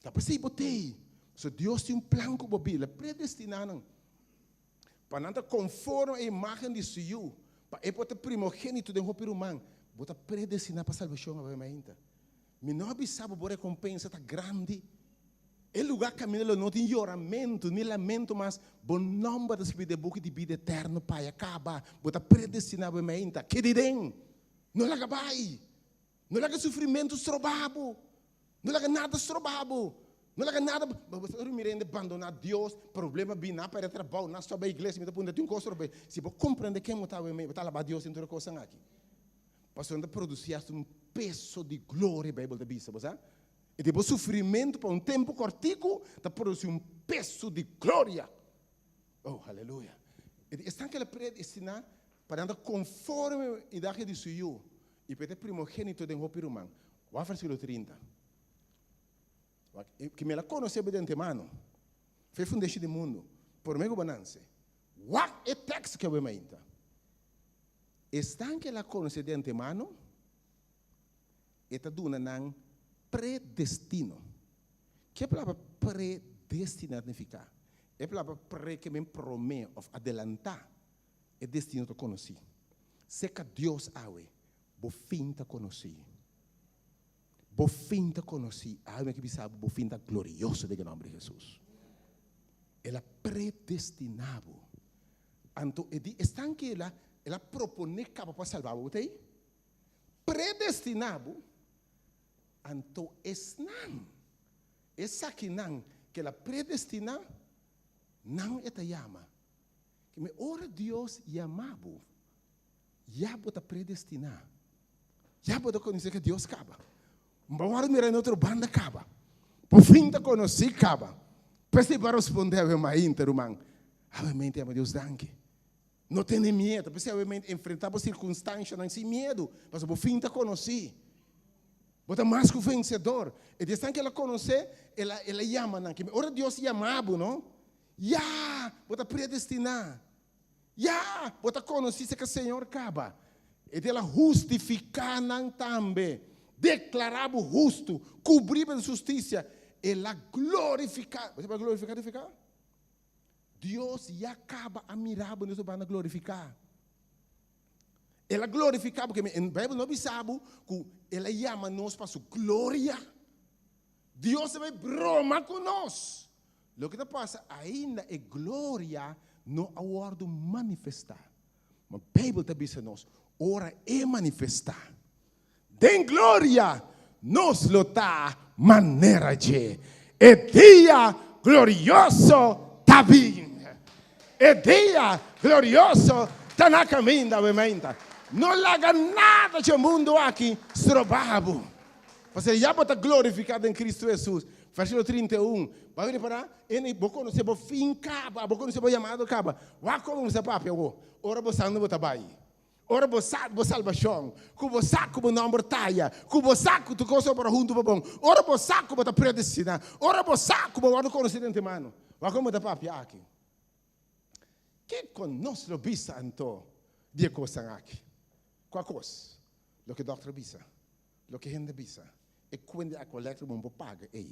Ta p'esei bo t'ei. Pasobra Dios tin un plan ku bo bida. El a predestiná nan pa nan ta konforme e imágen di su Yu, pa e por ta primogénito den hopi ruman. Bo ta predestiná pa salbashon awe mainta. Mi no a bisa bo bo rekompensa ta grandi. E lugá kaminda lo no tin yoramentu ni lamento mas. Bo nòmber ta skibí den e buki di bida eterno pa ya kaba. Bo ta predestiná awe mainta. Keda den. No laga bai. No laga sufrimentu stroba bo. No laga nada stroba bo. No laga nada. Bo ta mira hende bandoná Dios, problema bin, nan a perde trabou, nan a stòp bai iglesia. Mi ta puntra, tin un kos stroba? Si bo komprende ken bo ta awe mei, bo ta alabá Dios den tur e kosnan aki. Pasobra nan ta produsí hasta un peso di gloria, Beibel ta bisa, bo sa. I di bo sufrimentu pa un tempu kòrtiku ta produsí un peso di gloria. Oh, aleluya. I di esnan ku el a predestiná pa nan ta konforme idahe di su Yu, i pa e ta e primogénito den hopi ruman. Wak versíkulo 30. Wak, ke mi el a konosé bo di antemano, for e fundeshi di mundu, promé ku bo nanse. Wak e teksto ku a bai mainta. Esnan ku el a konosé di antemano, e ta duna nan predestino. Ke e palabra predestiná ta nifiká? E palabra pre ke men promé òf adelantá. E destino ta konosí. Serka Dios awe, bo fin ta konosí. Bo fin ta konosí. Awe mi a ke bisa bo, bo fin ta glorioso den e nòmber di Hesus. El a predestiná bo. Anto e di esnan ke el a el a proponé kaba pa salba bo, bo ta ei? Predestiná bo. Anto esnan, esakinan ke el a predestiná, nan e ta yama. Keme ora Dios yama bo, ya bo ta predestiná. Ya bo ta konosé ke Dios kaba. Bo wòrdu mira na otro banda kaba. Bo fin ta konosí kaba. P'esei bo a rospondé awe mainta, ruman. Awe mente yama Dios danki. No tene miedu. P'esei awe mente enfrentá bo sirkunstanshanan sin miedu, pasobra bo fin ta konosí. Bo ta mas ku vensedor. E di esnan ku el a konosé, el a el a yama nan. Keme ora Dios yama bo, no? Ya! Bo ta predestiná. Ya! Bo ta konosí serka Señor kaba. E di el a hustifiká nan tambe, deklará bo hustu, kubrí bo den su hustisia. El a glorifiká. Bo sa glorifiká nifiká? Dios ya kaba a mira bo den su banda glorifiká. El a glorifiká bo. En Beibel no bisa bo ku el a yama nos pa su gloria. Dios ta bai broma ku nos. Loke ta pasa, ainda e gloria no a wòrdu manifestá. Ma Beibel ta bisa nos, ora e manifestá den gloria, nos lo ta manera dje. E dia. glorioso ta bin. E dia glorioso ta na kaminda, awe mainta. No laga nada dje mundu aki stroba bo. Pasobra ya bo ta glorifiká den Kristu Hesus. Versíkulo 31, Bo a ripará? Ene, bo konosé bo fin kaba, bo konosé bo yamado kaba. Wak komo bo sa papia awor, ora bo sa unda bo ta bai. Ora bo sa bo salbashon, ku bo sa ku bo nòmber taya, ku bo sa ku tur kos ta obra huntu pa bon, ora bo sa ku bo ta predestiná, ora bo sa ku bo wòrdu konosí di antemano. Wak komo bo ta papia aki. Kiko nos lo bisa anto di e kosnan aki? Kua kos? Loke dòkter a bisa, loke hende a bisa, e kuenta di akwa elèktriko bo no por paga ei,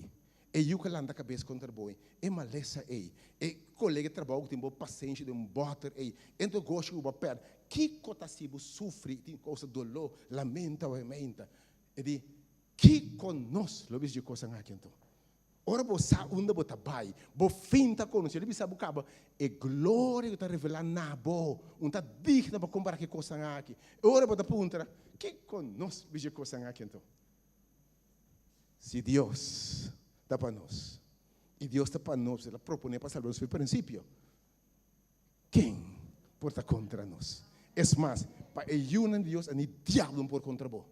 e yu ku a lanta kabes kontra bo ei, e malesa ei, e kolega di trabou ku tin bo pasenshi den un bòter ei, e negoshi ku bo a pèrdè. Kiko ta hasi bo sufri i tin kousa doló, lamenta o hementa? E di, Kiko nos lo bisa di e kosnan aki anto? Ora bo sa unda bo ta bai, bo fin ta konosé. Lo bisa bo kaba e gloria ku ta revelá na bo. Un ta digno pa kompará ku e kosnan aki. E ora bo ta puntra, Kiko nos bisa e kosnan aki anto? Si Dios ta pa nos, i Dios ta pa nos, El a proponé pa salba nos for di prinsipio, ken por ta kontra nos? Es mas, pa e yunan di Dios, ani diabel no por kontra bo.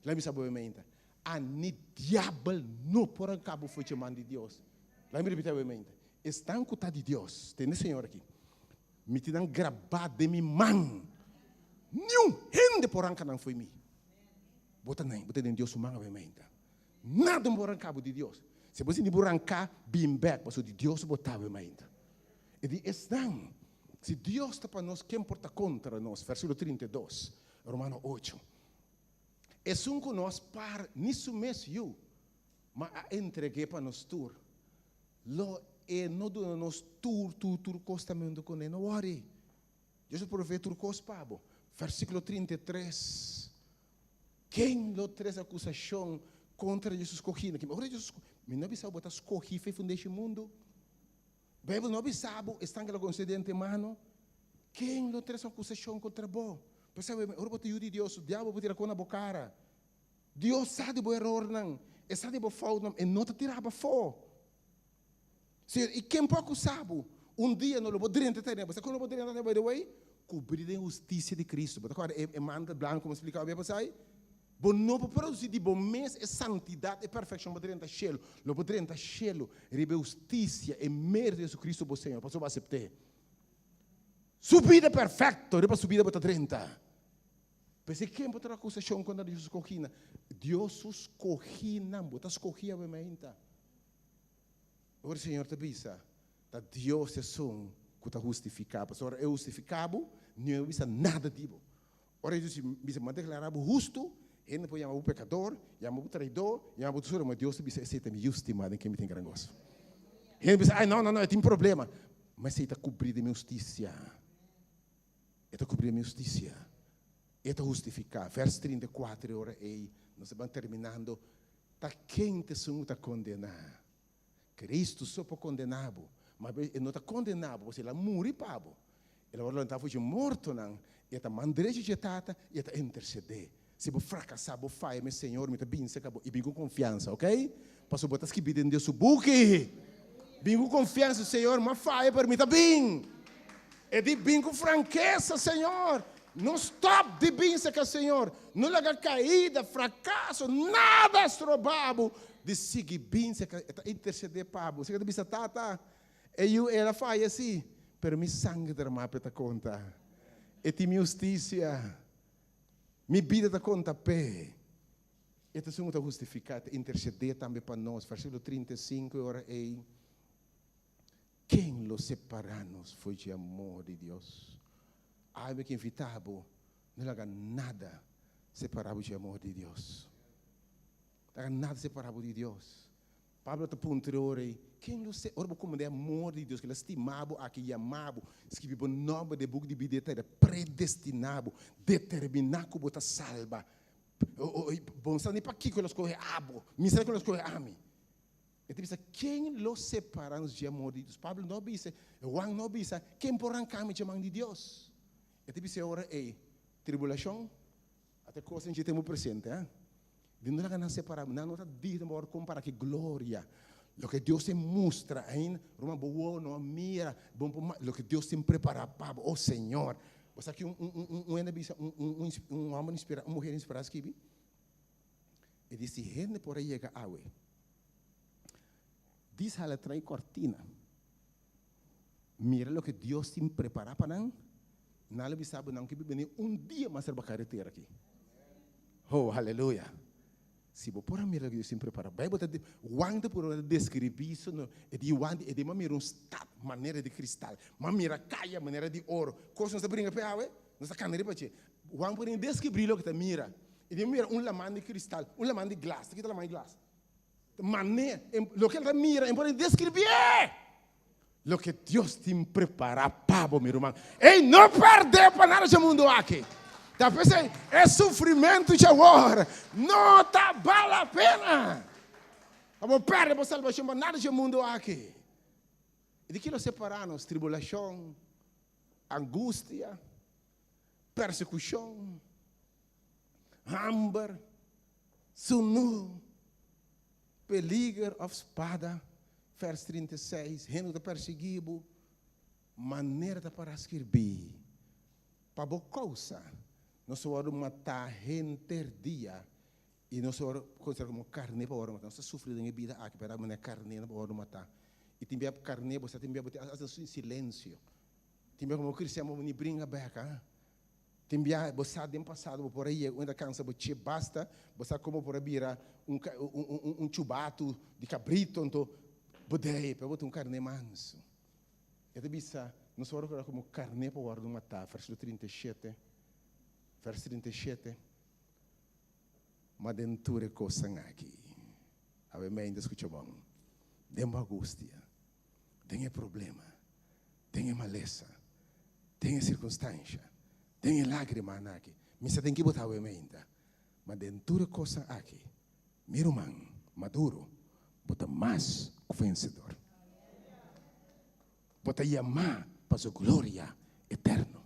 Laga mi sa bo meinta. Ani diabel no por ranka bo for dje man di Dios. Laga mi ripiti awe meinta. Esnan ku ta di Dios, tende Señor aki, mi tin nan grabá den mi man. Niun hende por ranka nan fo'i mi. Bo ta nan, bo ta den Dios su man awe meinta. Nada no por ranka bo di Dios. Si bo sinti bo ranká, bin bèk, pasobra di Dios bo ta awe meinta. E di esnan, si Dios ta pa nos, ken por ta kontra nos? Versíkulo 32, Romano ocho. Esun ku no a spar ni su mes yu, ma a entreg'é pa nos tur, lo e no duna nos tur, tur, tur kos tambe huntu kuné? No wòri, Dios a proveé tur kos pa bo. Versíkulo 33, Ken lo trese akusashon kontra Dios su skohínan? Ora Dios su Mi no a bisa bo ta skohí for e fundeshi mundu? Beibel no a bisa bo esnan ku el a konosé di antemano? Ken lo trese un akusashon kontra bo? P'esei ora bo ta yu di Dios, diabel por tira kon na bo kara. Dios sa di bo erornan, e sa di bo foutnan, e no ta tira bo afó. Señor, i ken por akusá bo? Un dia no lo bo drenta tene. Bo sa kon lo bo drenta tene, by the way? Kubrí den hustisia di Kristu. Bo ta kòrda e mantel blanku ku mi a splika bo bia pasai? Bo no por produsí di bo mes e santidat, e perfekshon pa drenta shelu. Lo bo drenta shelu riba e hustisia, e mérito di Jesucristo bo Señor, pasobra bo asept'é. Su bida perfekto, riba su bida bo ta drenta. P'esei ken por traha akusashon kontra Dios su skohínan? Dios su skohínan, bo ta skohí awe mainta. Ora Señor ta bisa, ta Dios esun ku ta hustifiká. Pasobra ora e hustifiká bo, niun a bisa nada di bo. Ora Jesus bisa, Mi a deklará bo hustu, hende por yama bo pekador, yama bo traidor, yama bo tur, ma Dios ta bisa, Esei ta mi yu stimá den ken mi tin gran goso. Hende bisa, Ai, no, no, no, e tin problema. Ma esei ta kubrí den mi hustisia. E ta kubrí den mi hustisia. E ta hustifiká. Vers 34, e ora ei, nos ta ban terminando. Ta ken ta esun ku ta kondená? Kristu so por kondená bo, ma e no ta kondená bo pasobra el a muri pa bo. El a wòrdu lantá for dje mortonan, i e ta man drechi dje Tata i e ta intersedé. Si bo frakasá, bo faya, mi Señor, mi ta bin serka bo i bin ku konfiansa, oké? Pasobra bo ta skibí den Dios su buki. Bin ku konfiansa, Señor, mi a faya, pero mi ta bin. E di bin ku frankesa, Señor. No stòp di bin serka Señor. No laga kaida, frakaso, nada stroba bo di sigui bin serka. E ta intersedé pa bo. Señor ta bisa, Tata, e yu el a faya sí, pero mi sanger dermá p'e ta konta. E tin mi hustisia. Mi bida ta konta p'e. E ta esun ku ta hustifiká, e ta intersedé tambe pa nos. Versíkulo 35, e ora ei. Ken lo separá nos for dje amor di Dios? Awe mi ke invitá bo, no laga nada separá bo dje amor di Dios. Laga nada separá bo di Dios. Pablo ta puntra e ora ei, Ken lo se, ora bo komprendé amor di Dios, ku el a stimá bo aki, yamá bo, skibi bo nòmber den e buki di bida eterna, predestiná bo, determiná ku bo ta salba. Bo no sa ni pakiko el a skohe abo, mi sa ku el a skohe ami. E ta bisa, Ken lo separa nos dje amor di Dios? Pablo no a bisa, Juan no a bisa, Ken por ranka mi dje man di Dios? E ta bisa e ora ei, Tribulashon, ata e kosnan dje tempu presente, ha? Di no laga nan separa, nan no ta digno pa wòrdu kompará ku e gloria. Loke Dios tin mustra ainda, ruman, bo wowo no a mira, bo no por loke Dios tin prepara pa bo. Oh Señor! Bo sa ki un un un un hende bisa, un un un un homber inspira, un muher inspirá a skibi? E di si hende por a yega awe, dis hala trae cortina, mira loke Dios tin prepara pa nan, nan lo bisa bo nan ke biba ni un dia mas riba karetera aki. Oh, aleluya! Si bo por a mira loke Dios tin prepará. Bijbel ta Juan ta purba deskribí su no. E di Juan di, e di m'a mira un stat manera di kristal. M'a mira kaya manera di oro. Kos nos ta bringa p'e awe, nos ta kana riba dje. Juan por deskribí loke ta mira. E di mira un laman di kristal, un laman di glas. Ta kita laman di glas? Manera, loke el ta mira, e por deskribí! Loke Dios tin prepará pa bo, mi ruman. Ey, no pèrdè pa nada dje mundu aki. Ta p'esei e sufrimentu dje awor no ta bal la pena. Pa bo pèrdè bo salbashon pa nada dje mundu aki. I di ki lo separá nos? Tribulashon, angustia, persekushon, hamber, sunú. Peliger of spada, vers 36, hende ku ta persiguí bo, manera ta para skirbí, Pa bo kousa nos a wòrdu matá henter dia i nos a wòrdu konsiderá komo karné pa wòrdu matá. Nos ta sufri den e bida aki, pero manera karné pa wòrdu matá. I tin bia karné bo sa tin bia bo tin hasta silensio. Tin bia komo kristian bo ni bringa bèk, ah. Tin biaha bo sa den pasado bo por a yega unda cansa bo che basta bo sa como por a bira un un chubatu di cabrito anto bo dei pero bo ta un carne manso. E ta bisa nos worde cora como carne pa wordo mata versiculo 37 vers 37 ma den tur e cosnan aki awe meinta scucha bon den bo angustia den e problema, den e malesa, den e sirkunstansha, den e lágrimanan aki. Mi sa den ki bo ta awe meinta, ma den tur e kosnan aki, mi ruman maduro, bo ta mas ku vensedor. Bo ta yamá pa su gloria eterno.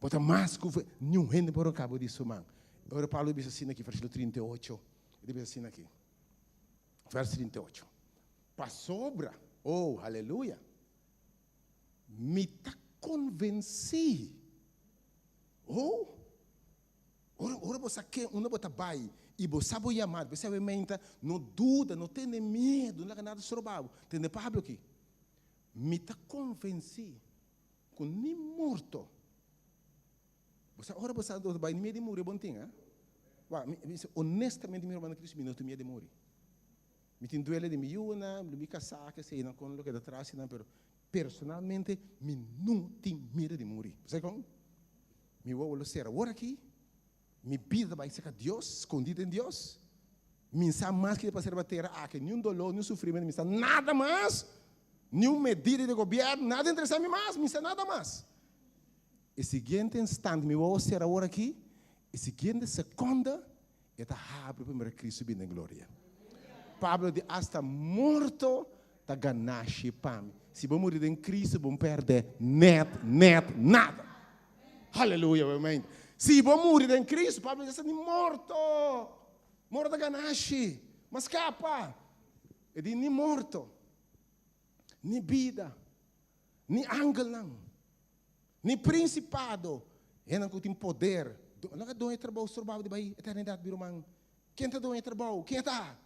Bo ta mas ku niun hende por roka bo di su man. Ora Pablo a bisa asina aki, versíkulo 38, e ta bisa asina aki. Vers 38. Pasobra, oh, aleluya, mi ta konvensí. Oh, ora, ora bo sa ken unda bo ta bai i bo sa bo yamado, p'esei awe meinta, no duda, no tene miedu, no laga nada stroba bo. Tende Pablo aki. Mi ta konvensí ku ni morto, Bo sa ora bo sa bo ta bai ni miedu di muri bo no tin, ah? Wak, mi bisa honestamente mi hermano Cristo mi no tin miedu di muri. Mi tin duele di mi yunan, di mi kasá, keseinan kon loke ta tras nan, pero personalmente mi no tin miedu di muri. Bo sa dikon? Mi wowo lo sera awor aki, mi bida ta bai serka Dios, skondí den Dios. Mi sa mas kiko ta pasa riba tera aki, ni un doló, ni un sufrimentu, mi sa nada mas, ni un medida di gobièrnu, nada interesá mi mas, mi sa nada mas. E siguiente instante, mi wowo sera awor aki, e siguiente seconde, e ta habri pa mira Cristo bini den gloria. Pablo di, Hasta morto ta ganashi pa mi. Si bo muri den Cristo, bo no perde net, net nada. Haleluya, amen. Si bo muri den Cristo, Pablo di, hasta ni morto, morto ta ganashi, ma scapa. E di, ni morto, ni bida, ni angelnan, ni prinsipado, hendenan ku tin poder. No ka doño trabou strobau di bai eternidat, mi ruman. Ken ta doño trabou? Ken ta?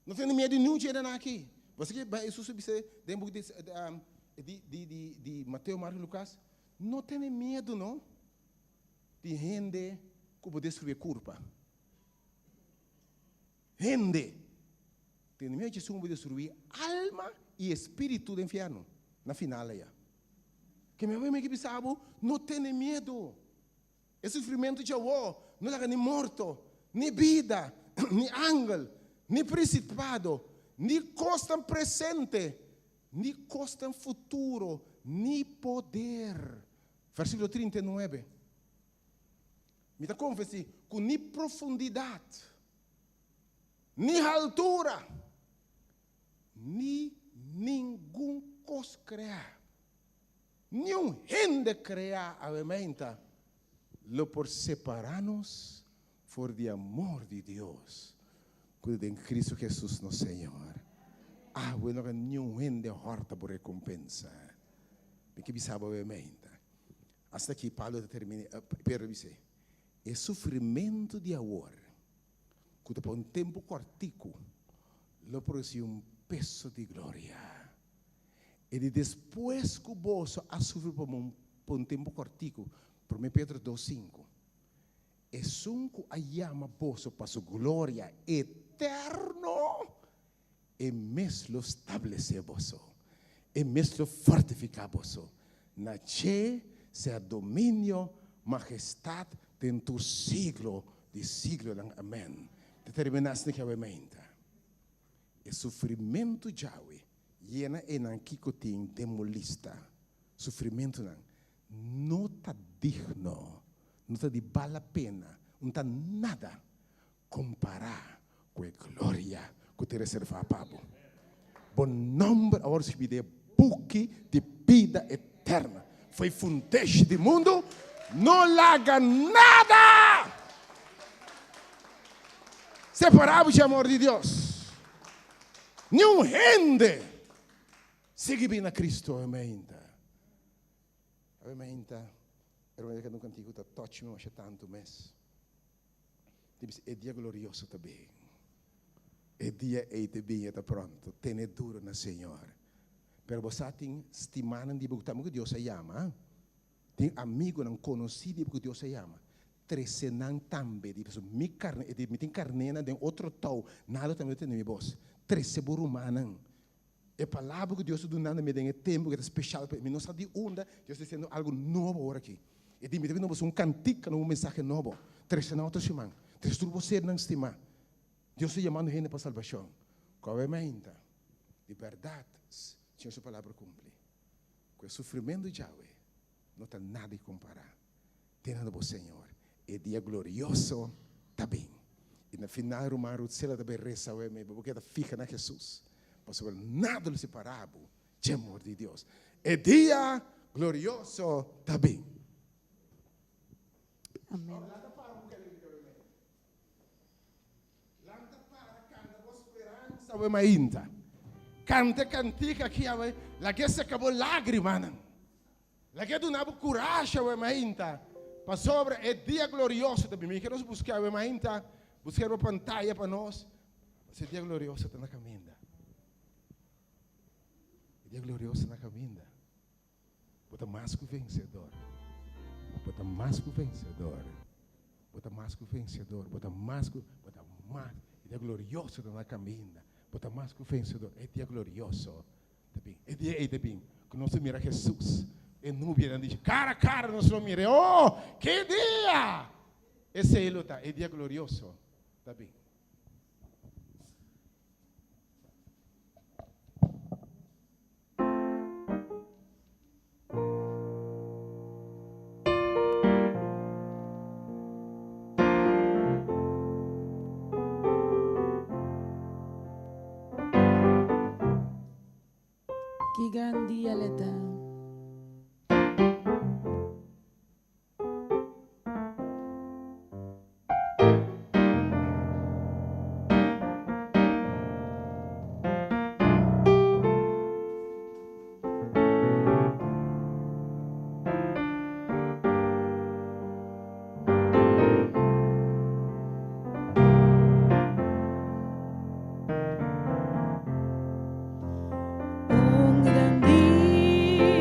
No tene miedu di niun dje aki. Bo sa ke bai Hesus a bisa den buki di di di di Mateo, Marko, Lukas? No tene miedu no di hende ku por destruí kurpa. Hende. Tene miedu di esun ku por destruí alma i espiritu den fièrnu na final aya. Ke mi a bisa bo, no tene miedu. E sufrimentu dje awó no laga ni morto, ni bida, ni angel, ni prinsipado, ni kosnan presente, ni kosnan futuro, ni poder. Versíkulo 39. Mi ta konvensí ku ni profundidat, ni haltura, ni ningun kos kreá, niun hende kreá awemeinta lo por separá nos for di amor di Dios. ku ta den Kristu Hesus nos Señor. Awe no ka niun hende hòrta bo rekompensa. Mi ke bisa bo awe meinta. Asta aki Pablo ta termina, Pedro a bis'é, E sufrimentu di awor, ku ta pa un tempu kòrtiku, lo produsí un peso di gloria. E di despues ku boso a sufri pa un tempu kòrtiku, Promé Pedro 2, 5. Esun ku a yama boso pa su gloria eterno, e mes lo stablesé boso, e mes lo fortifiká boso. Na dje sea dominio, majestat den tur siglo di siglonan. Amèn. Ta terminá asina ki awe mainta. E sufrimentu djawe yena enan kiko tin den bo lista, sufrimentunan no ta digno, no ta di bal la pena, no ta nada kompará ku e gloria ku ta reservá pa bo. Bo nòmber a wòrdu skibí den e buki di bida eterna. Fo'i fundeshi di mundu, no laga nada separá bo dje amor di Dios. Niun hende sigui bini na Kristu ainda. Awe mainta, hermano, e kantiku ta touch mi masha tantu mes. Di bisa, e dia glorioso ta bin. E dia ei ta bin, e ta pronto. Tene duro na Señor. Pero bo sa tin stimanan di bo ku tambe ku Dios a yama. Tin amigonan konosí di bo ku Dios a yama. Trese nan tambe. Di bisa, mi karne, e di, mi tin karnénan den otro tou, nan lo tambe tende mi bos. Trese bo rumannan. E palabra ku Dios ta dunando mi den e tempu ku ta speshal pa mi no sa di unda Dios ta disiendo algu nobo awor aki. E di mi ta bini boso un kantika nobo, un mensahe nobo. Trese nan otro siman. Trese tur bo sernan stimá. Dios ta yamando hende pa salbashon. Ku awe mainta, di bèrdat Señor su palabra kumpli. Ku e sufrimentu djawe no ta nada di kompará. Tene na bo Señor. E dia glorioso ta bin. I na final ruman Ruthsela ta bay resa awe mi, bo keda fija na Jesus, pasobra nada lo separa bo dje amor di Dios. E dia glorioso ta bin. Amen. Lanta para kanta bo speransa awe mainta. Kanta e kantika aki awe, laga e seka bo lagrimanan. Laga e duna bo kurashi awe mainta, pasobra e dia glorioso ta bini. Mi ke nos buska awe mainta, buska riba pantaya pa nos, pasobra e dia glorioso ta na kaminda. E dia glorioso ta na kaminda. Bo ta mas ku vensedor. Bo ta mas ku vensedor. Bo ta mas ku vensedor. Bo ta mas ku, bo ta mas. E dia glorioso ta na kaminda. Bo ta mas ku vensedor. E dia glorioso ta bin. E dia ei ta bin ku nos ta mira Hesus e nubianan dici, kara a kara nos lo mir'é. Oh, ki dia! Esei lo ta e dia glorioso ta bin. Ki gran dia le ta. Un gran dia.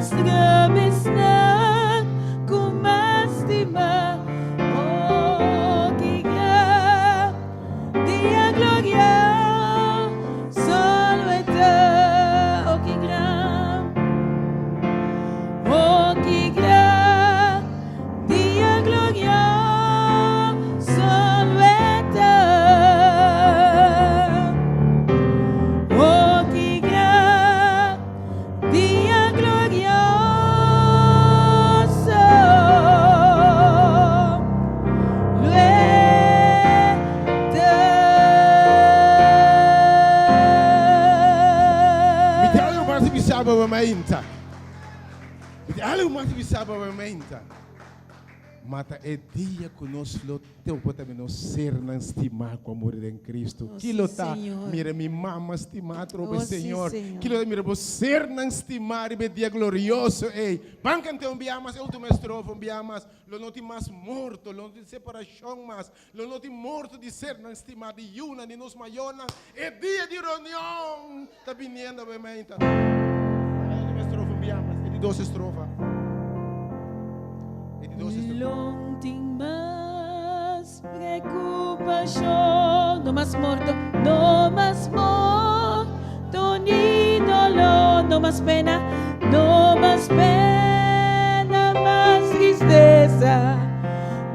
Mustra mi esnan ku m'a stima. Oh, ki gran dia glorioso lo e ta. Oh, ki gran, oh, ki gran dia glorioso lo e ta. Oh, ki gran dia glorioso lo e ta. Mi tin algu mas di bisa bo awe mainta. Mi tin algu mas di bisa bo awe mainta. Ma ta e dia ku nos lo topa tambe nos sernan stimá ku a muri den Kristu. Oh, Ki lo sí, ta Señor. mira mi mama stimá atrobe, Oh, sí, Señor? Señor. Ki lo ta mira bo sernan stimá riba e dia glorioso ei? Ban kant'é un bia mas, e último estrofa un bia mas. Lo no tin mas morto, lo no tin separashon mas, lo no tin morto di sernan stimá, di yunan, di nos mayornan. E dia di reunion ta biniendo awe mainta. E último estrofa un bia mas, e di dos estrofa. E di dos estrofa. Lo n'tin mas preokupashon, no mas morto, no mas morto ni doló, no mas pena, no mas pena, mas tristesa,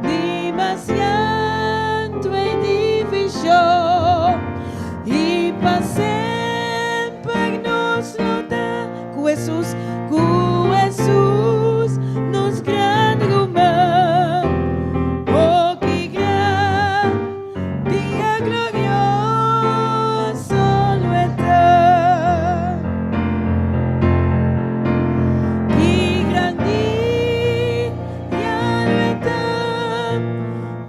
ni mas llanto i divishon. I pa semper nos lo ta ku Hesus, ku Hesus, nos gran ruman. Oh, ki gran dia glorioso lo e ta. Ki gran dia lo e ta.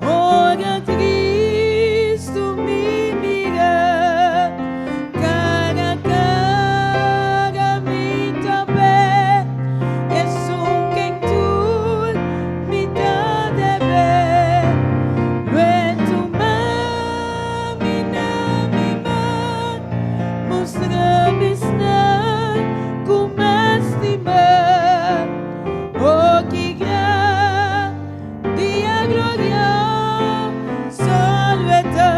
Ora Kristu mi mira, kara a kara mi top'é, Esun ken tur mi ta debe. Lo e tuma mi na mi man, mustra mi esnan ku m'a stima. Oh, ki gran dia glorioso lo e ta.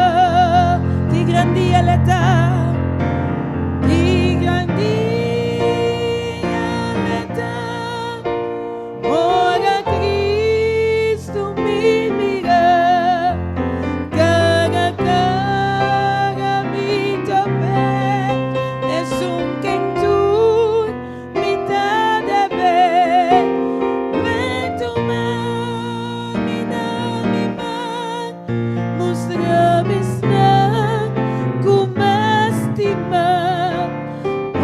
Ki gran dia lo e ta. Ki gran dia lo e ta. Ora Kristu mi mira, kara a kara mi top'é, Esun ken tur mi ta debe. Lo e tuma mi na mi man, mustra mi esnan ku m'a stima.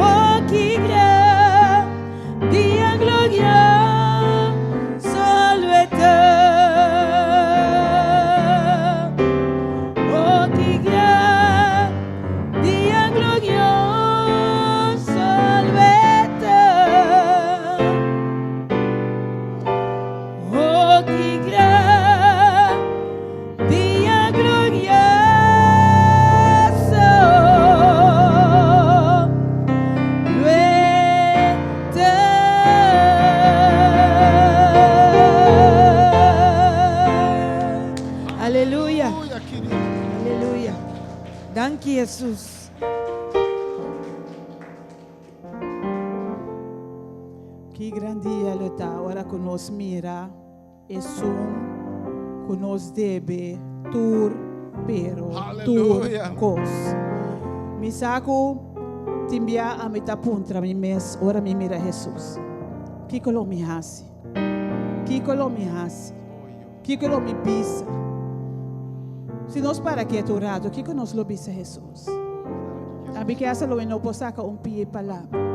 Oh, ki gran dia glorioso lo e ta. Oh, ki gran dia glorioso lo e ta. Oh, ki gran dia glorioso lo e ta. Aleluya. Aleluya, kerido. Aleluya. Danki, Hesus. Ki gran dia lo ta ora ku nos mira esun ku nos debe tur pero tur Aleluya. kos. Mi sa ku tin bia ami ta puntra mi mes ora mi mira Hesus. Kiko lo mi hasi? Kiko lo mi hasi? Kiko lo mi bisa? Si nos para ketu un ratu, kiko nos lo bisa Hesus? Ami ke hasta lo mi no por saka un pia palabra.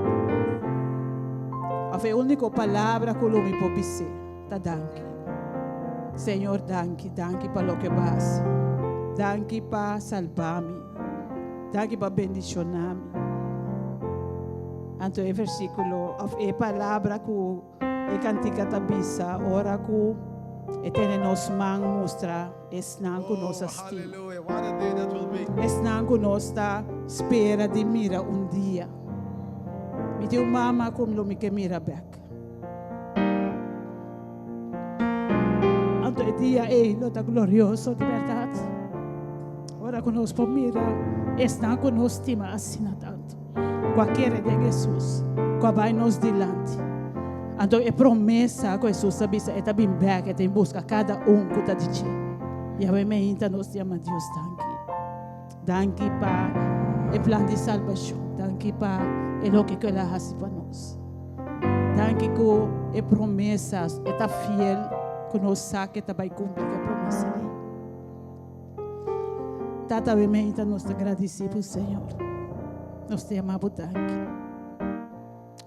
Of e úniko palabra ku lo mi por bis'é, ta danki. Señor, danki, danki pa loke bo a hasi. Danki pa salba mi. Danki pa bendishoná mi. Anto e versíkulo, of e palabra ku e kantika ta bisa, ora ku e tene nos man mustra esnan ku nos Oh, a stima. hallelujah. What a day that will be. Esnan ku nos ta spera di mira un dia. Mi tin un mama ku lo mi ke mira bèk. Anto e dia ei lo ta glorioso di bèrdat, ora ku nos por mira esnan ku nos stima asina tantu, ku a kere den Hesus, ku a bai nos dilanti. Anto e promesa ku Hesus a bisa, e ta bin bèk, e ta bin buska kada un ku ta di dje. Yahweh meinta nos yama Dios danki. Danki pa e plan di salbashon. Danki pa e loke ku el a hasi pa nos. Danki ku e promesa e ta fiel ku nos sa ku e ta bai kumpli ku e promesa ei. Tata awe meinta nos ta gradisí bo Señor. Nos ta yama bo danki.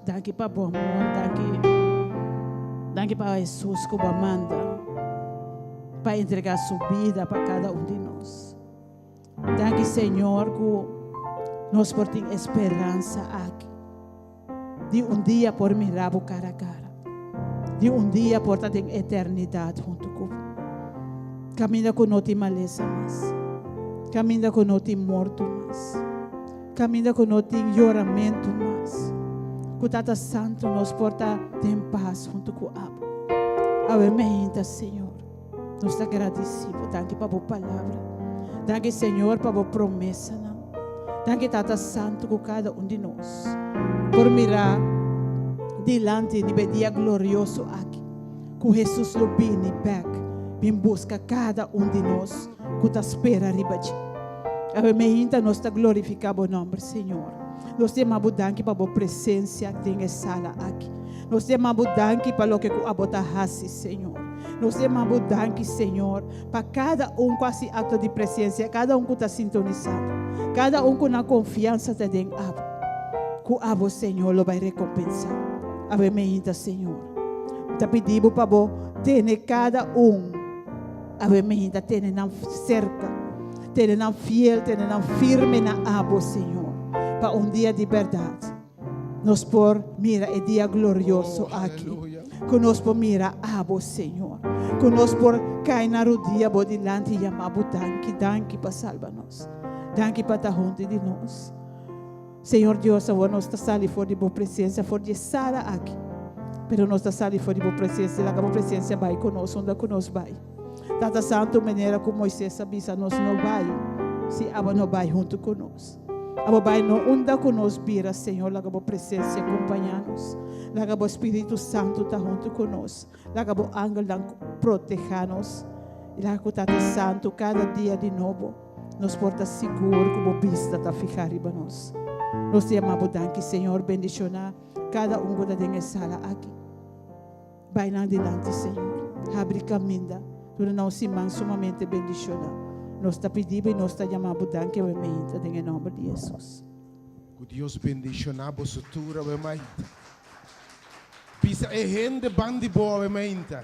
Danki pa bo amor, danki danki pa Hesus ku bo a manda pa entrega su bida pa kada un di nos. Danki Señor ku nos por tin e speransa aki di un dia por mira bo kara kara, di un dia por ta den eternidat huntu ku bo. Kaminda ku no tin malesa mas, kaminda ku no tin morto mas, kaminda ku no tin yoramentu mas, ku Tata Santu nos por ta den pas huntu ku abo. Awe meinta Señor. Nos ta gradisí bo. Danki pa bo palabra. Danki, Señor, pa bo promesanan. Danki, Tata Santu, ku kada un di nos por mira dilanti riba e dia glorioso aki, ku Hesus lo bini bèk bin buska kada un di nos ku ta spera riba dje. Awe meinta nos ta glorifiká bo nòmber, Señor. Nos ta yama bo danki pa bo presensia den e sala aki. Nos ta yama bo danki pa loke ku abo ta hasi, Señor. Nos ta yama bo danki, Señor, pa kada un ku hasi akto di presensia, kada un ku ta sintonisando, kada un ku nan konfiansa ta den abo. Ku abo, Señor, lo bai rekompensá. Awe meinta, Señor, mi ta pidi bo pa bo tene kada un awe meinta, tene nan serka, tene nan fiel, tene nan firme na abo, Señor, pa un dia di bèrdat. Nos por mira e dia glorioso aki. Ku nos por mira abo, Señor. Ku nos por kai na rodia bo dilanti i yama bo danki, danki pa salba nos. Danki pa ta huntu di nos. Señor Dios, awor nos ta sali for di bo presensia, for di e sala aki. Pero nos ta sali for di bo presensia, laga bo presensia bai ku nos unda ku nos bai. Tata Santu, manera ku Moises a bisa nos no bai si abo no bai huntu ku nos. Abo bai no unda ku nos bira, Señor, laga bo presensia kompañá nos. Laga bo Spiritu Santu ta huntu ku nos. Laga bo angelnan protehá nos. I laga ku Tata Santu kada dia di nobo nos por ta sigur ku bo bista ta fihá riba nos. Nos ta yama bo danki, Señor. Bendishoná kada un ku ta den e sala aki. Bai nan dilanti, Señor. Habri kaminda. Duna nan un siman sumamente bendishoná. Nos ta pidi bo i nos ta yama bo danki awe meinta den e nòmber di Hesus. Ku Dios bendishoná boso tur awe mainta. Bisa e hende ban di bo awe mainta,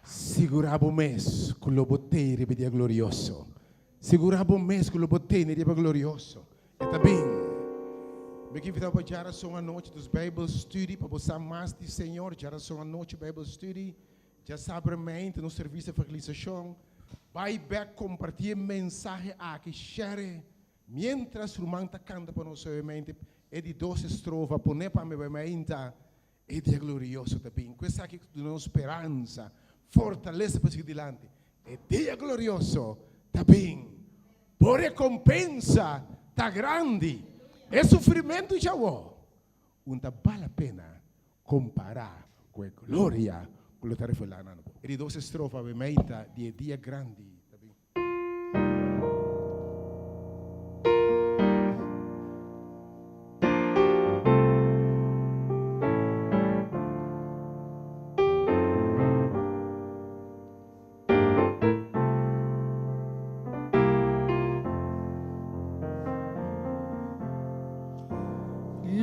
Sigurá bo mes ku lo bo tei riba e dia glorioso. Sigurá bo mes ku lo bo tene riba glorioso. E ta bin. Mi ke invitá bo pa djarason anochi nos Bijbel Study pa bo sa mas di Señor. Djarason anochi Bijbel Study. Djasabra mainta nos servicio evangelisashon. Bai bek kompartí e mensahe aki, share e. Miéntras ruman ta kanta pa nos obviamente e di dos estrofa, pone pa mi bai mainta. E dia glorioso ta bin. Ku esaki duna nos speransa, fortalesa pa sigui dilanti. E dia glorioso ta bin. Bo rekompensa ta grandi. E sufrimentu djawo un ta bal la pena kompará ku e gloria ku lo ta revelá na bo. E di dos estrofa be meita di e dia grandi ta bin.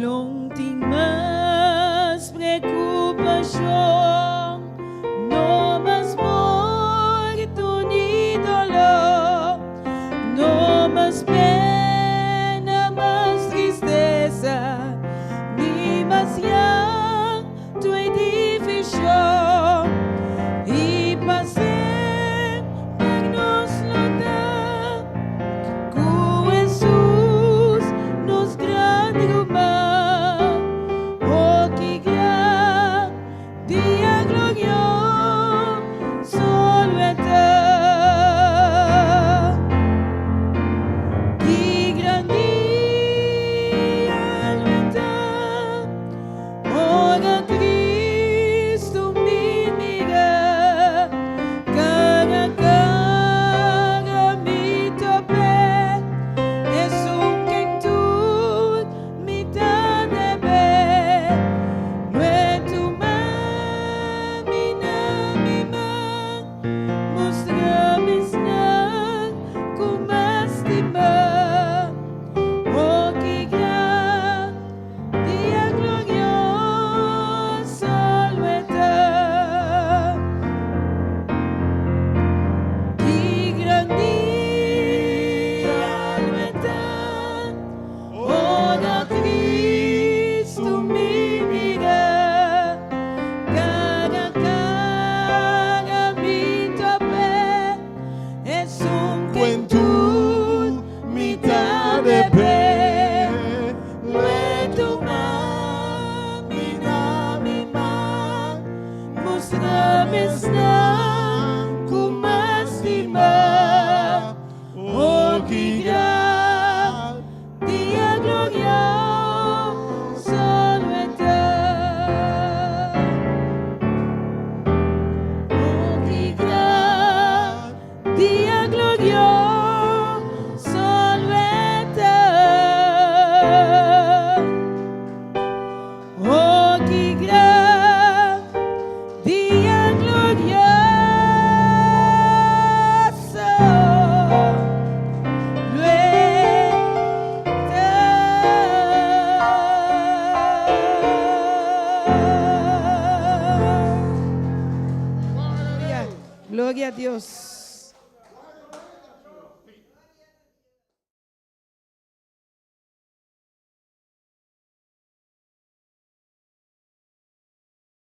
Lo tin mas preocupacion, no mas morto ni dolor, no mas pena, mas tristeza, ni mas llanto y division. Y pa semper nos lo ta cu Hesus, nos gran ruman. Oh, ki gran dia. Gloria a Dios.